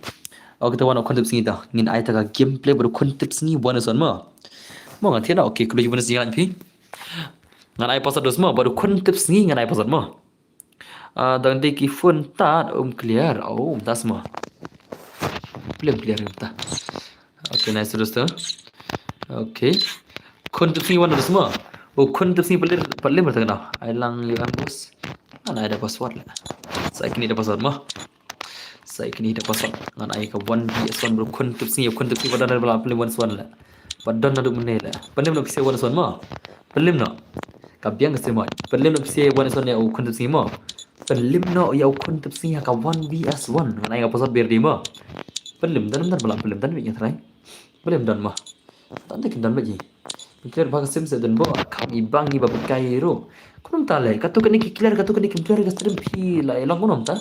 Okay, te wan u khun tipsngi ta. Ngin ai ta ka gameplay bad u khun tipsngi wan son mo. Mo ngan thied na, okay, khlem ju ban sing ngan phi. Ngan ai password, dos mo, bad u khun tipsngi ngan ai password mo. Ah, dang dei ki phone tad um clear. Oh, das mo. Plie clear mynta. Okay, nice, dos to. Okay. Khun tipsngi wan, dos mo. Oh, khun tipsngi plie, plie mynta na. Ai lang ïa u boss. Ngan ai da password le. Sa kine da password mo. Sa kine da password. Ngan ai ka one V S one bad u khun tipsngi, u khun tipsngi ba don re ba la plie wan son le. Ba don naduh mynne le. Pynlip noh phi sa wan son mo. Pynlip noh. Ka biang ka sima. Pynlip noh phi sa wan son ïa u khun tipsngi mo. Pynlip noh ïa u khun tipsngi ha ka one V S one. Ngan ai ka password, ber di mo. Pynlip don, don ba la pynlip, don ba ïa trai. Pynlip don mo. Don te kin don ba ji. Pynlip ba ka sim se don bo. Kam i bang i ba kai ro. Kumta le. Kato kane ki clear, kato kane ki clear ka stream phi la long kumta.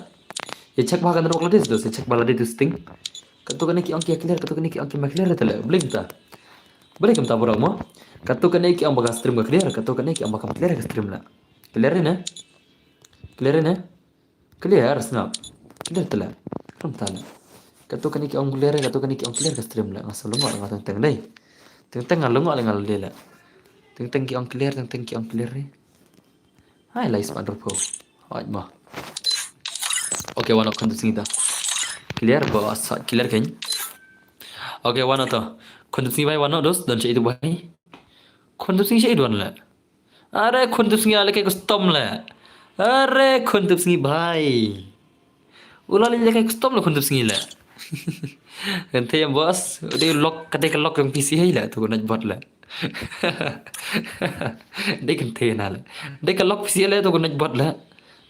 Ïa check ba ka network la dei, dos, ïa check ba la dei tu sting. Kato kane ki ong ki clear, kato kane ki ong ki ma clear te le. Blink ta. Blink kumta bro mo. Kato kane ki ong ba ka stream ka clear, kato kane ki ong ba ka clear ka stream la. Clear ne? Clear ne? Clear sngap. Clear te le. Rum ta le. Kato kane ki ong clear, kato kane ki ong clear ka stream la. Nga sa lungoh nga teng teng dei. Teng teng nga lungoh le nga la dei le. Teng teng ki ong clear, teng teng ki ong clear re. Hai lai smat rupo. Hoi mo. Okay, wan u khun tipsngi ta. Clear boss, clear kein. Okay, wan u to. Khun tipsngi bai wan u, dos, don cha itu bai. Khun tipsngi cha itu wan le. Are khun tipsngi ale kai custom le. Are khun tipsngi bai. U la leit lehkai custom la khun tipsngi la. Kan te boss, u dei lock, ka dei ka lock jong P C hi la, tu ko nai bot la. Dei kan te na la. Dei ka lock P C la, tu ko nai bot la.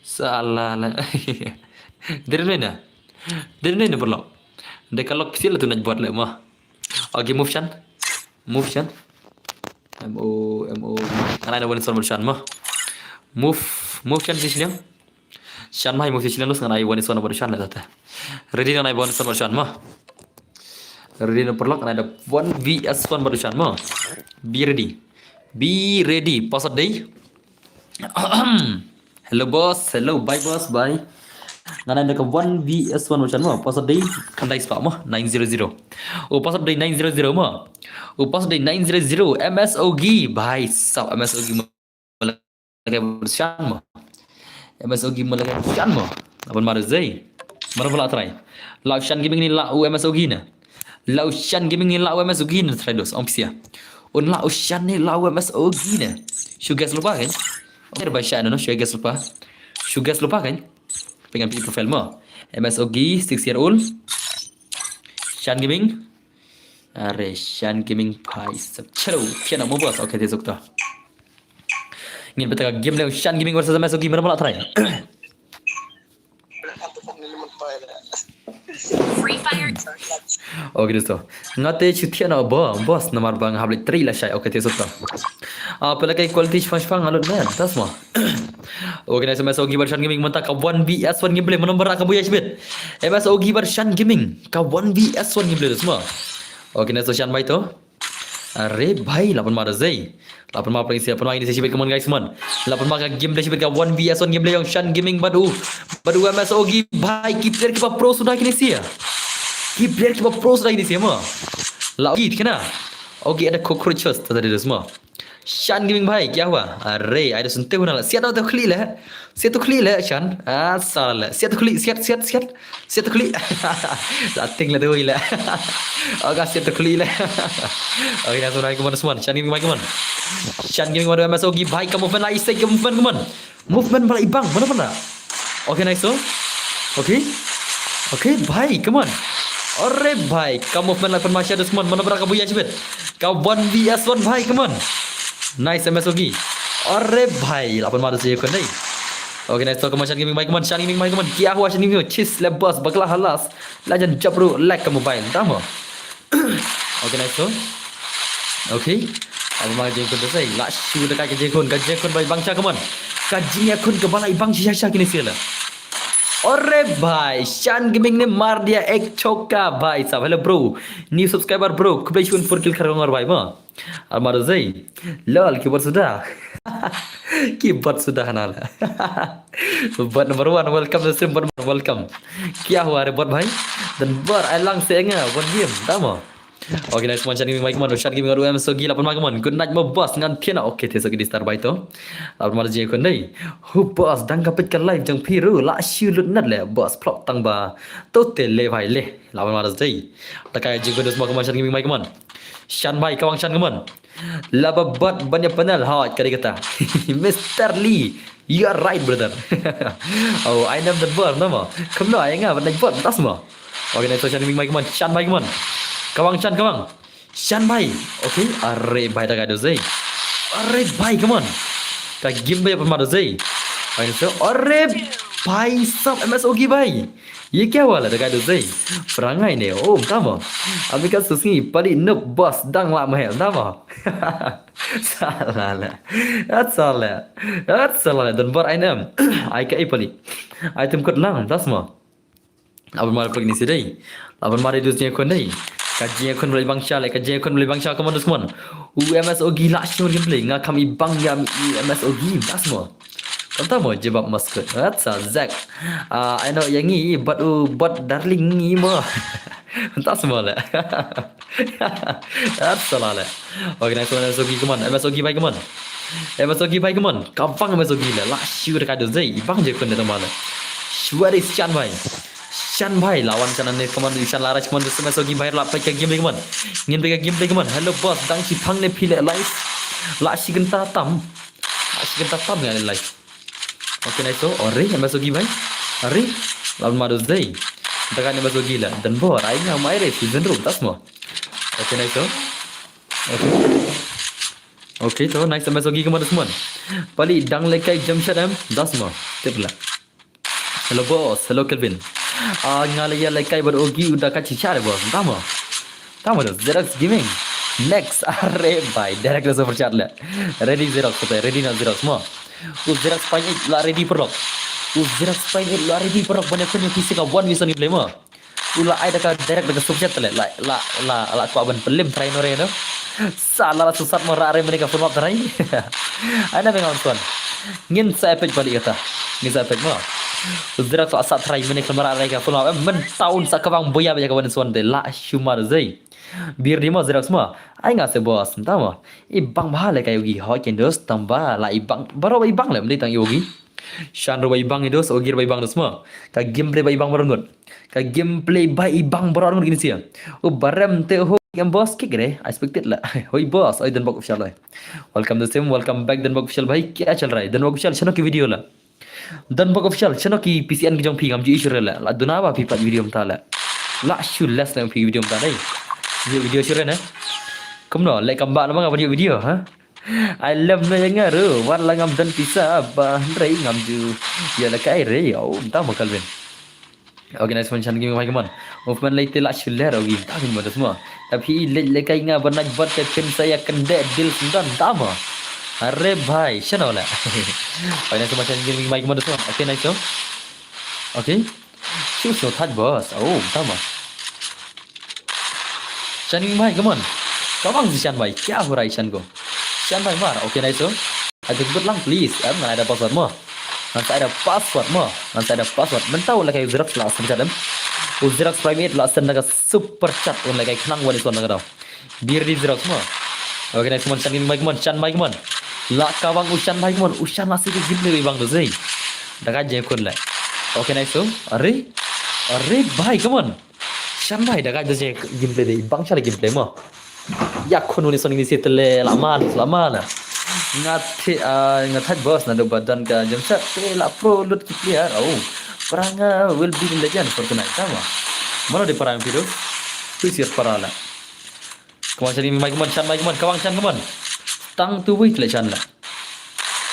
Salah la. Dei ne na. Dei ne na bot la. Dei ka lock P C la tu nai bot la mo. Okay, move Shan. Move Shan. M O, M O. Ngan ai na one is one bad Shan mo. Move, move Shan sisi liang. Shan mai move sisi liang, ngan ai one is one bad Shan la tata. Ready, ngan ai one is one bad Shan mo. Ready na paralok, ngan ai da one V S one bad Shan mo. Be ready. Be ready. Password dei. Hello boss, hello, bye boss, bye. Ngan ai da ka one V S one bad Shan mo. Password dei khyndai spah mo, nine zero zero. U password dei nine zero zero mo. U password dei nine zero zero, M S O G, bhai sab, M S O G mo. Lehkai bad Shan mo. M S O G mo lehkai bad Shan mo. Aban mar zei. Mar ba la try. La u Shan Gaming ne la u M S O G ne. La u Shan Gaming ne la u M S O G ne, try dos, ong pisa. Un la u Shan ne la u M S O G ne. Shu guess lypa kan? Ong ba Shan no, shu guess lypa. Shu guess lypa kan? Pyngan phi profile mo. M S O G, six year old. Shan Gaming. Are Shan Gaming phai sep. Chalo, piano mo boss. Okay, te suk to. Ngin peta ka game le Shan Gaming versus M S O G, mana mala try. Free Fire. Okay, dosto. Nga te shu thiah na bo, boss, namar ba nga hap leit trei la shai. Okay, te suk to. Ah, pela kai quality shpang shpang nga lut man, tas mo. Okay, nice, M S O G bad Shan Gaming mynta ka one V S one gameplay, mana bara ka buya shbit. M S O G bad Shan Gaming ka one V S one gameplay, tas mo. Okay, nice, Shan bai to. Are bhai, la pynmar zei. La pynmar pynmar isi, pynmar isi shibit, come on guys, man. La pynmar ka game da shibit ka one V S one gameplay jong Shan Gaming bad u. Bad u M S O G bhai, ki player kiba pro suda kine sia. Ki player kiba pro suda kine sia mo. La ki kena. Okay, ada cockroaches tadi dos mo. Shan Gaming bhai, kya hua? Are, ai da sunte huna la. Siat to khli le. Siat to khli le, Shan. Ah, sala le. Siat to khli, siat, siat, siat. Siat to khli. La ting le doi le. Aga siat to khli le. Okay, na sunai, come on, Shan Gaming bhai, come on. Shan Gaming bhai, M S O G bhai, ka movement la isai, ka movement, come on. Movement ba la ibang, mana mana. Okay, nice, oh. Okay. Okay, bhai, come on. Are bhai, ka movement la pynmasa dusman, mana bara ka buya chibit. Ka one V S one bhai, come on. Nice, M S O G. Are bhai, la pynmasa dusman dei. Okay, nice, to, come on, Shan Gaming bhai, come on, Shan Gaming bhai, come on. Kya hua, Shan Gaming bhai? Chis le boss, bakla halas. Lajan jabru, lag ka mobile, tamo. Okay, nice, to. Okay. Aba ma jingkhun tu sai. La shu da ka jingkhun, ka jingkhun ba ibang sha, come on. Ka jingkhun ka ba la ibang sha sha kine sila. Are bhai, Shan Gaming ne mar diya ek chauka bhai sahab. Hello bro. New subscriber bro. Khublei shibun four kill khar ngor bhai ma. Almado zai. Lol, ki bot suda. Ki bot suda hanala. Bot number one, welcome to stream, bot number one, welcome. Kya hua re bot bhai? Dan bot ai lang se nga, one game, tamo. Okay, nice one, Shan Gaming bhai, come on, Shan Gaming, aru M S O G, la pynma, come on. Good night, mo boss, ngan thiena. Okay, the so ki di star bhai to. La pynma je kon dei. Hu boss, dang ka peit ka live jong phi ru, la shu lut net le, boss, plop tang ba. To te le bhai le, la pynma dei. Ta ka je kon dei, come on, Shan Gaming bhai, come on. Shan bhai, kawang Shan, come on. La ba bot ban ya panel, ha, ka dei kata. Mister Lee, you are right, brother. Oh, I know the bot, nama. Come no, ai nga, ban bot, tas mo. Okay, nice, Shan Gaming bhai, come on. Shan bhai, come on. Kawang Shan, kawang. Shan bhai. Okay, are bhai, ta ka dei zai. Are bhai, come on. Ka game bhai, apa ma dei zai. Bhai, so, are bhai, sab M S O G bhai. Ye kya hua la, ta ka dei zai. Perangai ne, oh, tamo. Abi ka susngi, pali noob boss, dang la mahel, tamo. Sala la. That's all la. That's all la. Don bor ainem. Ai ka ai pali. Ai tum kot lang, tas mo. Laban mar pek ni sidai. Laban mar idus nya kon dai. Ka jia kon beli bangsa le, ka jia kon beli bangsa, come on, dusmon. U M S O G la shimur gameplay. Nga kam ibang ya M S O G, tas mo. Kanta mo jebab maskut. That's a Zack. Ah, I know yang ni, but u, but darling ni mo. Tas mo le. That's a la le. Okay, nice one, M S O G, come on. M S O G bhai, come on. M S O G bhai, come on. Kawang M S O G le. La shu de ka dei zai. Ibang je kon de tama le. Shuari Shan bhai. Shan bhai, lawan Shan ne, come on, Shan la raj, come on, M S O G bhai, la pek ka game, come on. Ngin pek ka game, come on. Hello boss, dang shi phang ne phi le live. La shi kenta tam. La shi kenta tam ne live. Okay, nice, so, ore, M S O G bhai. Ore, lawan ma dei zai. Daga ne M S O G la. Dan bor, ai nga mai re, season room, tas mo. Okay, nice, so. Okay. Okay, to, nice, M S O G, come on, dusmon. Pali, dang lekai jump shot em, tas mo. Tip la. Hello boss, hello Kelvin. Ah, nga le ya lekai bad Ogi uda ka chicha le boss. Tamo. Tamo do Xerox Gaming. Next, are bhai, direct le super chat le. Ready Xerox, kata ready na Xerox mo. U Xerox Prime eight la ready perlok. U Xerox Prime eight la ready perlok, bane kun yang fisika one vision gameplay mo. U la ai da ka direct da ka super chat le. La la la la ko aban pelim try no re no. Sa la la susat mo ra re mene ka full map try. Ai na bengal tuan. Ngin sa epic balik kata. Ngin sa epic mo. Zira tu asat try mene ka mara re ka full map. Eh, men taun sa kawang boya ba ka wan suan de la shumar zai. Bir di mo Xerox mo. Ai nga se boss, entah mo. Ibang bha le ka Yogi ho ken dos tamba la ibang. Baro ibang le mending tang Yogi. Shan ro ibang idos, Ogir ba ibang dos mo. Ka gameplay ba ibang baro ngut. Ka gameplay ba ibang baro ngut kini sia. O barem te ho yang boss kick re. I expected la. Hoi boss, oi dan bok official oi. Welcome the same, welcome back dan bok official bhai. Kya chal raha hai? Dan bok official, chano ki video la. Dan bok official, chano ki P C N ki jong phi ngam ju issue re la. La duna ba phi pat video mta la. La shu less na phi video mta dai. Video video shu re na. Kumno, le kam ba na ma video video ha. Ai lem na yang ngaru, war la ngam dan pisa ba hynrei ngam ju. Ya la kai re, oh, entah mo Calvin. Okay, nice one, Shan Gaming bhai, come on. Movement late la shuler, okay, ta kin mo das mo. Tapi late le kai nga ba nag bat te pin sa ya kende deal sundan, entah mo. Are bhai, shano la. Okay, nice one, Shan Gaming bhai, come on, das mo. Okay, nice one. Okay. Shu shu thaj boss. Oh, entah mo. Shan Gaming bhai, come on. Kawang si Shan bhai. Kya ho raha hai Shan ko? Shan bhai mar. Okay, nice, oh. Ai tu kut lang, please. Em, ngan ai da password mo. Ngan sa ai da password mo. Ngan sa ai da password. Mynta u la kai Xerox la send chat em. U Xerox Prime eight la send da ka super chat un la kai khnang wan is wan da ka dau. Bir di Xerox mo. Okay, nice, come on, Shan, bye, come on, Shan, bye, come on. La ka bang u Shan, bye, come on. U Shan la shu ka gameplay bang tu, sei. Da ka jingkhun le. Okay, nice, so. Are. Are, bye, come on. Shan, bye, da ka jinggameplay de. Bang sha la gameplay mo. Ïa khun uni son ini sitele la man, la man. Nga the, ah, nga thait boss naduh ba don ka Jamshed te la pro lut ki player. Oh. Para nga will be the legend for tonight, tama. Mano de para yang pido? Who is your para la? Come on, Shan, bye, come on, Shan, bye, come on, ka bang Shan, come on. Tang tu wait le Shan la.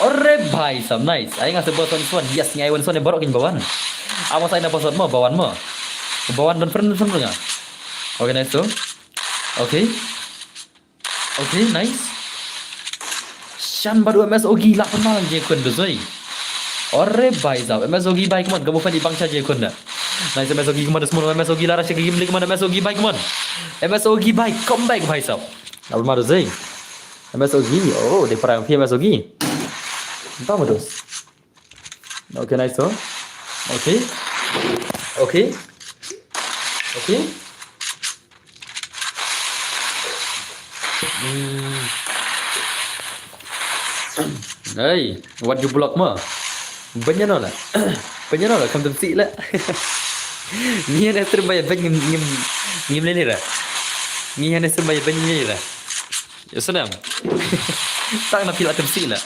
Ore bhai sab, nice. Ai nga se boss one, yes, ngai one, one baroh kin bawan. Ama sai na boss mo, bawan mo. Bawan don friend, friend nga. Okay, nice tu. Okay. Okay, nice. Shan bad u M S Ogi la pynmal je khun tu, soi. Ore bhai sab, M S Ogi bhai, come on, kamu fan i bang sha je khun na. Nice, M S Ogi, come on, small, M S Ogi la rush ka game le, come on, M S Ogi bhai, come on. M S Ogi bhai, come back bhai sab. La pynmal tu, soi. M S Ogi, oh, de para phi M S Ogi. Entah modus. Okay, nice, oh. Okay. Okay. Okay. Hmm. Hey, what you block mo? Banya no la. Banya no la, kam tem si la. Ni hana stream ba ïa bany ngim, ngim, ngim leni ra. Ni hana stream ba ïa bany ngim leni ra. Ïa snam. Tang na phi la tem si la.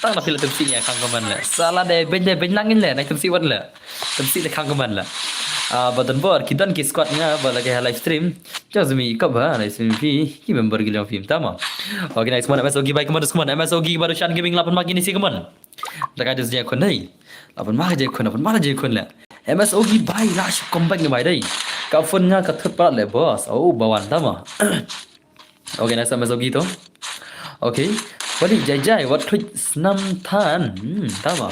Tang na phi la tem si ïa khang kaman la. Sala de bany de bany nangin la, na tem si wat la. Tem si la khang kaman la. Ah, ba don bor, ki don ki squad nga, ba la ka live stream. Just me, ka ba, live stream phi, ki member ki long phi, tama. Okay, nice, man, M S Ogi bhai, kaman, kaman, M S Ogi baru Shan Gaming la pynmal kine si kaman. Da ka just je khun dei. La pynmal je khun, la pynmal je khun la. M S Ogi bhai, la shu comeback ni bhai dei. Ka phone nga ka thut palat le, boss. Oh, bawan, tama. Okay, nice, M S Ogi tu. Okay. Wali jai jai, wat klik snam than. Hmm, tama.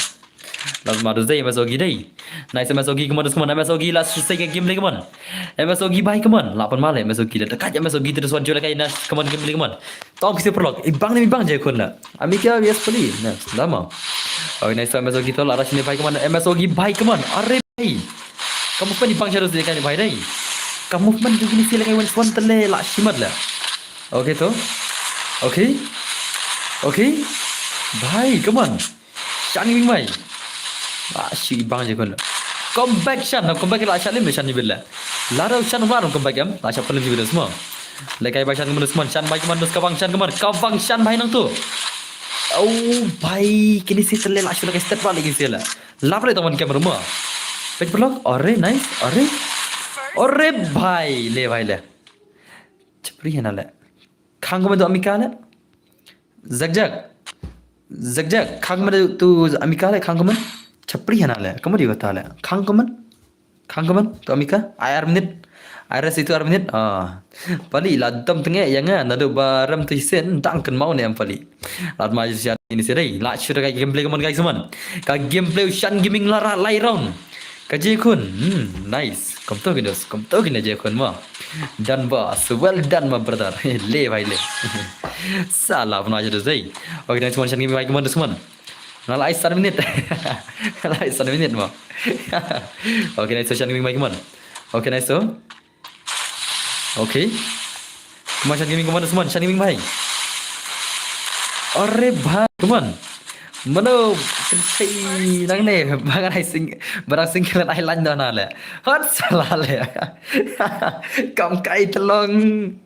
La pynmal tu dei, M S Ogi dei. Nice, M S Ogi, kaman, kaman, M S Ogi la shu sei ka game le, kaman. M S Ogi bhai, kaman. La pynmal le, M S Ogi la. Dekat M S Ogi tu, swan jula kai, nice, kaman, game le, kaman. Tong pisi perlok. Ibang ni ibang je khun la. Amika, yes, pali. Nice, tama. Okay, nice, M S Ogi tu la rush ni bhai, kaman. M S Ogi bhai, kaman. Are bhai. Ka movement i bang sha tu si kai ni bhai dei. Ka movement tu kini si la kai wan swan tele la shimat la. Okay tu. Okay. Okay. Bhai, kaman. Shan ni bing bhai. Ah, shi bang je khun. Come back Shan, come back la Shan lim Shan ni bil la. La da Shan wa come back em. La Shan palim ji bil semua. Le kai bhai Shan kaman, kaman Shan bhai, kaman, ka bang Shan kaman. Ka bang Shan bhai nang tu. Oh bhai, kini si tele la shu la kai step balik kini si la. Lap le teman kamera mo. Pek pelok. Ore, nice. Ore. Ore bhai, le bhai le. Chapri hana le. Khang kaman tu Amika le. Zak zak. Zak zak. Khang kaman tu Amika le, khang kaman. Chapri hana le. Kamu di kata le. Khang kaman. Khang kaman tu Amika. Ai ar minit. Ai rest itu ar minit. Ah. Pali la dam tenge ïa nga naduh ba rem tu isin dang kan mau ne am pali. Lat ma ji sian ini si dei. La shu da ka gameplay kaman guys man. Ka gameplay Shan Gaming la ra lai round. Ka je khun. Hmm, nice. Kom to ginos, kom to gina je khun ma. Done boss. Well done my brother. Le bhai le. Sala puna je dei. Okay, nice one Shan Gaming bhai kaman, kaman. Na la ai san minit. La ai san minit ma. Okay, nice Shan Gaming bhai kaman. Okay, nice to. Okay. Kaman Shan Gaming, kaman, kaman Shan Gaming bhai. Are bhai, kaman. Mano, kensei nang ne, bang ai sing, barang single ai lan dona le. Hot sala le. Kam kai telong.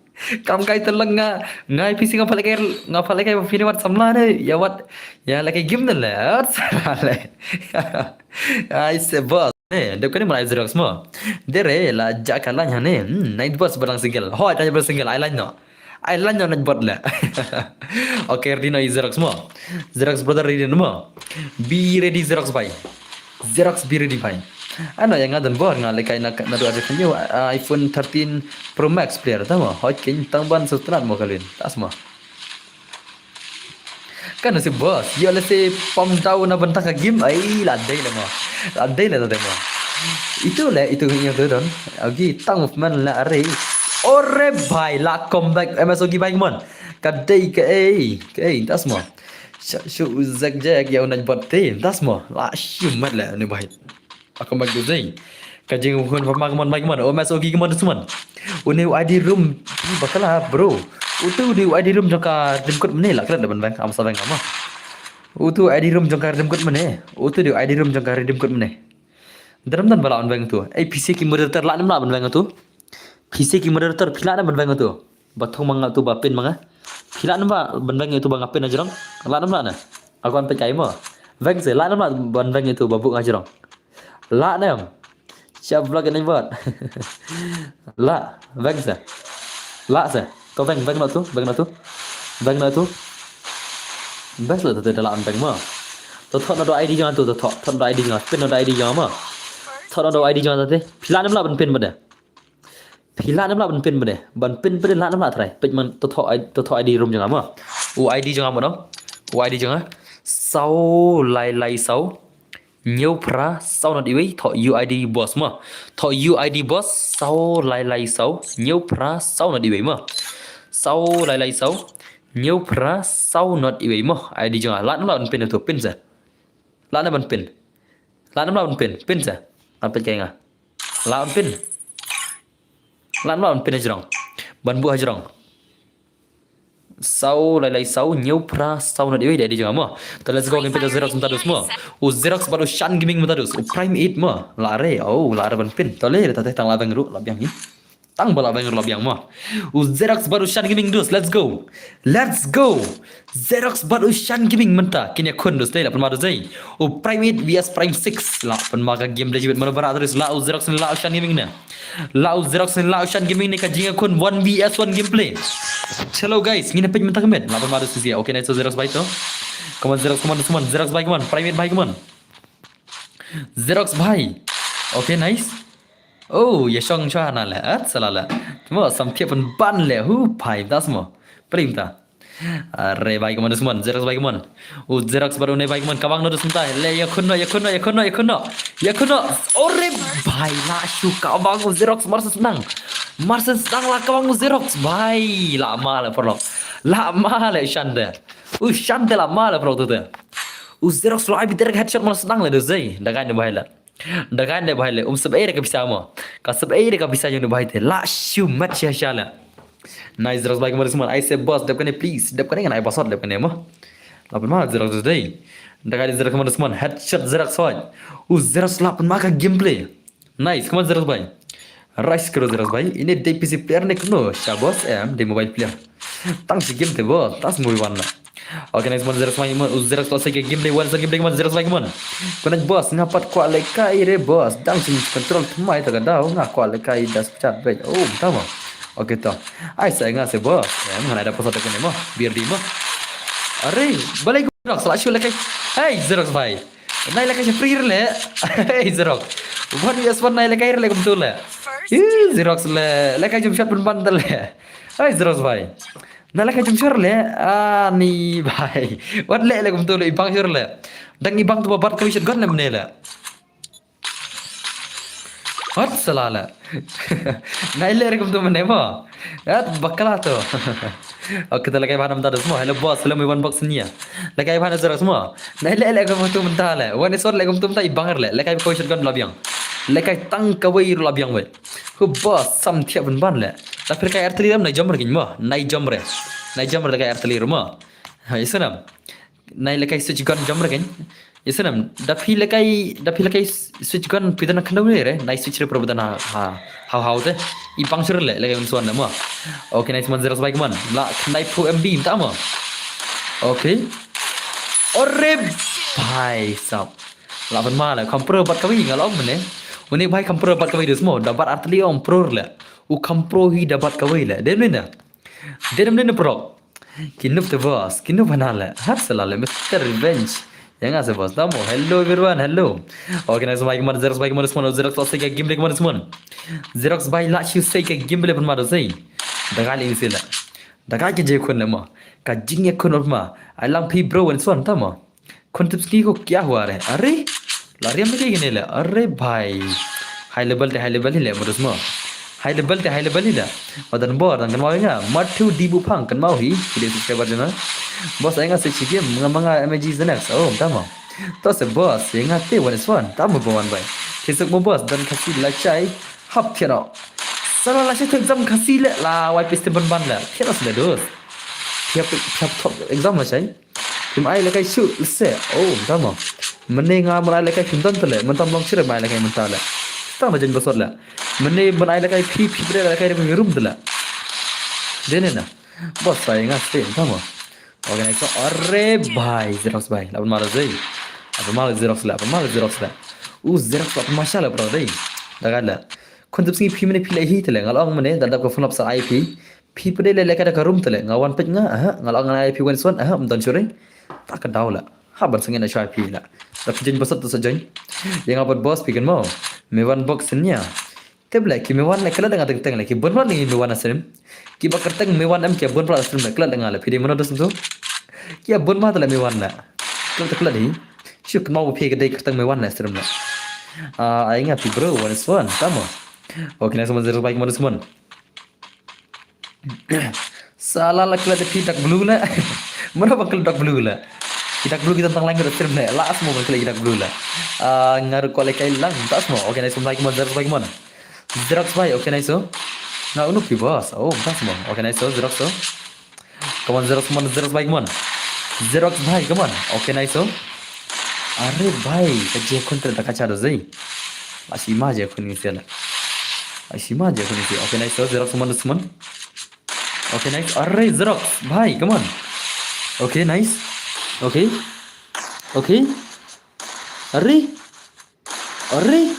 Kam kai telong nga, ngai pisi nga pale kai, nga pale kai pini wat samla ne, ya wat, ya la kai game ne le. Hot sala le. Ai se boss. Eh, dep kani malai Xerox mo. Dere la jaka lain hane. Hmm, night boss barang single. Hoi, tanya barang single. Ai lain no. Ai lain no night bot le. Okay, ready no Xerox mo. Xerox brother ready no mo. Be ready Xerox bhai. Xerox be ready bhai. Ano yang ngadan bor nga lekai na na dua je kanyo iPhone thirteen Pro Max player tamo. Hoi king tang ban sutrat mo kalin. Tas mo. Kan si boss, ïa lehse pom dau na bynta ka game, ai la dei le mo. La dei le la dei mo. Itu le, itu ngi tu don. Agi tang movement la are. Ore bhai la comeback M S Ogi bhai mon. Ka dei ka ei, ka ei tas mo. Shu zek zek ïa unai bot te, tas mo. La shu mat le ni bhai. Aku mak duzai. Ka jingkhun pama kemon mai kemon. Oh, M S Ogi kemon dusmon. Une I D room. Ih, bakala, bro. Utu u dei u ID room jong ka Redeem Code mynne, lah klet ban weng, ym sa weng mo. Utu u ID room jong ka Redeem Code mynne. Utu u dei u ID room jong ka Redeem Code mynne. Dang don ba lah ban weng utu. Ei, phi sha ki moderator lah ne ym lah ban weng utu. Phi sha ki moderator phi lah ne ban weng utu. Ba thung ma nga utu ba pin ma nga. Phi lah ne ym lah ban weng utu ba nga pin hajrong. Lah ne ym lah ne. Nga kwah peit kai mo. Weng seh, lah ne ym lah ban weng utu ba buh nga hajrong. Lah ne em. Sha vlog ne bot. Lah, weng seh. Lah seh. To weng, weng noh tu, weng noh tu. Weng noh tu. Best lah tu, da lah weng mo. To thoh noh da ID jong tu, to thoh, thoh noh da ID jong, pin noh da ID jong mo. Thoh noh da ID jong tu. Phi lah ne ym lah ban pin bad de. Phi lah ne ym lah ban pin bad de. Ban pin bad de lah ne ym lah trai. Peit man, to thoh I-, to thoh ID room jong mo. U ID jong mo no. U ID jong. Saw lai lai saw. Hynñiew phra saw not iwei, thoh UID boss mo. Thoh UID boss, saw lai lai saw, hynñiew phra saw not iwei mo. Saw lai lai saw, hynñiew phra saw not iwei mo. ID jong nga, lah ne ym lah ban pin tu, pin seh. Lah ne ban pin. Lah ne ym lah ban pin, pin seh. Ngan peit kai nga. Lah ban pin. Lah ne ym lah ban pin hajrong. Ban buh hajrong. Saw lai lai saw, hynñiew phra saw not iwei da ID jong nga mo. To let's go, ngin peit u Xerox mynta dus mo. U Xerox bad u Shan Gaming mynta dus. U Prime Eight mo. Lah re, oh, lah re ban pin. To le, ta te tang lah weng ruh, lah biang hi. Tang ba lah weng ruh lah biang mo. U Xerox bad u Shan Gaming dus, let's go. Let's go. Xerox bad u Shan Gaming mynta. Kin ïakhun dus, te lah pynma dus ei. U Prime Eight V S Prime Six. Lah pynma ka game da jibit mano ba rah dus, lah u Xerox ne lah u Shan Gaming ne. Lah u Xerox ne lah u Shan Gaming ne ka jingïakhun one V S one gameplay. Hello guys, ngin peit mynta ka met. Lah pynma dus shisha. Okay, nice, Xerox bhai to. Come on Xerox, come on, come on. Xerox bhai, come on. Prime Eight bhai, come on. Xerox bhai. Okay, nice. Oh, ïa shong shwa na le. At sala le. Mo sam thiah pynban le. Hu phai das mo. Prim ta. Are bhai, come on, Xerox bhai, come on. U Xerox bad une bhai, come on. Kawang noh dus mynta. Le, ïakhun noh, ïakhun noh, ïakhun noh, ïakhun noh. Ïakhun noh. Ore bhai, lah shu kawang u Xerox, mar shu sdang. Mar shu sdang lah kawang u Xerox bhai. Lah ma le paralok. Lah ma le Shan te. U Shan te lah ma le paralok tu te. U Xerox lah ai biter headshot mar sdang le dus ei. Da kai ne bhai le. Da kai ne bhai le, um sep ei re ka pisa mo. Ka sep ei re ka pisa jong ne bhai te. Lah shu mat sha sha le. Nice Xerox bhai, come on, come on. Ai se boss, dep kane please. Dep kane ngan ai boss, dep kane mo. Lah pynma Xerox today. Da kai Xerox, come on, come on. Headshot Xerox hoi. U Xerox lah pynma ka gameplay. Nice, come on Xerox bhai. Rise karo Xerox bhai. Ine dei PC player ne kumno? Sha boss em, dei mobile player. Tang shi game te boss, tang shi mobile wan la. Okay, nice one, Xerox bhai, mo, u Xerox to sei ka game dei, one song game dei, mo, Xerox bhai, mo. Connect boss, nga pat kwah lehkai re boss. Dang shin control thymmai ta ka daw, nga kwah lehkai dash chat bhai. Oh, tama. Okay to. Ai sa nga se boss. Em, nga nai da pasal ta kane mo. Biar di mo. Are, balai Xerox, lah shu lehkai. Hey, Xerox bhai. Nai lehkai sha free re le. Hey, Xerox. One V S one nai lehkai re le kumtu le. Ih, Xerox le. Lehkai jump shot pynban ta le. Hey, Xerox bhai. Nai lehkai jump shot le. Ah, ni bhai. Wat le le kumtu le. I bang shot le. Dang i bang tu ba bat ka shotgun le mne le. Wat sala le. Nai le re kumtu mne mo. Wat bakla tu. Okay, ta lehkai bha namta dus mo. Hello boss, hello mi one box nia. Lehkai bha na Xerox mo. Nai le le kumtu mynta le. One is one le kumtu mynta i bang le. Lehkai kawei shotgun la biang. Lehkai tang kawei la biang wei. Hu boss, sam thiah pynban le. Ta phi lehkai artillery mo, nai jump re kin mo. Nai jump re. Nai jump re lehkai artillery mo. Ha, isanam. Nai lehkai switch gun jump re kin. Isanam, da phi lehkai, da phi lehkai switch gun phi dang khyndew re, nai switch re pro dang ha, ha, ha, ha te. I bang sure le, lehkai un swan le mo. Okay, nice one, Xerox bhai, come on. La khyndai phew M B mynta mo. Okay. Ore bhai sab. Lah ban ma le, kam pro bat kawei nga la ong mane. Une bhai kam pro bat kawei dus mo, da bat artillery ong pro le. U kam pro hi da bat kawei le. Dem ne na. Dem ne na pro. Ki noob te boss, ki noob hana le. Hat sala le, Mister Revenge. Ïa nga se boss. Tamo, hello everyone, hello. Okay, nice bhai, come on, Xerox bhai, come on, Xerox, Xerox, Xerox, Xerox, Xerox, Xerox, Xerox bhai, lah shu sei ka game le ban ma do sei. Da gai le ing sei le. Da gai ka jingïakhun le mo. Ka jingïakhun ma. Ai lang phi bro wan swan tamo. Khun tip sngi ko kya hua re? Are? La riam ke gine le. Are bhai. High level te high level hi le modus mo. High level te high level hi le. Wadan bor dan kan mau nga. Matthew di bu phang kan mau hi. Ki dei subscriber jana. Boss ai nga se chi game nga manga M G Zenex. Oh, tamo. To se boss, ïa nga te wan is wan. Tamo ba wan bai. Kisuk mo boss dan kasi la chai. Hap thiano. Sala la shi exam Khasi le la wai pis te ban ban le. Phi la sle dos. Phi hap phi hap top exam la shai. Phim ai lehkai shuh lehse. Oh, tamo. Mynne nga ban ai lehkai phim don te le. Mynta long shuh ban ai lehkai mynta le. Tang da jan basot le. Mynne ban ai lehkai phi phi bre lehkai rum te le. Dene na. Bos sai nga ste tamo. Organize. Are bhai Xerox bhai. Laban mal zai. Laban mal Xerox le. Laban mal Xerox le. U Xerox laban masha le bro dai. Daga le. Khun tip sngi phi mynne phi le hi te le. Nga la ong mynne da dap ka phone up sa ai phi. Phi pde le lehkai da ka rum te le nga wan peit nga, aha, nga la ong ngan ai phi wan son, aha, ym don shuh re. Ta ka daw la. Ha ban sangin ai shuh ai phi la. Da phi join basot to sa join. Ïa nga bad boss phi kan mo. Me wan box nya. Tip le ki me wan le klet da nga teng teng le ki bun bla le me wan asrim. Ki ba kyrteng me wan em ki bun bla asrim le klet da nga le phi dei mano dos tu. Ki bun bla le me wan le. Klet klet hi. Shu kynmaw ba phi ka dei kyrteng me wan le asrim le. Ah, ai nga phi bro wan son, tamo. Okay, nice one, zero bike, one one. Sala la klet phi dark blue la. Mano ba klet dark blue la. Ki dark blue kita tang lain ka film la. La asmo ba klet dark blue la. Ah, ngaru ko le kai lang, ta asmo. Okay, nice one, bike mon, Xerox bike mon. Xerox bike, okay, nice one. Nga unu phi boss. Oh, ta asmo. Okay, nice one, Xerox one. Come on, Xerox mon, Xerox bike mon. Xerox bike, come on. Okay, nice one. Are bhai, ka je khun te da ka cha do zai. Ashi ma je khun ni sela. Ashi ma je khun ni sela. Okay, nice one, Xerox mon, Xerox mon. Okay, nice. Arre, Xerox. Bhai, come on. Okay, nice. Okay. Okay. Arre. Arre.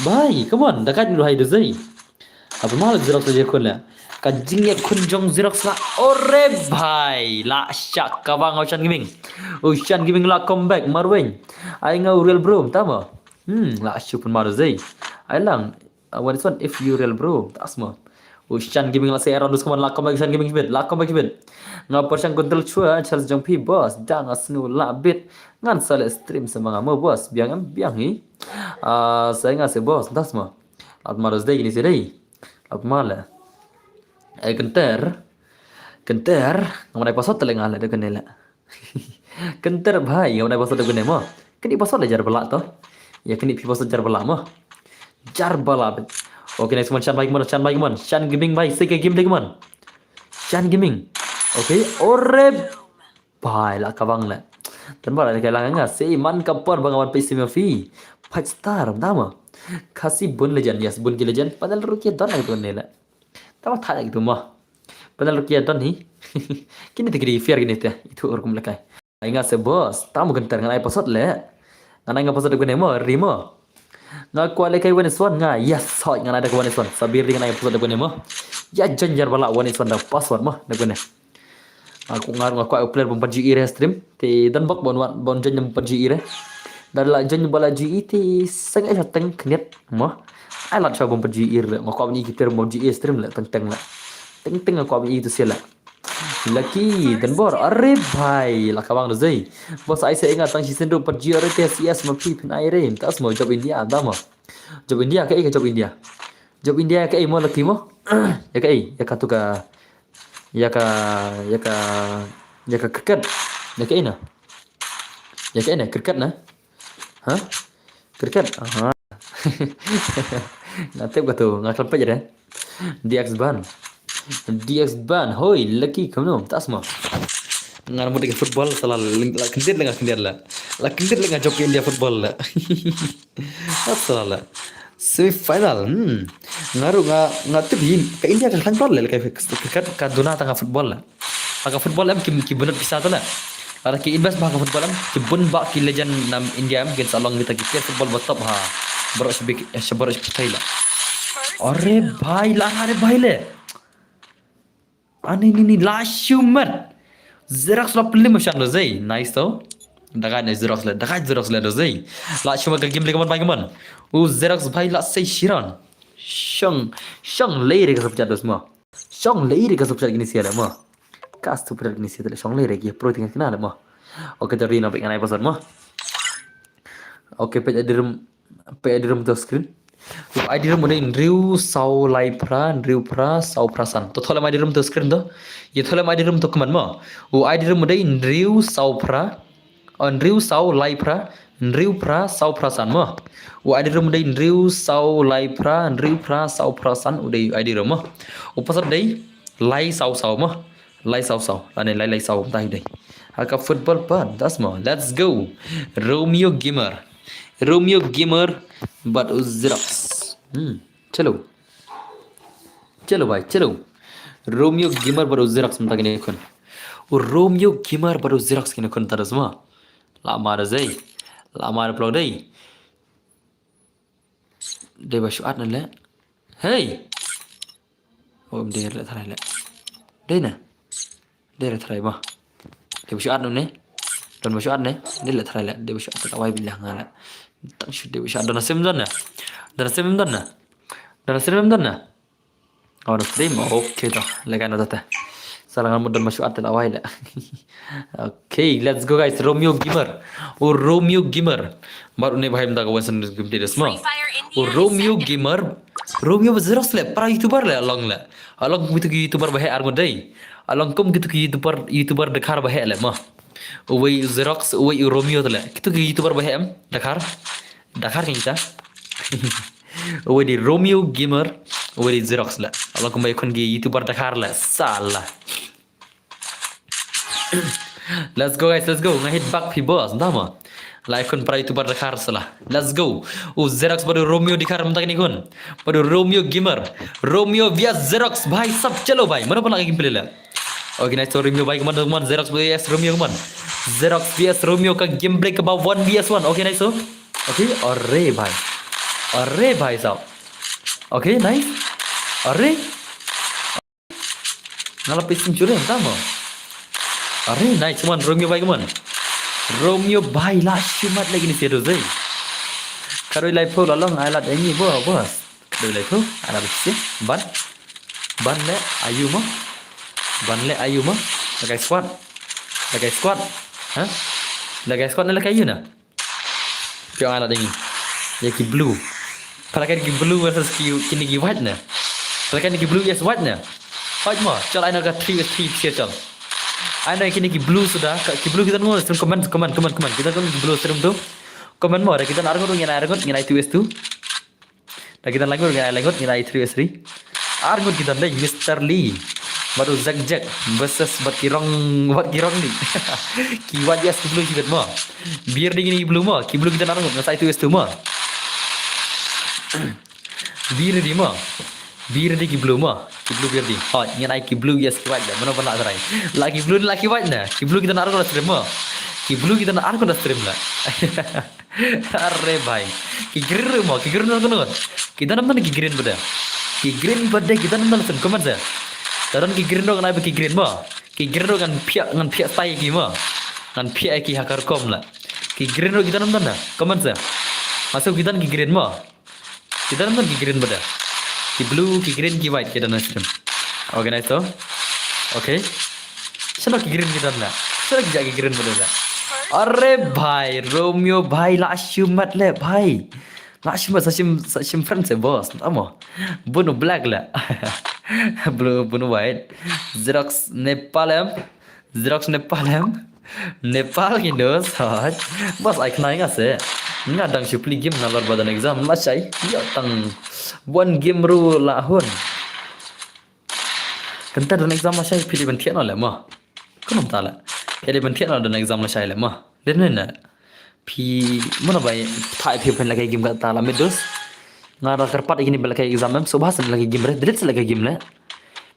Bhai, come on. Da kat ni hai do zai. Apa mal Xerox je khun la. Ka jingïakhun jong Xerox la. Ore bhai. La shak ka bang Ocean Gaming. Ocean Gaming la comeback marweng. Ai nga real bro, tama. Hmm, la shuk pun mar zai. Ai lang. Uh, what is one if you real bro? Ta asmo. Ocean Gaming la se around us, come on, la comeback Ocean Gaming bit, la comeback bit. Nga pyrshang control chua, Charles jong phi boss, da nga sngew la bit. Ngan sa le stream sa ma nga mo boss, biang em, biang hi. Ah, sa nga se boss, ta asmo. Lat ma dos dei ni se dei. Lat ma le. Eh, kenter. Kenter, nga ma dai password te le nga le de kene le. Kenter bhai, nga ma dai password de kene mo. Kini password le jar bala to. Ya kini phi password jar bala mo. Jar bala bet. Okay, nice one, Chan bhai, come on, Chan bhai, come on. Chan Gaming bhai, se ke game de, come on. Chan Gaming. Okay, ore bhai la ka bang le. Tan bala ke lang nga se man ka por bang wan pe sima fi. Five star, dama. Khasi bun legend, yes, bun ki legend. Padahal ruki don ai to ne le. Tama thad gitu mo. Padahal rukia don hi. Kini te kiri fair kini te. Itu urkum lekai. Ai nga se boss. Tama gentar ngan ai password le. Ngan ai nga password gune mo, ri mo. Nga kwa lekai one is one nga. Yes, hoi ngan ai da one is one. Sabir ri ngan ai password gune mo. Ya janjar bala one is one da password mo da gune. Aku ngar nga kwa player bom PUBG ire stream. Te dan bak bon wan bon jan nyam PUBG ire. Dar la jan bala G E te seng ai teng kniat mo. Ai lat sha bom PUBG ire. Nga kwa ni ki player bom G E stream le teng teng le. Teng teng nga kwa ni tu sila. Lucky dan bor are bhai la ka bang zai. Bos ai se nga tang shi sendu PUBG are te C S ma phi phin ai re. Tas mo job India da mo. Job India ka e ka job India. Job India ka e mo lucky mo. Ya ka e ya ka tu ka Ya ka, ya ka, ya ka cricket. Ya ka ina. Ya ka ina cricket na. Ha? Cricket. Aha. Nga tip ka tu, nga khlem peit re. D X ban. D X ban. Hoi, lucky kumno. Tas mo. Nga mut ka football sala la kendit la nga kendit la. La kendit la nga job India football la. Wat sala. Semi final. Hmm. Nga ruh nga nga tip hi ka India ka khlaiñ bor le ka ka ka duna tang ka football la. Ka football em ki ki bunut pisa tu la. Lada ki invest ba ka football em ki bun ba ki legend nam India em kin sa long kita ki player football ba top ha. Baroh shi bik shi baroh shi pithai la. Are bhai la are bhai le. Ani ni ni la shumat. Xerox la plim shan do zai. Nice to. Dagai na Xerox le. Dagai Xerox le do zai. La shumat ka game le kaman bai kaman. U Xerox bhai la sai shiran. Shong. Shong lei re ka sapjat dos mo. Shong lei re ka sapjat gini sia le mo. Kas tu prat gini sia le shong lei re ki pro tingan kena le mo. Okay, dari na pek ngai pasal mo. Okay, pek adirum Pe ai di rum to screen. U ai di rum u dei hynriew saw lai phra, hynriew phra, saw phra san. To tholem ai di rum to screen to. Ye tholem ai di rum to kmen mo. U ai di rum u dei hynriew saw phra. O hynriew saw lai phra, Hynriew phra saw phra san mo. U ID room u dei hynriew saw lai phra, hynriew phra saw phra san u dei ID room mo. U password dei lai saw saw mo. Lai saw saw. Lane lai lai saw mynta hi dei. Ha ka football pat, das mo. Let's go. Romeo Gamer. Romeo Gamer bad u Xerox. Hmm. Chalo. Chalo bhai, chalo. Romeo Gamer bad u Xerox mynta kine khun. U Romeo Gamer bad u Xerox kine khun mynta, das mo. La mar zei. La mar plo dei. Dei ba shu at na le. Hey. Oh, dei le tharai le. Dei na. Dei le tharai ba. Dei ba shu at ne. Don ba shu at ne. Dei le tharai le. Dei ba shu at ta wai bilang nga le. Tang shu dei ba shu at don na sim don na. Don na sim don na. Don na sim don na. Oh, na sim. Okay to. Le kan ta. Salah ngan mut don ba shu at ta wai le. Okay, let's go guys. Romeo Gamer. Oh, Romeo Gamer. Mar une bahai mynta ka wan san gum dei das mo. Oh, Romeo Gamer. Romeo ba Xerox le, para YouTuber le, along le. Along kum kitu ki YouTuber ba heh ar ngut dei. Along kum kitu ki YouTuber, YouTuber Dkhar ba heh le mo. Uwei Xerox, uwei Romeo le. Kitu ki YouTuber ba heh em, Dkhar. Dkhar kan kita. Uwei di Romeo Gamer, uwei di Xerox le. Along kum ba ïa khun ki YouTuber Dkhar le. Salah. Let's go guys, let's go. Nga hit back phi boss, nda mo. Lai khun para YouTuber Dkhar salah. Let's go. U Xerox bad u Romeo Dkhar mynta kine khun. Bad u Romeo Gamer. Romeo V S Xerox bhai sab chalo bhai. Mano pala game play le. Okay, nice to Romeo bhai, come on, come on. Xerox V S Romeo, come on. Xerox V S Romeo ka gameplay kaba one V S one. Okay, nice to. Okay, arre bhai. Arre bhai sab. Okay, nice. Arre. Nga la peit century, tamo. Are, nice one, Romeo bhai, come on. Romeo bhai, la shimat lagi ni siedo zai. Kadoi lai pho la long, ai lad engi bo, boss. Kadoi lai pho, ai lad si. Ban. Ban le, ayu mo. Ban le, ayu mo. Lakai squad. Lakai squad. Ha? Lakai squad ne lakai ayu na. Phi ong ai lad ïa ngi. Ïa ki blue. Pala ki blue versus ki, kine ki white ne. Pala ki blue yes white ne. White mo. Chal ai na ka three versus three phi chal. Ai na kine ki blue suda. Ka, ki blue kita nang stream comment, comment, comment, comment. Kita nang ki blue stream tu. Comment mo. Kita nang arngut ngin ai arngut ngin ai two versus two. Da kita laingut ngin ai laingut ngin ai three versus three. Arngut kita dei Mister Lee. Bad u Zack Jack versus bad ki rong, bad ki rong ni. Ki wat yes ki blue ki bet mo. Biar di kine ki blue mo. Ki blue kita arngut ngan sa ai two versus two mo. Biar di mo. Biar di ki blue mo. Ki blue biar di. Hoi, ngin ai ki blue yes ki wat da. Mano pala try. La ki blue la ki wat na. Ki blue kita arngut da stream mo. Ki blue kita arngut da stream la. Are bhai. Ki green ruh mo, ki green ruh kano. Ki don nam don ki green bad. Ki green bad ki don nam don sen comment se. Don ki green ruh ngan ai ba ki green mo. Ki green ruh ngan phiah, ngan phiah style ki mo. Ngan phiah ki ha ka rukom la. Ki green ruh ki don nam don na comment se. Masuk ki don ki green mo. Ki don nam don ki green bad. Ki blue, ki green, ki white ki don na stream. Organize to. Okay. Shano ki green ki don la. Shano ki ja ki green bad la. Are bhai, Romeo bhai, la shimat le bhai. La shimat sa shim, sa shim friend se boss. Tamo. Bunu black la. Blue, bunu white. Xerox Nepal em. Xerox Nepal em. Nepal ki dos. Haj. Boss ai khnai nga se. Nga dang shu pli game na lor ba don exam la shai. Yo tang one game ru la hun. Kanta don exam la shai phi dei ban thiah no le mo. Kumta la. Phi dei ban thiah no don exam la shai le mo. Den ne na. Phi mano bai thai phi pen la kai game kata la me dos. Nga da kyrpad kini ba la kai exam em so ba san la kai game re. Delete la kai game le.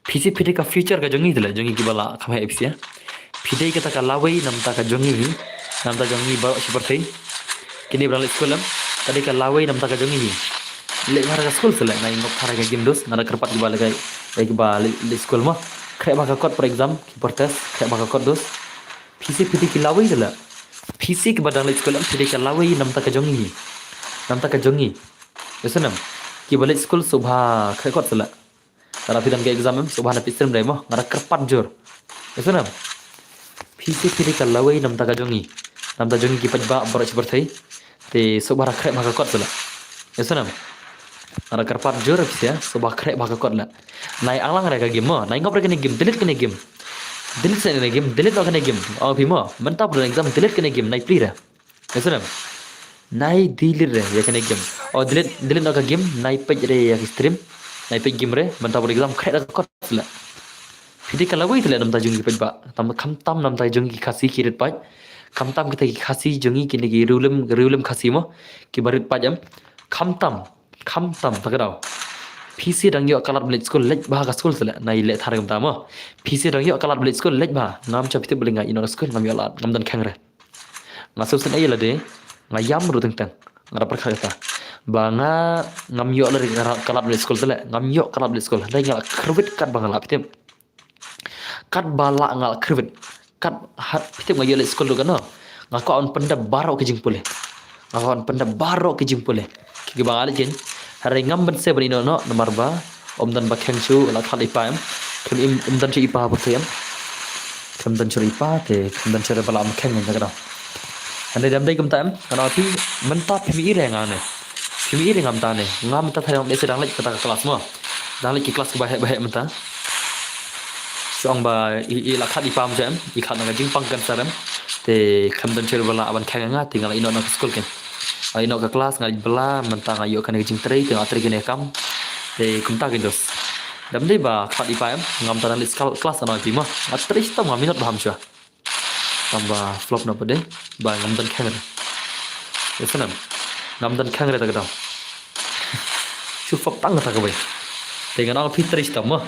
Phi si phi dei ka future ka jong ngi le jong ngi ki ba la kham hai phi si. Phi dei kata ka lawei namta ka jong ngi. Namta jong ngi ba shi pyrthei. Kini ba la leit skul em. Ka dei ka lawei namta ka jong ngi. Leh bha ka skul se leh nai ngop thara ka game dos, nara kyrpad kiba leh kai, eh, kiba leh, leh skul mo. Khreh bha ka kot for exam, ki protest, khreh bha ka kot dos. Phi si phi dei ki lawei se leh. Phi si kiba dang leh skul em, phi dei ka lawei namta ka jong ngi. Namta ka jong ngi. Ïa snem. Kiba leh skul so bha khreh kot se leh. Lada phi don ka exam em, so bha na phi stream dei mo, nga da kyrpad jur. Ïa snem. Phi si phi dei ka lawei namta ka jong ngi. Namta jong ngi ki paidbah baroh shi pyrthei. Te so bha da khreh bha ka kot se leh. Ïa snem. Nga da kyrpad jur phi si, so bha khreh bha ka kot leh. Nai anglang re ka game mo, nai ngop re kane game, delete kane game. Delete sa kane game, delete no kane game. Ong phi mo, mynta phi don exam, delete kane game, nai pli re. Ïa snem. Nai delete re ïa kane game. O delete, delete noh ka game, nai peit re ïa ki stream. Nai peit game re, mynta bad exam khreh da ka kot sila. Phi dei ka lawei te leh namta jong ki paidbah. Tam, khamtam namta jong ki Khasi ki rit paid. Khamtam kita ki Khasi jong ngi kine ki riewlem, riewlem Khasi mo. Kiba rit paid em. Khamtam, khamtam ta ka daw. Phi sdang ïoh ka lad ba leit skul, leit bha ka skul te leh. Nai leh thar kumta mo. Phi sdang ïoh ka lad ba leit skul, leit bha. Ngam shah phi tip balei nga ïeh noh ka skul, ngam ïoh lad, ngam don khang re. Nga sngewsih ïa lade, nga ïam ruh teng teng. Nga da pyrkhat kata. Ba nga ngam ïoh lade ka lad ba leit skul te leh, ngam ïoh ka lad ba leit skul. Hynrei nga la kyrwit katba nga lah phi tip. Katba lah nga la kyrwit. Kat ha, phi tip nga ïoh leit skul ruh katno. Nga kwah ban pyndep baroh ki jingpule. Nga kwah ban pyndep baroh ki jingpule. Ki, kiba nga leit keiñ. Hynrei ngam ban sngewbha ban ïeh noh namar ba ym don ba kheng shuh, la khlad i pa em. Khlem im, ym don shuh i pa ba kheng em. Khlem don shuh i pa te, khlem don shuh ba la ym kheng em ta ka daw. Hynrei dam dei kumta em, nga ong phi mynta phim i re nga ne. Phim i re nga mynta ne. Nga mynta tharai dang leit kata ka klas mo. Dang leit ki klas kiba heh ba heh mynta. Shu ong ba i, i la khlad i pa mo em, i khlad na ka jingpang cancer em. Te khlem don shuh ba la ban kheng nga, te nga la ïeh noh na ka skul keiñ. Nga ïeh noh ka klas, nga leit bylla, mynta nga ïoh kane ka jingtrei, te nga trei kane ka kam. Te kumta keiñ dos. Dam dei ba khlad i pa em, nga mynta dang leit skul klas nga ong phi mo. Nga trei shitom nga minot ba ham shuwa. Tang ba flop na pdeng ba ngam don kheng re. Ïa sngewbha. Ngam don kheng re ta ka daw. Shu flop tang kata kawei. Te ngan ong phi trei shitom mo.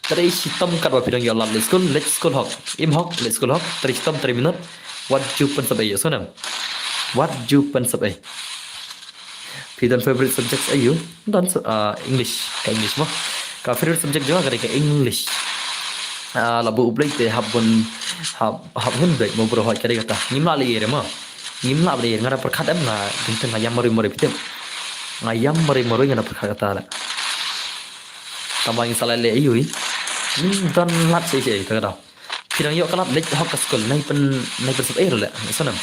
Trei shitom katba phi dang ïoh lad leit skul, leit skul hok. Im hok, leit skul hok. Trei shitom, trei minot. Wat ju pynsep ei, ïa sngewbha. Wat ju pynsep ei. Phi don favorite subjects aïu? Don, ah, English, ka English mo. Ka favorite subject jong nga ka dei ka English. Ah, la buh u Blei te hap bun, hap, hap hun beit mo bro, hooid ka dei kata. Ngim lah leh ei re mo. Ngim lah leh ei, nga da pyrkhat em nga, teng teng nga ïam marwei marwei phi tip. Nga ïam marwei marwei nga da pyrkhat kata leh. Tang ba ngin sa leh ei ei. Ngim don lad shisha ei, ta ka daw. Phi dang ïoh ka lad leit hok ka skul, nai pyn, nai pynsep ei ruh leh. Ïa sngewbha.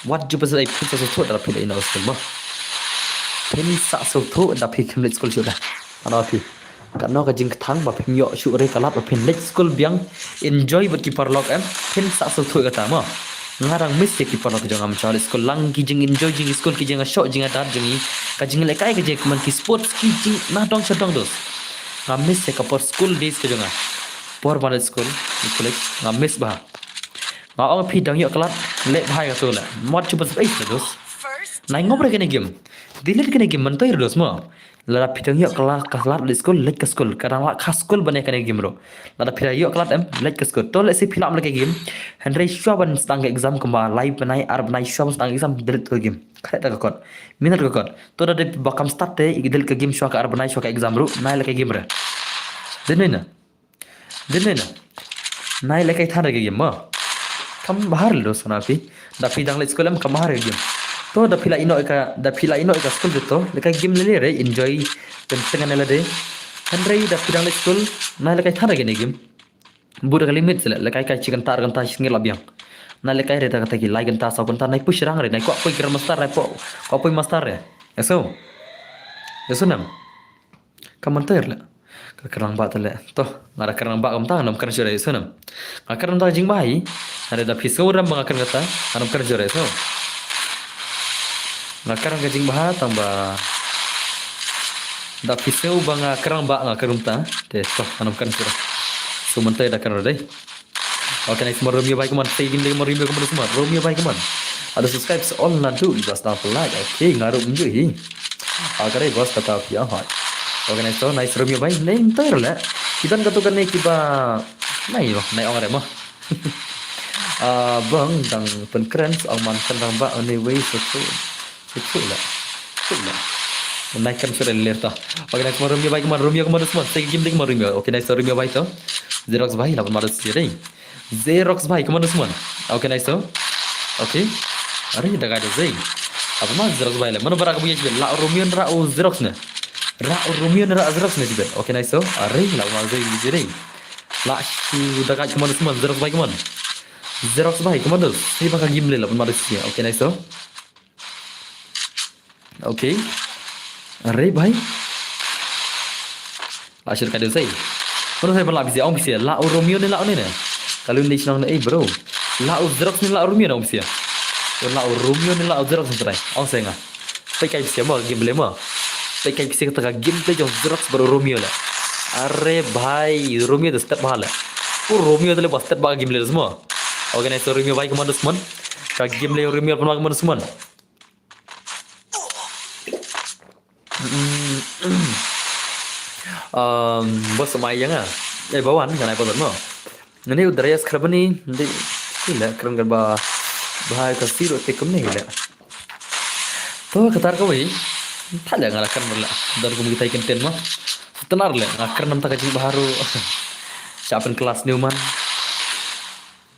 Wat ju pynsep ei, phin sa sngewthuh da phi leit noh skul mo. Phin sa sngewthuh da phi khlem leit skul shuh da. Ano phi. Katno ka jingkthang ba phim ïoh shuh re ka lad ba phin leit skul biang. Enjoy bad ki paralok em. Phin sa sngewthuh kata mo. Nga dang miss ïa ki paralok jong nga mynshwa leit skul lang, ki jing enjoy jong ki skul, ki jingïashoh jingïadar jong ngi. Ka jinglehkai ka jingkmen, ki sports, ki jing naduh sha naduh dos. Nga miss ïa ka por school days ka jong nga. Por ba leit skul, college, nga miss bha. Nga ong phi dang ïoh ka lad, leh bha ïa kato leh. Wat ju pynsep ei dos. Nai ngop re kane game. Delete kane game, myntoi re dos mo. Lada phi dang ïoh ka lad, ka lad leit skul, leit ka skul. Ka dang lah ka skul ban ïa kane game ruh. Lada phi dang ïoh ka lad em, leit ka skul. To lehse phi lah leh ka game. Hynrei shuwa ban sdang ka exam kumba lai bnai, ar bnai shuwa ban sdang exam, delete ka game. Khleh ta ka kot. Minot ka kot. To da dei ba kam start te, i delete ka game shuwa ka ar bnai shuwa ka exam ruh, nai leh ka game re. Dei ne na. Dei ne na. Nai lehkai than re ka game mo. Kam bha re dos na phi. Da phi dang leit skul em kam bha re ka game. To da phi la ïeh noh ka, da phi la ïeh noh ka skul te to. Lehkai game lei lei re enjoy. Teng teng ne lade. Hynrei da phi dang leit skul. Nai lehkai than re ka game. Bud da ka limit seh lehkai kai shi kynta ar kynta shi ngin lah biang. Nai lehkai re ta kata ki lai kynta saw kynta nai push rang re nai kwah poi Grandmaster nai kwah, kwah poi Master re. Ïa sngewbha. Ïa sngewbha. Ka mynta leh. Ka kren rangbah te leh. To, nga da kren rangbah kumta, ngam kren shuh re, ïa sngewbha. Nga kren da ka jingbha hi. Nga da phi sngewrem ba nga kren kata, ngam kren shuh re, ïa sngewbha. Nga kren ka jingbha tang ba. Da phi sngew ba nga kren rangbah nga kren kumta. Te to, ngam kren shuh re. So mynta da kren re dei. Okay, nice, mo Romeo bhai, come on. Stay game, mo Romeo, come on, come on. Romeo bhai, come on. Ada subscribe all na du, bas na like. Okay, nga ruh mynjur hi. Okay, boss, kata phi ah. Okay, nice, to, nice Romeo bhai. Nai mynta leh. Ki don kato kane kiba. Nai, nai ong re mo. Ah, bang dang pynkren ong man kan dang ba anyway so tu. Shu leh. Shu leh. Nai kan shu leh ta. Okay, nice, mo Romeo bhai, come on, Romeo, come on, come on. Stay game ding, mo Romeo. Okay, nice, Romeo bhai to. Xerox bhai, laban madu sih ding. Xerox bhai, come on, come on. Okay, nice, to. Okay. Are, da ga da zai. Apa ma Xerox bhai le? Mano bara ka punya jibet. La Romeo ra u Xerox ne. Ra u Romeo ra Xerox ne jibet. Okay, nice, to. Are, laban madu sih ding. La shu da ga, come on, come on. Xerox bhai, come on. Xerox bhai, come on, to. Sai ba ka game le, laban madu sih. Okay, nice, to. Okay. Are bhai. La shir ka dei sai. Kono sai ba la bisi ong bisi la u Romeo ne la ne ne. Kalau ni shnong ne eh bro. La u Xerox ne la u Romeo ne ong bisi. La u Romeo ne la u Xerox ne trai. Ong sai nga. Peit kai pisa mo ka gameplay mo. Peit kai pisa kata ka gameplay jong Xerox bad u Romeo la. Are bhai, u Romeo da step bha la. U Romeo da le ba step bha ka gameplay mo. Okay, nice, u Romeo bhai, come on, this one. Ka gameplay u Romeo pynwan, come on, this one. Um, bos mai yang ah. Eh, bawan kan ai patot mo. Nani u Darius Krabani, ndi, ila kren kan ba, ba ka siro te kumne ila. To katar kawei. Thala nga la kren la. Dar kum kita ikan ten mo. Tenar le, nga kren nam ta ka jing baharu. Siapin kelas ni uman.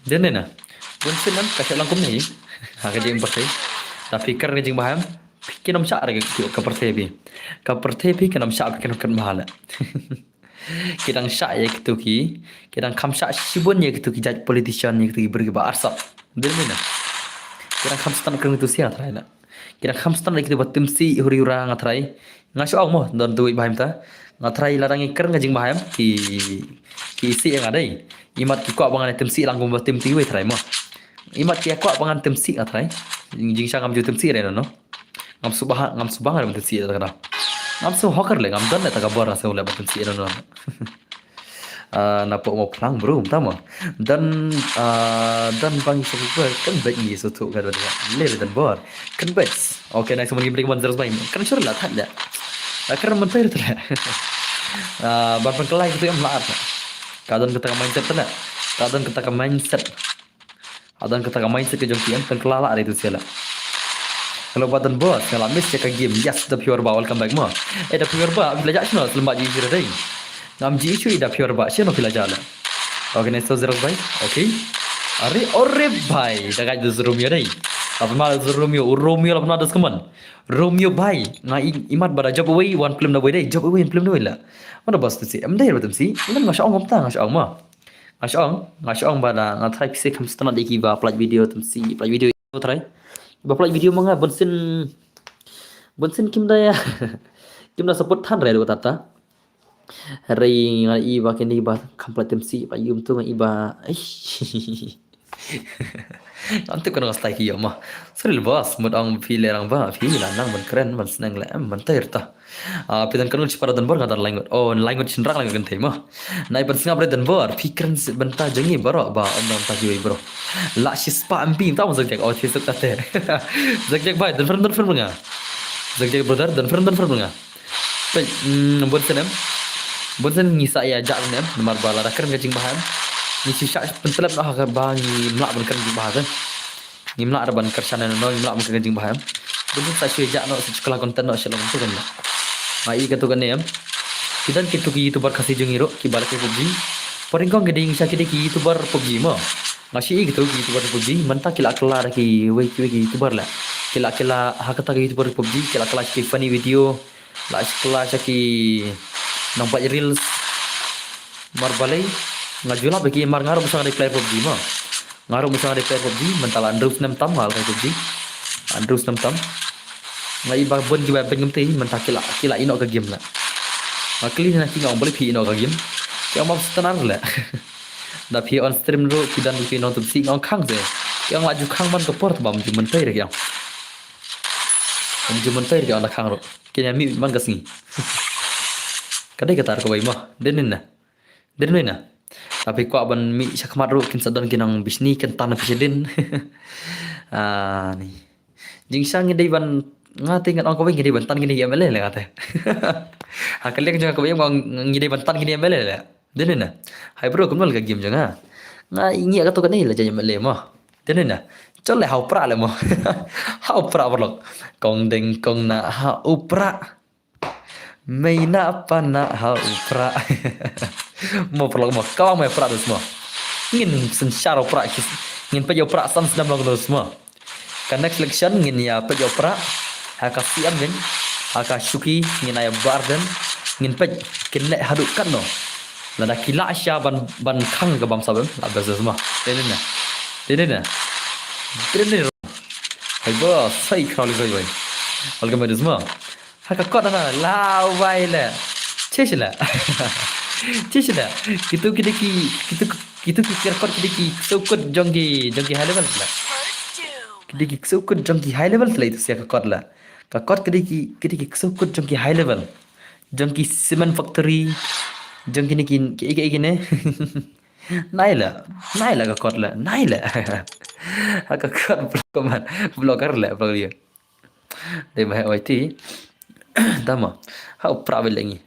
Dei ne na. Bun sien nam ka sha lang kumne. Ha ka jing pyrthei. Tapi kren ka jing baham. Phi kin ym shah re ka pyrthei phi. Ka pyrthei phi kin ym shah phi kin ym kren bha le. Ki dang shah ïa kitu ki. Ki dang kham shah shibun ïa kitu ki jait politician ïa kitu ki briew kiba arsap. Dei ne na. Ki dang kham stan kren kitu sia trai na. Ki dang kham stan ïa kitu ba tim si huri ura nga trai. Nga shu ong mo, don tu bhaim ta. Nga trai la dang i kren ka jing bhaim ki, ki isi nga dei. Imat ki kwah ba ngan tim si lang kum ba tim ti wei trai mo. Imat ki kwah ba ngan tim si nga trai. Jing, jing sha ngam ju tim si re no, no. Ngam su ba, ngam su ba ngan tim si ta ka da. Ngam su hoker le, ngam don le ta ka bor nga su le ba tim si no, no. Ah, na pok mo plang bro, ta mo. Dan, ah, dan bang su ba kan bek ni su tu ka da. Le dan bor. Kan bek. Okay, nice, mo ni blik ban zero bang. Kan sure la tak da. Ah, kan menteri tu la. Ah, ban pengkelai tu em la. Ka don kata ka mindset tu la. Ka don kata ka mindset. Ka don kata ka mindset ka jong ki em pengkelai la re tu sia la. Hello, Badan Boss, nga la miss ïa ka game. Yes, the pure ba, welcome back mo. Eh, the pure ba, phi la jah shano, selamat ji ji dei. Ngam ji shu i the pure ba, shano phi la jah la. Okay, nice, so zero bhai. Okay. Are, ore bhai, da gaj dus Romeo dei. Apa ma dus Romeo, u Romeo la pernah dus keman. Romeo bhai, nga i-, imat ba da job away, wan film da wei dei, job away, wan film da wei la. Mana bos tu si, em dei ba tu si, em nga sha ong ta, nga sha ong ma. Nga sha ong, nga sha ong ba da, nga try pisa kham stana dei ki ba upload video tu si, upload video tu try. Ba upload video ma nga, bun sien, bun sien kim da ïa, kim da support than re do ta ta. Re nga i ba kini ba kham pla tem si ba yum tu nga i ba. Ngam tip kano ka style ki ïoh mo. Sorry le boss, mut ong phi le rang ba phi la nang ban kren ban sneng le em ban tair ta. Ah, phi don kano shi para don bor nga don language. Oh, language shynrang language kan thei mo. Nai ban sngap re don bor phi kren bynta jong i bro ba om dang ta ki wei bro. La shi spah M B ta mo zak jak oh thi suk ta te. Zak jak bai don friend don friend nga. Zak jak brother don friend don friend nga. Peit, mm, bun sien em. Bun sien ngi sa ïa jah ne em, namar ba lada kren ka jingbha em. Ngi shu shah pyntlep noh ha kaba ngim lah ban kren jingbha te. Ngim lah ban kyrshan ne noh, ngim lah ban kren ka jingbha em. Bun sien sa shu ïa jah noh, sa shu kylla content noh, shu long tu kan. Nga i katu kane em. Ki don kitu ki YouTuber Khasi jong ngi ruh, kiba la pei PUBG. Pyrshang kong ki dei ngi sha ki dei ki YouTuber PUBG mo. Nga shu i kitu ki YouTuber PUBG, mynta ki la kylla da kiwei kiwei ki YouTuber la. Ki la kylla ha kata ki YouTuber PUBG, ki la kylla ki funny video. La kylla sha ki nongpeit reels. Mar balei nga ju lap ïa ki mar nga ruh mynshwa nga dei player PUBG mo. Nga ruh mynshwa nga dei player PUBG, mynta la hynriew snem tam nga la play PUBG. Hynriew snem tam. Nga i ba bun kiba beiñ kumta mynta ki la, ki la ïeh noh ka game la. Nga kylli na ki nga ong balei phi ïeh noh ka game. Ki ong ba stunner la. Da phi on stream ruh phi don phi nong tum si nga ong khang se. Ki ong la ju khang ban ka por ba ym ju mynta re ki ong. Ym ju mynta re ki ong da khang ruh. Kine mih man ka sngi. Ka dei kata kawei mo. Dei ne na. Dei ne na. Tapi kwah ban mih shakhmat ruh kin sa don ki nongbishni kin tan phi shadien. Ah, ni. Jingshang ngi dei ban nga te ngan ong kawei ngi dei ban tan kine M L A le nga te. Ha ka liang jong nga kawei ngi dei ban tan kine M L A le. Dei ne na. Hai bro kumno le ka game jong nga. Nga ngi ka to kane la jong M L A mo. Dei ne na. Chol le ha u pra le mo. Ha u pra paralok. Kong deng kong na ha u pra. Mei na pa na ha u pra. Mo paralok mo ka ong mei pra dus mo. Ngin synshar u pra ki. Ngin peit u pra san snem long dus mo. Ka next election ngin ïa peit u pra. Ha ka C M ngin. Ha ka shuki ngin ïa barden. Ngin peit kin leh haduh katno. Lada ki lah sha ban, ban khang ka bam sabem la best dus mo. Dei ne na. Dei ne na. Dei ne na. Hai bro, sai khraw li sai bai. Welcome back dus mo. Ha ka kot na la wai le. Che che la. Che che la. Kitu ki dei ki, kitu, kitu ki kiar kot ki dei ki so kot jong ki, jong ki high level la. Ki dei ki so kot jong ki high level la itu sia ka kot la. Ka kot ka dei ki, ka dei ki ksew kut jong ki high level. Jong ki cement factory. Jong kine ki, ki, ki, kine. Nai la, nai la ka kot la, nai la. Ha ka kot block man, blocker la, blocker. Dei ma ha Y T. Tama. Ha u pra bel ngi.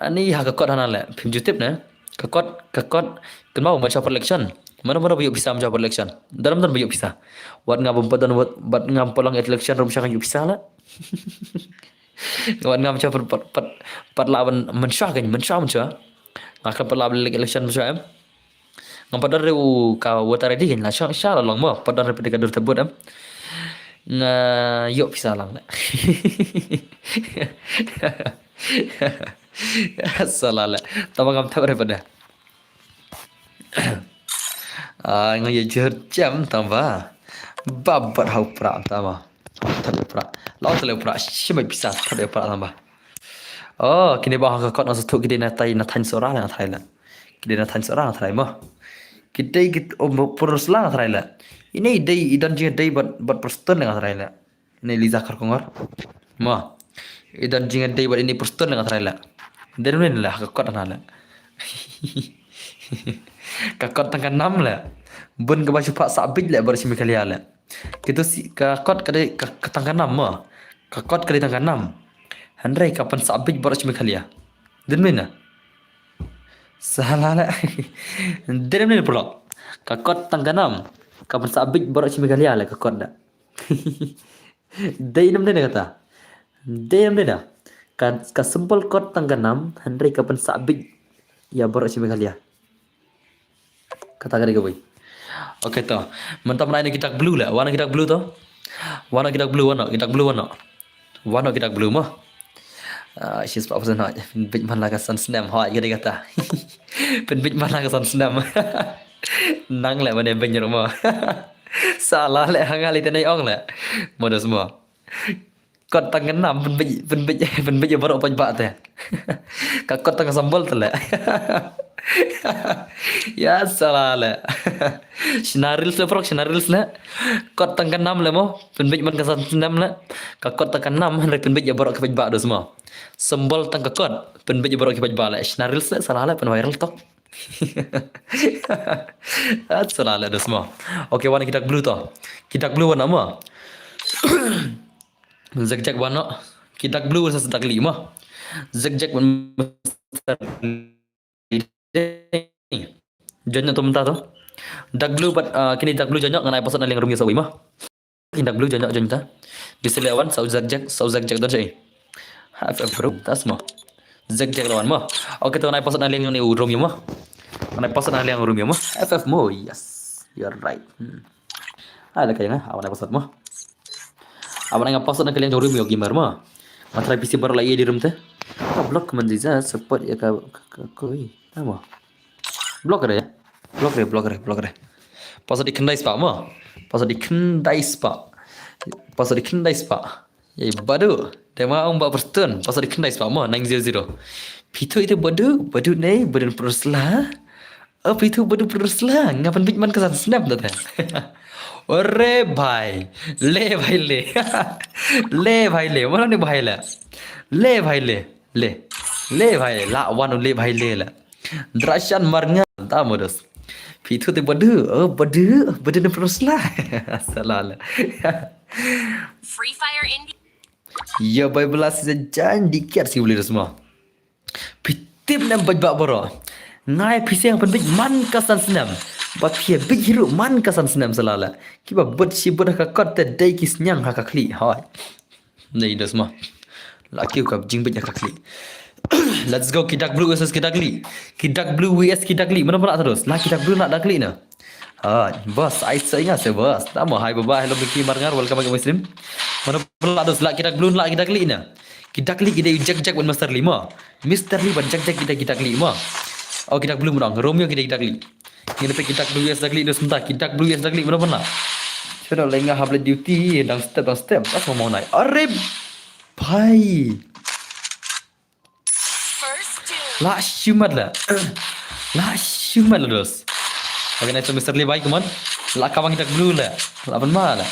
Ani ha ka kot hana la. Phim ju tip ne. Ka kot, ka kot. Kynmaw ma jop election. Mano mano ba ïoh pisa ma jop election. Dalam dan ba ïoh pisa. Wat nga bym pat don wat, wat nga bym pat long election ruh sha ka ïoh pisa la. Wat ngam shuh pat, pat, pat, pat lah ban mynshuwa kan, mynshuwa, mynshuwa. Nga khlem pat lah ban leit election mynshuwa em. Ngam pat don ruh ka voter I D kan, la sha, sha la long mo, pat don ruh pat ka dur tebut em. Nga ïoh pisa lang la. Sala la. Tama ngam thap ruh pat da. Ah, nga ïa jur jam tang ba. Ba bat ha u pra tang ba. Thad ïa u pra. Law thad ïa u pra. Shim ïa pisa thad ïa u pra tang ba. Oh, kine ba ha ka kot na satu kine na tai na thaiñ sora la nga tharai la. Kine na thaiñ sora nga tharai mo. Kine kit um purus la nga tharai la. Ine i dei i don jingïadei bad bad Prestone la nga tharai la. Ine Liza Kharkongor. Mo. I don jingïadei bad ine Prestone la nga tharai la. Dei ne la ha ka kot na la. Ka kot tang ka nam la. Bun kaba shu phah sah bit la baroh shi Meghalaya la. Kito si ka kot ka dei ka, ka tang ka nam mo. Ka kot ka dei tang ka nam. Hynrei ka pynsah bit baroh shi Meghalaya. Dei ne la. Sala la. Dei ne la pulok. Ka kot tang ka nam. Ka pynsah bit baroh shi Meghalaya la ka kot da. Dei nam dei na kata. Dei nam dei na. Ka, ka symbol kot tang ka nam, hynrei ka pynsah bit ïa baroh shi Meghalaya. Kata ka dei kawei. Okay to. Mynta mynta ine ki dark blue la. Wan ki dark blue to. Wan ki dark blue wan ki dark blue wan. Wan ki dark blue mo. Ah, shi spah percent hoi. Pynbit man la ka san snem hoi ka dei kata. Pynbit man la ka san snem. Nang la mane bynjur mo. Sala la hanga li tenai ong la. Modus mo. Kot tang ka nam pynbit pynbit pynbit ïa baroh paidbah te. Ka kot tang ka symbol te la. Ya sala la. Shna reels la prok shna reels la. Kot tang ka nam la mo. Pynbit man ka san snem la. Ka kot tang ka nam hynrei pynbit ïa baroh ki paidbah dus mo. Symbol tang ka kot pynbit ïa baroh ki paidbah la. Shna reels la sala la pyn viral tok. At sala la dus mo. Okay wan ki dark blue to. Ki dark blue wan mo. Zek zek wan no. Ki dark blue sa dark li mo. Zek zek wan. Join to mynta to. Dark blue bad ah, kini dark blue join ngan ai password na liang room ïa sa wi mo. Kini dark blue join join ta. Di sele wan sa zek zek sa zek zek don sei. Ha F F bro tas mo. Zek zek lawan mo. Okay to ngan ai password na liang ni room ïa mo. Ngan ai password na liang room ïa mo. F F mo yes. You're right. Hmm. Ada kaya nga, awan ai password mo. Awan ai nga password na ka liang jong room ïa gamer mo. Nga try P C baroh la ïa di room te. Ka block man di za support ïa ka ka ka koi. Tamo. Block re. Block re, block re, block re. Password di khyndai spah mo. Password di khyndai spah. Password di khyndai spah. Ei badu. Dema ong ba Prestone. Password di khyndai spah mo nine zero zero. Phi tu itu badu, badu nei, badu pyrus la. Oh, phi tu badu pyrus la. Nga pynbit man ka san snem da te. Ore bhai. Le bhai le. Le bhai le. Mana ni bhai la. Le bhai le. Le. Le bhai la wan le bhai le la. Drashan marnga ta modus. Phi tu te badu, oh badu, badu ne pyrus la. Sala la. Free Fire India. Ya bai bela si jan di kiat si beli resma. Phi tip ne baj bak boro. Ngai phi siang pynbit man ka san snem. Ba phi bit hiru man ka san snem sala la. Kiba bit shi bit ha ka kot te dei ki sniang ha ka khlieh. Hoi. Nei dos ma. La kiew ka jingbit ha ka khlieh. Let's go ki dark blue versus ki dark khlieh. Ki dark blue versus ki dark khlieh. Mana mana terus. La ki dark blue na dark khlieh na. Ha, boss, ai sai nga se boss. Tamo hai baba hello Mickey Marngar welcome back to my stream. Mana pula dos la ki dark blue la ki dark khlieh na. Ki dark khlieh ki dei Jack Jack ban Mister Lee ma. Mister Lee ban Jack Jack ki dei ki dark khlieh ma. Oh ki dark blue menang. Romeo ki dei ki dark khlieh. Ngi dei ki dark blue yes dark khlieh dos mynta ki dark blue yes dark khlieh mana pula. Sudah lenga hablet duty dang step dang step. Pas mau nai. Arep. Bhai. First doom. La shimat la. La shimat la dos. Okay, nice Mister Lee bhai, come on. La kawang kita blue la. La ban ma la.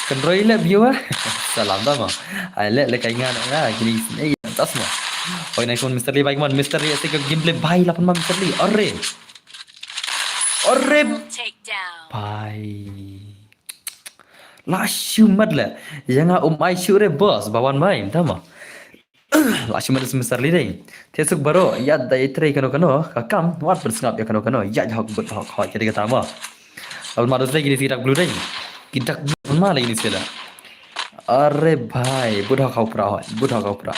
Kan roi le viewer. Salam da mo. Ai le le kai nga nga kini sini. Ei, tas mo. Oi, nice one, Mister Lee, bhai, come on, Mister Lee, este ke gameplay, bhai, la pynma Mister Lee. Arre. Arre. Takedown. Bhai. La shu mat le. Ïa nga um ai shu re boss, ba wan mai, da mo. La shu mat Mister Lee dei. Te suk baro, ïa dai trei kano kano, ka kam, wat pynsngap ïa kano kano, ïa hok but hok hok, ïa dei kata mo. Al ma dos dei kini si dark blue dei. Ki dark blue pynma la ini sila. Arre bhai, but hok hok pra, but hok hok pra.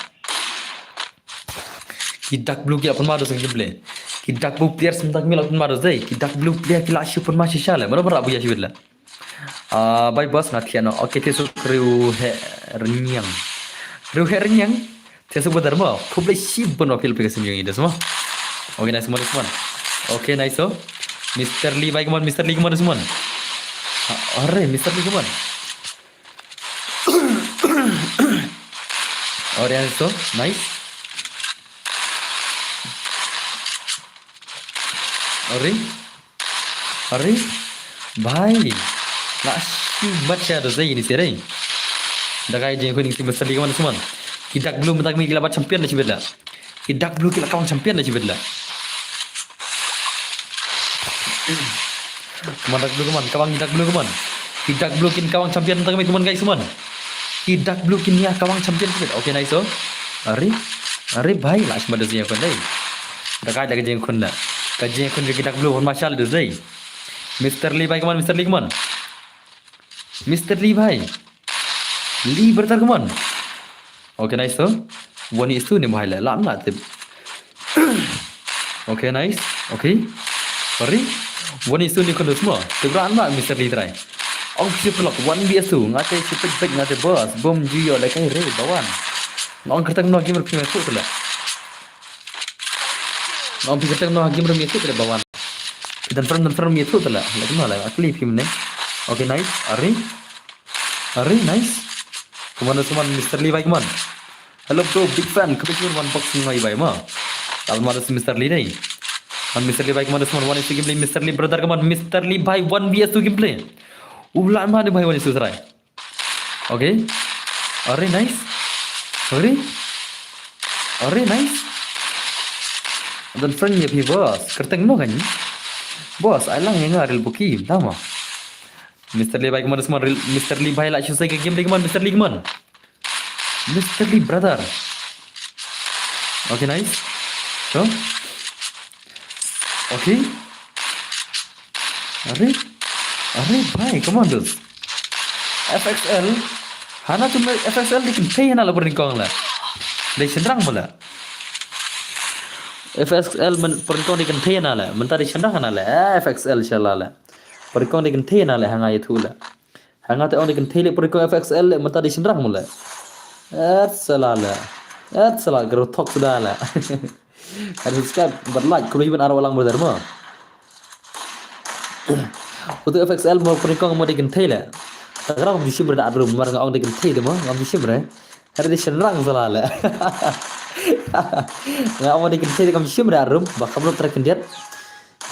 Ki dark blue ki la pynma dos ki blei. Ki dark blue players mynta ki la pynma dos dei. Ki dark blue player ki la shu pynma shisha le. Mano mara bu ïa shu bit le. Ah, bhai boss nga thiah noh. Okay, te suk riewheh rynïeng. Riewheh rynïeng. Te suk badar mo. Khublei shibun ma phi la phi ka sim jong i des mo. Okay, nice one, nice one. Okay, nice so. Mister Lee, bhai, come on, Mister Lee, come on, come on. Ah, arre, Mister Lee, come on. Arre, nice so. Nice. Arre. Arre. Bhai. La shu bat sha dos dei ini sih, re. Da kai jingkhun ini si Mister Lee, come on, come on. Ki dark blue mynta ki la bat champion da shibit la. Ki dark blue ki la kawang champion da shibit la. Come on, dark blue, come on. Kawang ki dark blue, come on. Ki dark blue kin kawang champion mynta ki, come on, guys, come on. Ki dark blue kin ïa kawang champion shibit. Okay, nice, oh. Arre. Arre bhai, la shu bat da jingkhun dei. Da kai da ka jingkhun da. Ka jingkhun ki dark blue pynma sha dos dei. Mister Lee, bhai, come on, Mister Lee, come on. Mister Lee, bhai. Lee, brother, come on. Okay, nice, so. One is two ni bhai le. Lam la tip. Okay, nice. Okay. Sorry. One is two ni khun dos mo. Tip ran ma Mister Lee try. Ong phi pelok one V S two. Nga te shu pek pek nga te boss. Bom ju ïoh le kai re ba wan. Nga ong kyrteng noh game rem ïathuh tele. Nga ong phi kyrteng noh game rem ïathuh tele ba wan. Phi dang frame, dang frame ïathuh tele. Le kena le, akli phi mene. Okay, nice. Arre. Arre, nice. Come on, come on, Mister Lee, bhai, come on. Hello bro, big fan. Khublei shibun wan boxing ngai bhai mo. Al ma dos Mister Lee dei. Come on, Mister Lee, bhai, come on, come on, one is two gameplay, Mister Lee, brother, come on, Mister Lee, bhai, one V S two gameplay. U la ma de bhai, one is two try. Okay. Arre, nice. Arre. Arre, nice. Dang frame ïa phi boss. Kyrteng noh kan. Boss, ai lang ïa nga ril buki, tama. Mister Lee, bhai, come on, come on, ril-, Mister Lee, bhai, la shu sei ka game dei, come on, Mister Lee, come on. Mister Lee, brother. Okay, nice. So. Okay. Arre. Arre, bhai, come on, dude. F X L. Hana tu me F X L dei kynthei hana la pyrnyngkong la. Dei shynrang mo la. F X L men pyrnyngkong dei kynthei hana la. Mynta dei shynrang hana la. Eh, F X L shala la. Pyrnyngkong dei kynthei hana la, ha nga ïathuh la. Ha nga te ong dei kynthei le, pyrnyngkong F X L le, mynta dei shynrang mo la. Et shala la. Et shala, gro thok suda la. Kan subscribe bad like, khublei ban arwah lang brother mo. Utu F X L mo pyrnyngkong mo dei kynthei le. Ta kra kam ju shim re da room, mar nga ong dei kynthei de mo, ngam ju shim re. Hare dei shynrang shala le. Nga ong mo dei kynthei de kam ju shim re da room, ba kam rup tra khyndiat.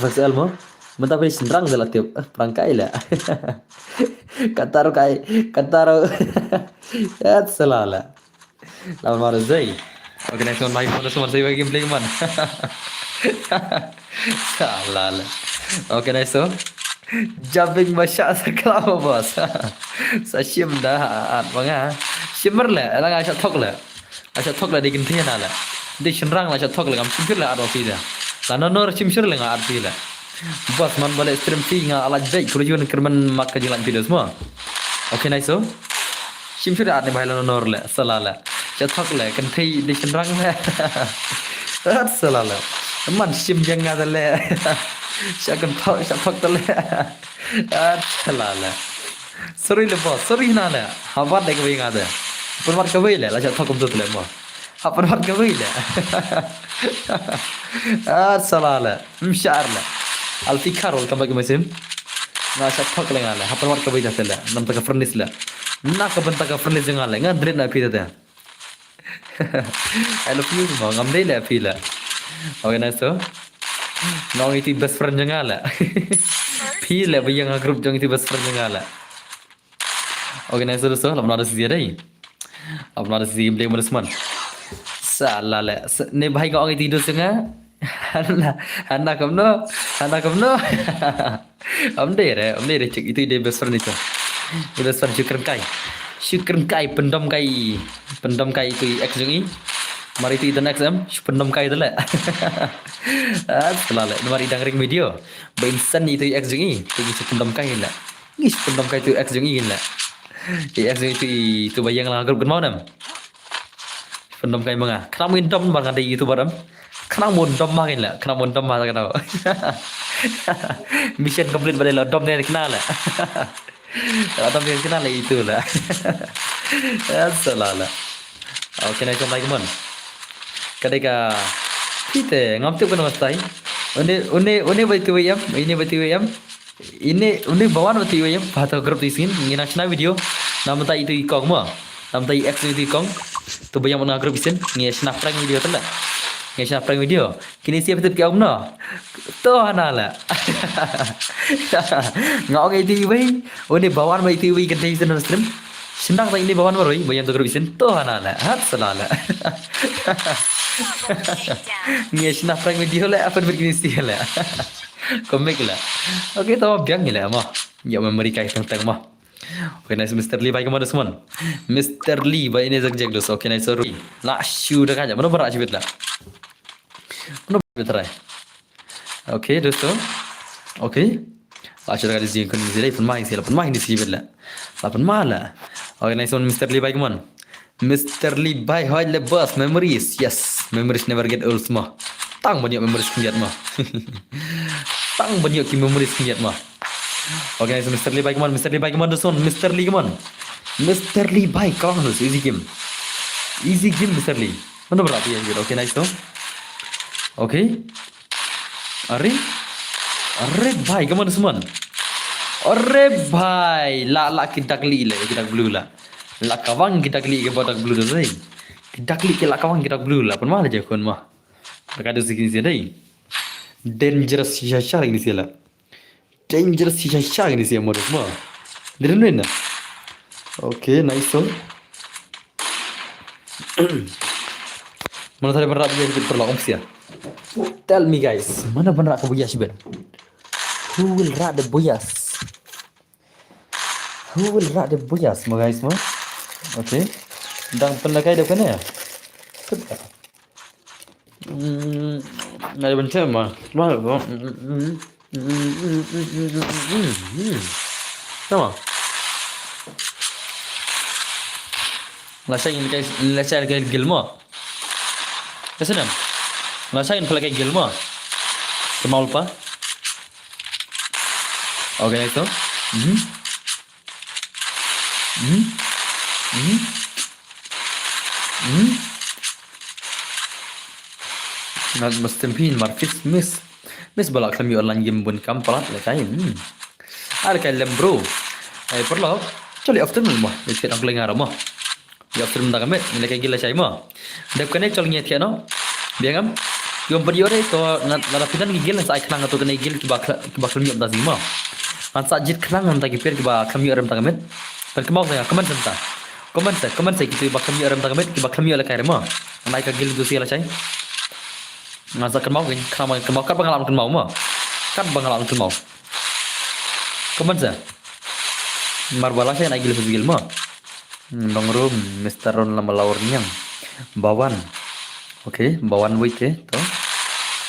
F X L mo. Mynta phi dei shynrang shala tip. Prang kai le. Kataro kai, kataro. Et shala le. Lama mara zei. Okay, nice one, bhai. Mana suman zei bagi gameplay man. Salah lah. Okay, nice one. Jumping masha sa kelama bos. Sa shim da at manga. Shimmer le, la nga sha thok le. Nga sha thok le di kynthei na le. Di shynrang la sha thok le ngam shimshir le at wa phi da. La nonor shimshir le nga at phi le. Bos man bale stream phi nga alaj bek kulu jun kermen mak ka jilan phi dos mo. Okay, nice so. Shim shu da ni bhai la nor le, sala le. Sha thok le, kynthei di shynrang le. At sala le. Man shim jang nga le. Sha kynthok, sha thok le. At sala le. Sorry le boss, sorry na le. Habat de kawei nga de. Pun mat kawei le, la sha thok kum tu le mo. Hapan wat kawei le. At sala le. Mshar le. Alfikar wal kambak mesin. Nga sha thok le nga le. Hapan wat kawei le. Nam taka furnace le. Na ka ban taka furnace nga le. Nga dret na phi te. I love you mo. Ngam dei le phi le. Okay, nice to. Nong iti best friend nga le. Phi le ba yang group jong iti best friend nga le. Organizer so, la pynwad da shisha dei. La pynwad da shisha game dei mo da sman. Sala le. Sa-, ne bhai ka ong iti do snga. Hana, hana kumno, hana kumno. Ym dei re, ym dei re, check itu i dei best friend itu. I best friend shu kren kai. Shu kren kai, pyndom kai. Pyndom kai itu i ex jong i. Mar itu i don ex em, shu pyndom kai tu le. Ah, sala le, namar i dang ring video. Ba in send itu i ex jong i, tu ngi shu pyndom kai le. Ngi shu pyndom kai tu i ex jong i le. I ex jong i tu i, tu ba ïeng la group kynmaw nem. Pyndom kai ma nga. Khnang mo in dom ma nga dei YouTuber em. Khnang mo in dom ma nga la. Khnang mo in dom ma nga. Mission complete ba dei la dom ne khnang la. La dom ne khnang la itu la. Ya sala la. Okay, nice one, like man. Ka dei ka phi te ngam tip kano stai. Une, une, une ba itu em. Une ba itu em. Ine, une ba wan ba tu i wei em, ba to group tu i sien, ngi nang shna video. Namar ta itu i kong mo. Namar ta i ex itu i kong. Tu ba ïeng nga group i sien, ngi shna prank video tu la. Ngi shna prank video. Kine sien ba tip ki ong no. To hana la. Nga ong itu i wei. Une ba wan ba itu i wei kan dei sien na stream. Shna ta ine ba wan ba roi, ba ïeng to group i sien. To hana la. Hat sala la. Ngi shna prank video la, apa ber kine sien la. Komik la. Okay, to biang ngi la mo. Ïa memory kai teng teng mo. Okay, nice Mister Lee bai kemon da sman. Mister Lee bai ini zak jak dos. Okay, nice sorry. La shu da kaja. Mano bara shu bit la. Mano bara try. Okay, dosto. Okay. La shu da kaja jing kun zilai pun mai sila pun mai ni sibit la. La pun mai la. Okay, nice one Mister Lee bai kemon. Mister Lee bai hoi le boss memories. Yes, memories never get old mo. Tang ban ïoh memories khyndiat mo. Tang ban ïoh ki memories khyndiat mo. Okay, nice Mister Lee bai kemon, Mister Lee bai kemon, this one, Mister Lee kemon. Mister Lee bai kong nus easy game. Easy game Mister Lee. Mano bara pi ya. Okay, nice to. Okay. Are? Are bai, kemon da sman. Are bai, la la ki dak li le, ki dak blue la. La kawang ki dak li ki ba dak blue da zai. Ki dak li ki la kawang ki dak blue la. Pun ma la je kun ma. Ka da siki ni dai. Dangerous shisha sha ni sila. Dangerous shisha sha ni sila mo da sma. Dere nuna. Okay, nice one. Mana tadi berat dia sibit perlu ongsia. Tell me guys, mana berat ka buya sibit? Who will rat the buyas? Who will rat the buyas mo guys mo? Okay. Dang pynlakai da kane. Hmm, ngai ban chem ma. Ma ba. Hmm. Tama. La shai in kai, la shai kai gil mo. Kasi nam. La shai in pala kai gil mo. Kemal pa. Okay, so. Mhm. Mhm. Mhm. Mhm. Nat mastem pin marfis miss. Miss balak lem yu online game bun kam palat le kai. Hmm. Ar kai lem bro. Ai perlo. Chali afternoon mo. Ni tiat ang lengar mo. Yu afternoon da kamet. Ni le kai gila chai mo. Dep kane chal ngi tiat no. Biang am. Yom padi ore to nat lada pidan ngi gil sa ai khnang to kane gil kiba kla-, kiba khlem yu da zi mo. Ngan sa jit khnang ngan ta ki per kiba khlem yu rem ta kamet. Kan kemau sa comment sa ta. Comment sa, comment sa kitu kiba khlem yu rem ta kamet, kiba khlem yu le kai rem mo. Nai ka gil tu sia la chai. Ngan sa kynmaw kynmaw, kynmaw kat ba nga lah kynmaw mo. Kat ba nga lah kynmaw. Comment sa. Mar ba la chai nai gil sa gil mo. Hmm, long room, Mister Ron lama laur niang. Bawan. Okay, bawan wei te to.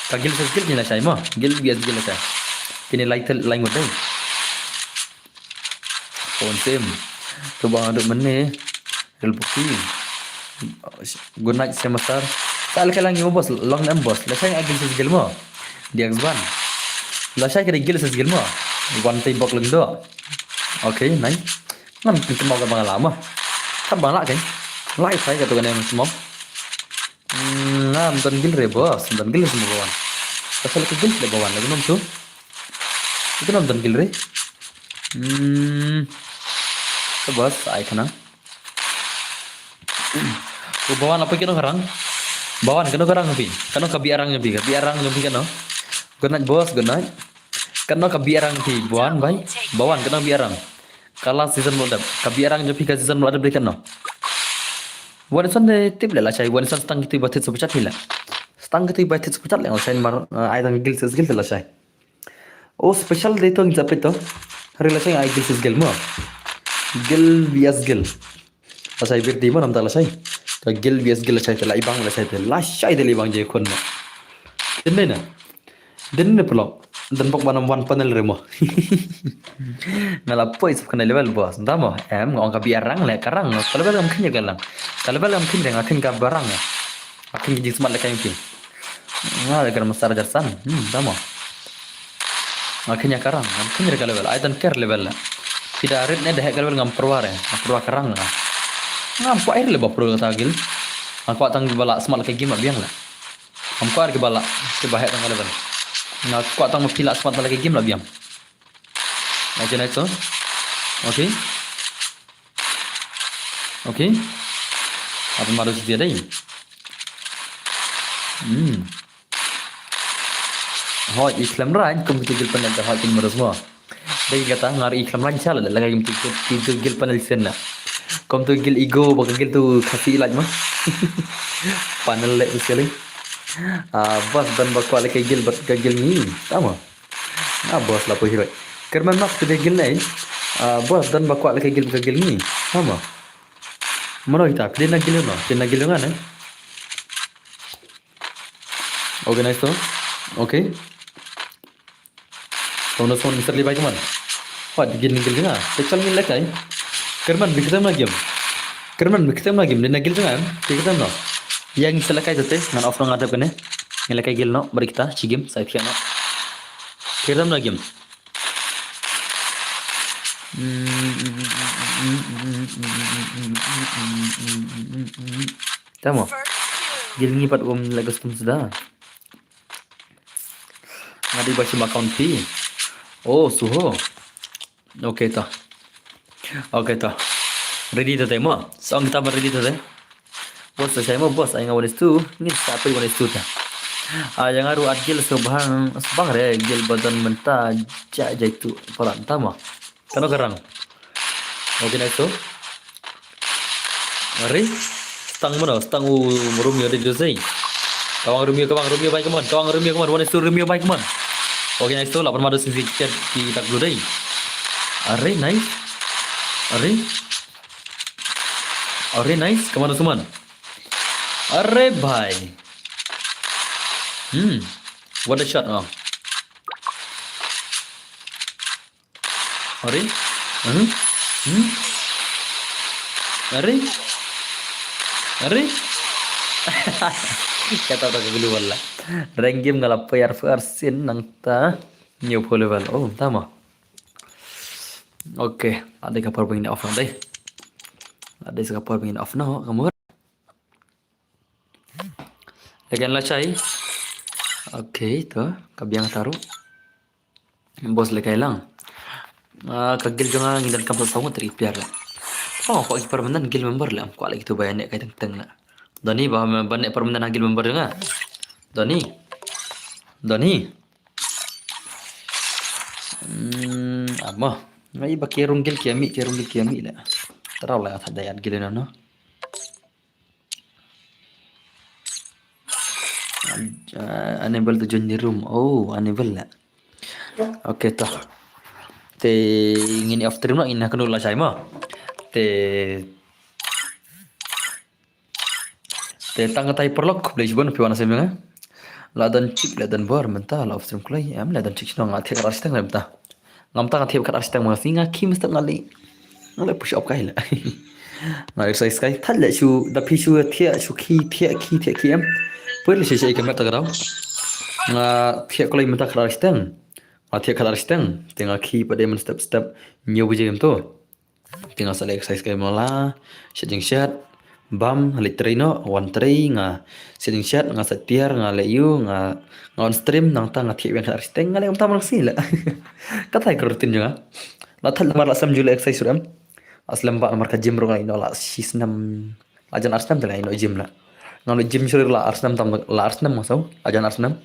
Ka gil sa gil ni la chai mo. Gil bias gil la chai. Kini lai tel lai ngut dai. Phone sim. Tu bang aduk mene. Real booking. Good night, Sema Star. Sa alka lang yung boss, long nem boss. La shai agil sa gil mo. Di X one. La shai ka di gil sa gil mo. One time bok lang do. Okay, nice. Ngam kin kemau ka bang lama. Ka bang la kai. Lai sai ka tu ka nem kemau. Hmm, ngam don gil re boss, don gil sa mo bawan. Pasal ka gil le bawan, lagu nom tu. Itu nom don gil re. Hmm. Ka boss, ai kana. O bawan, apa kino karang? Bawan, kano karang pi? Kano ka bi arang pi? Ka bi arang pi kano? Good night, boss. Good night. Kano ka bi arang pi? Bawan, bai. Bawan, kano bi arang? Ka last season mula dep. Ka biarang jong phi ka season mula dep dei katno? Wan san de tip le lashai. Wan san stang kito ba thied super chat hi le. Stang kito ba thied super chat le lashai mar, eh, ai tang guild versus guild lashai. Oh, special dei to ngin sa peit to. Hari lashai ai guild versus guild mo. Guild V S guild. Lashai bir di mo namta lashai. Ka guild V S guild lashai te la ibang lashai te. Lashai te la ibang je khun mo. Dei na. Dei na pulok. Dei bok ba nam wan panel re mo. Nga la poi sub kane level boss. Nda mo. Em nga ong ka biarang le ka rang. Ka level ngam khin ya ka lang. Ka level ngam khin ya nga khin ka barang ya. Nga khin ki jingsmat le ka yung phi. Nga le ka masar jarsan. Hmm, nda mo. Nga khin ya ka rang. Ngam khin ya ka level. I don't care level le. Phi da rit ne da hek ka level ngam pyrwa re. Ngam pyrwa ka rang nga. Ngam kwah ir le ba pyrwa ka guild. Ngam kwah tang ba la smat le ka game la biang le. Ngam kwah ki ba la, ki ba heh tang ka level. Nga kwah tang ma phi la smat tang la ka game la biang. Nga jin ai to. Okay. Okay. Apa maru si dia dai? Hmm. Hoi, i khlem rain kum kito guild panel da hoi kin maru semua. Dei kata ngar i khlem rain shala la ka game tu guild panel sen na. Kum tu guild ego ba ka guild tu khasi laj ma. Panel le tu sekali. Ah, boss dan ba kwah le ka guild bad ka guild ni. Tama. Ah, boss la poi hiroi. Kerman mak tu dei guild nei. Ah, boss dan ba kwah le ka guild ka guild ni. Tama. Mano kita, pidin na guild no, pidin na guild ngan eh. Organize to. Okay. Tono son Mister Lee bai kaman. Wat gin gil jinga. Te chal ngin lekai. Kerman bi ktem na game. Kerman bi ktem na game. Dina gil jinga. Bi ktem no. Yang ngin lekai te. Ngan off no ngadap kane. Ngin lekai gil no. Bari kita. Chi game. Sai pia no. Ktem na game. Tamo. Gil ngi pat um legas tum suda. Nga dei ba shim account phi. Oh, suho. Okay to. Okay to. Ready to te mo. Song kita ba ready to te. Boss sa shai mo boss ai nga one is two. Ngin sa pei one is two ta. Ah, yang aru at gil subhang subhang re gil badan menta ja jai tu paran tamo. Kano karang. Okay, nice to. Are, stang mano, stang u Romeo de Jose. Kawang Romeo, kawang Romeo bai kemon, kawang Romeo kemon, one is two Romeo bai kemon. Okay, nice to, lapan madu sisi kiat ki tak blue day. Are, nice. Are. Are, nice, kemon suman. Are, bhai. Hmm, what a shot, oh. Are? Hmm? Hmm? Are? Are? Kata tak gulu wala. Rank game ngala player first sin nang ta new level. Oh, tama. Okay, ada ka power bank off dai. Ada ka power bank off no, kamu. Again la chai. Okay, to ka biang taru. Boss le kai lang. Ah, ka gil jong nga ngi dan kam sa ngut ri piar la. Oh, ko ki permanent gil member la. Ko lagi tu bayar nek kai teng teng la. Doni ba ba nek permanent gil member jong nga. Doni. Doni. Hmm, ama. Ngai ba kerung gil kiami, kerung gil kiami la. Terau la thad dayat gil no. Uh, unable to join the room. Oh, unable la. Okay to. Te ngin off stream la ngin ha kanu la shai ma. Te te tang tai perlok beli jubon pi wana semeng. La dan chik la dan bor menta la off stream kulai em la dan chik sino nga thik ras tang menta. Ngam tang thiap kat ar siteng ma sngi nga khim step nga leh. Nga leh push up kai la. Nga exercise kai. Thad leh shu da phi shu thiah shu khi thiah khi thiah khi em. Pui leh shu shu ka met ta ka dau. Nga thiah kulai mynta kat ar siteng. Nga thiah kat ar siteng. Te nga khi pat dei man step step. Ñiew baje em to. Te nga sa leh exercise kai ma la. Shet jingshet. Bam, leit trei noh, wan trei, nga shet jingshet, nga sait tiar, nga leh ïew, nga, nga on stream, nangta nga thiah biang kat ar siteng, nga leh kumta man ka sngi leh. Kata ka routine jong nga. La thad namar la slem ju leh exercise ruh em. La slem bha namar ka gym ruh nga ïeh noh la shi snem. La jan ar snem te nga ïeh noh gym la. Nga ïeh noh gym shuh la ar snem tam la ar snem nga sngew, la jan ar snem.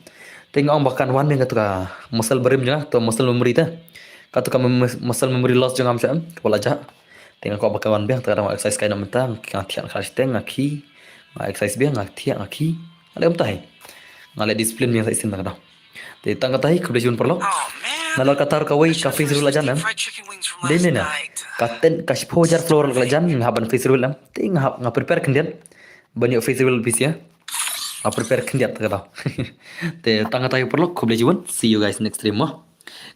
Te nga ong ba kan wan biang kata ka muscle barim jong nga, to muscle memory te. Kato ka mem-, muscle memory loss jong nga, em, kaba la jah. Te nga kwah ba kan wan biang, te nga exercise kai na mynta, nga thiah, nga khlad shiteng, nga khie, nga exercise biang, nga thiah, nga khie. Nga leh kumta hi. Nga leh discipline biang sa shisien, te kata. Te tang kata hi, khublei shibun paralok. Nalor kata ruh kawei ka face reveal la jan, em. Dei mynne, ka ten, ka shiphew hajar follower la jan, nga hap ban face reveal, em. Te nga hap, nga prepare khyndiat ban ïoh face reveal phi sha. Nga prepare khyndiat, te kata. Te tang kata hi paralok, khublei shibun. See you guys next stream mo.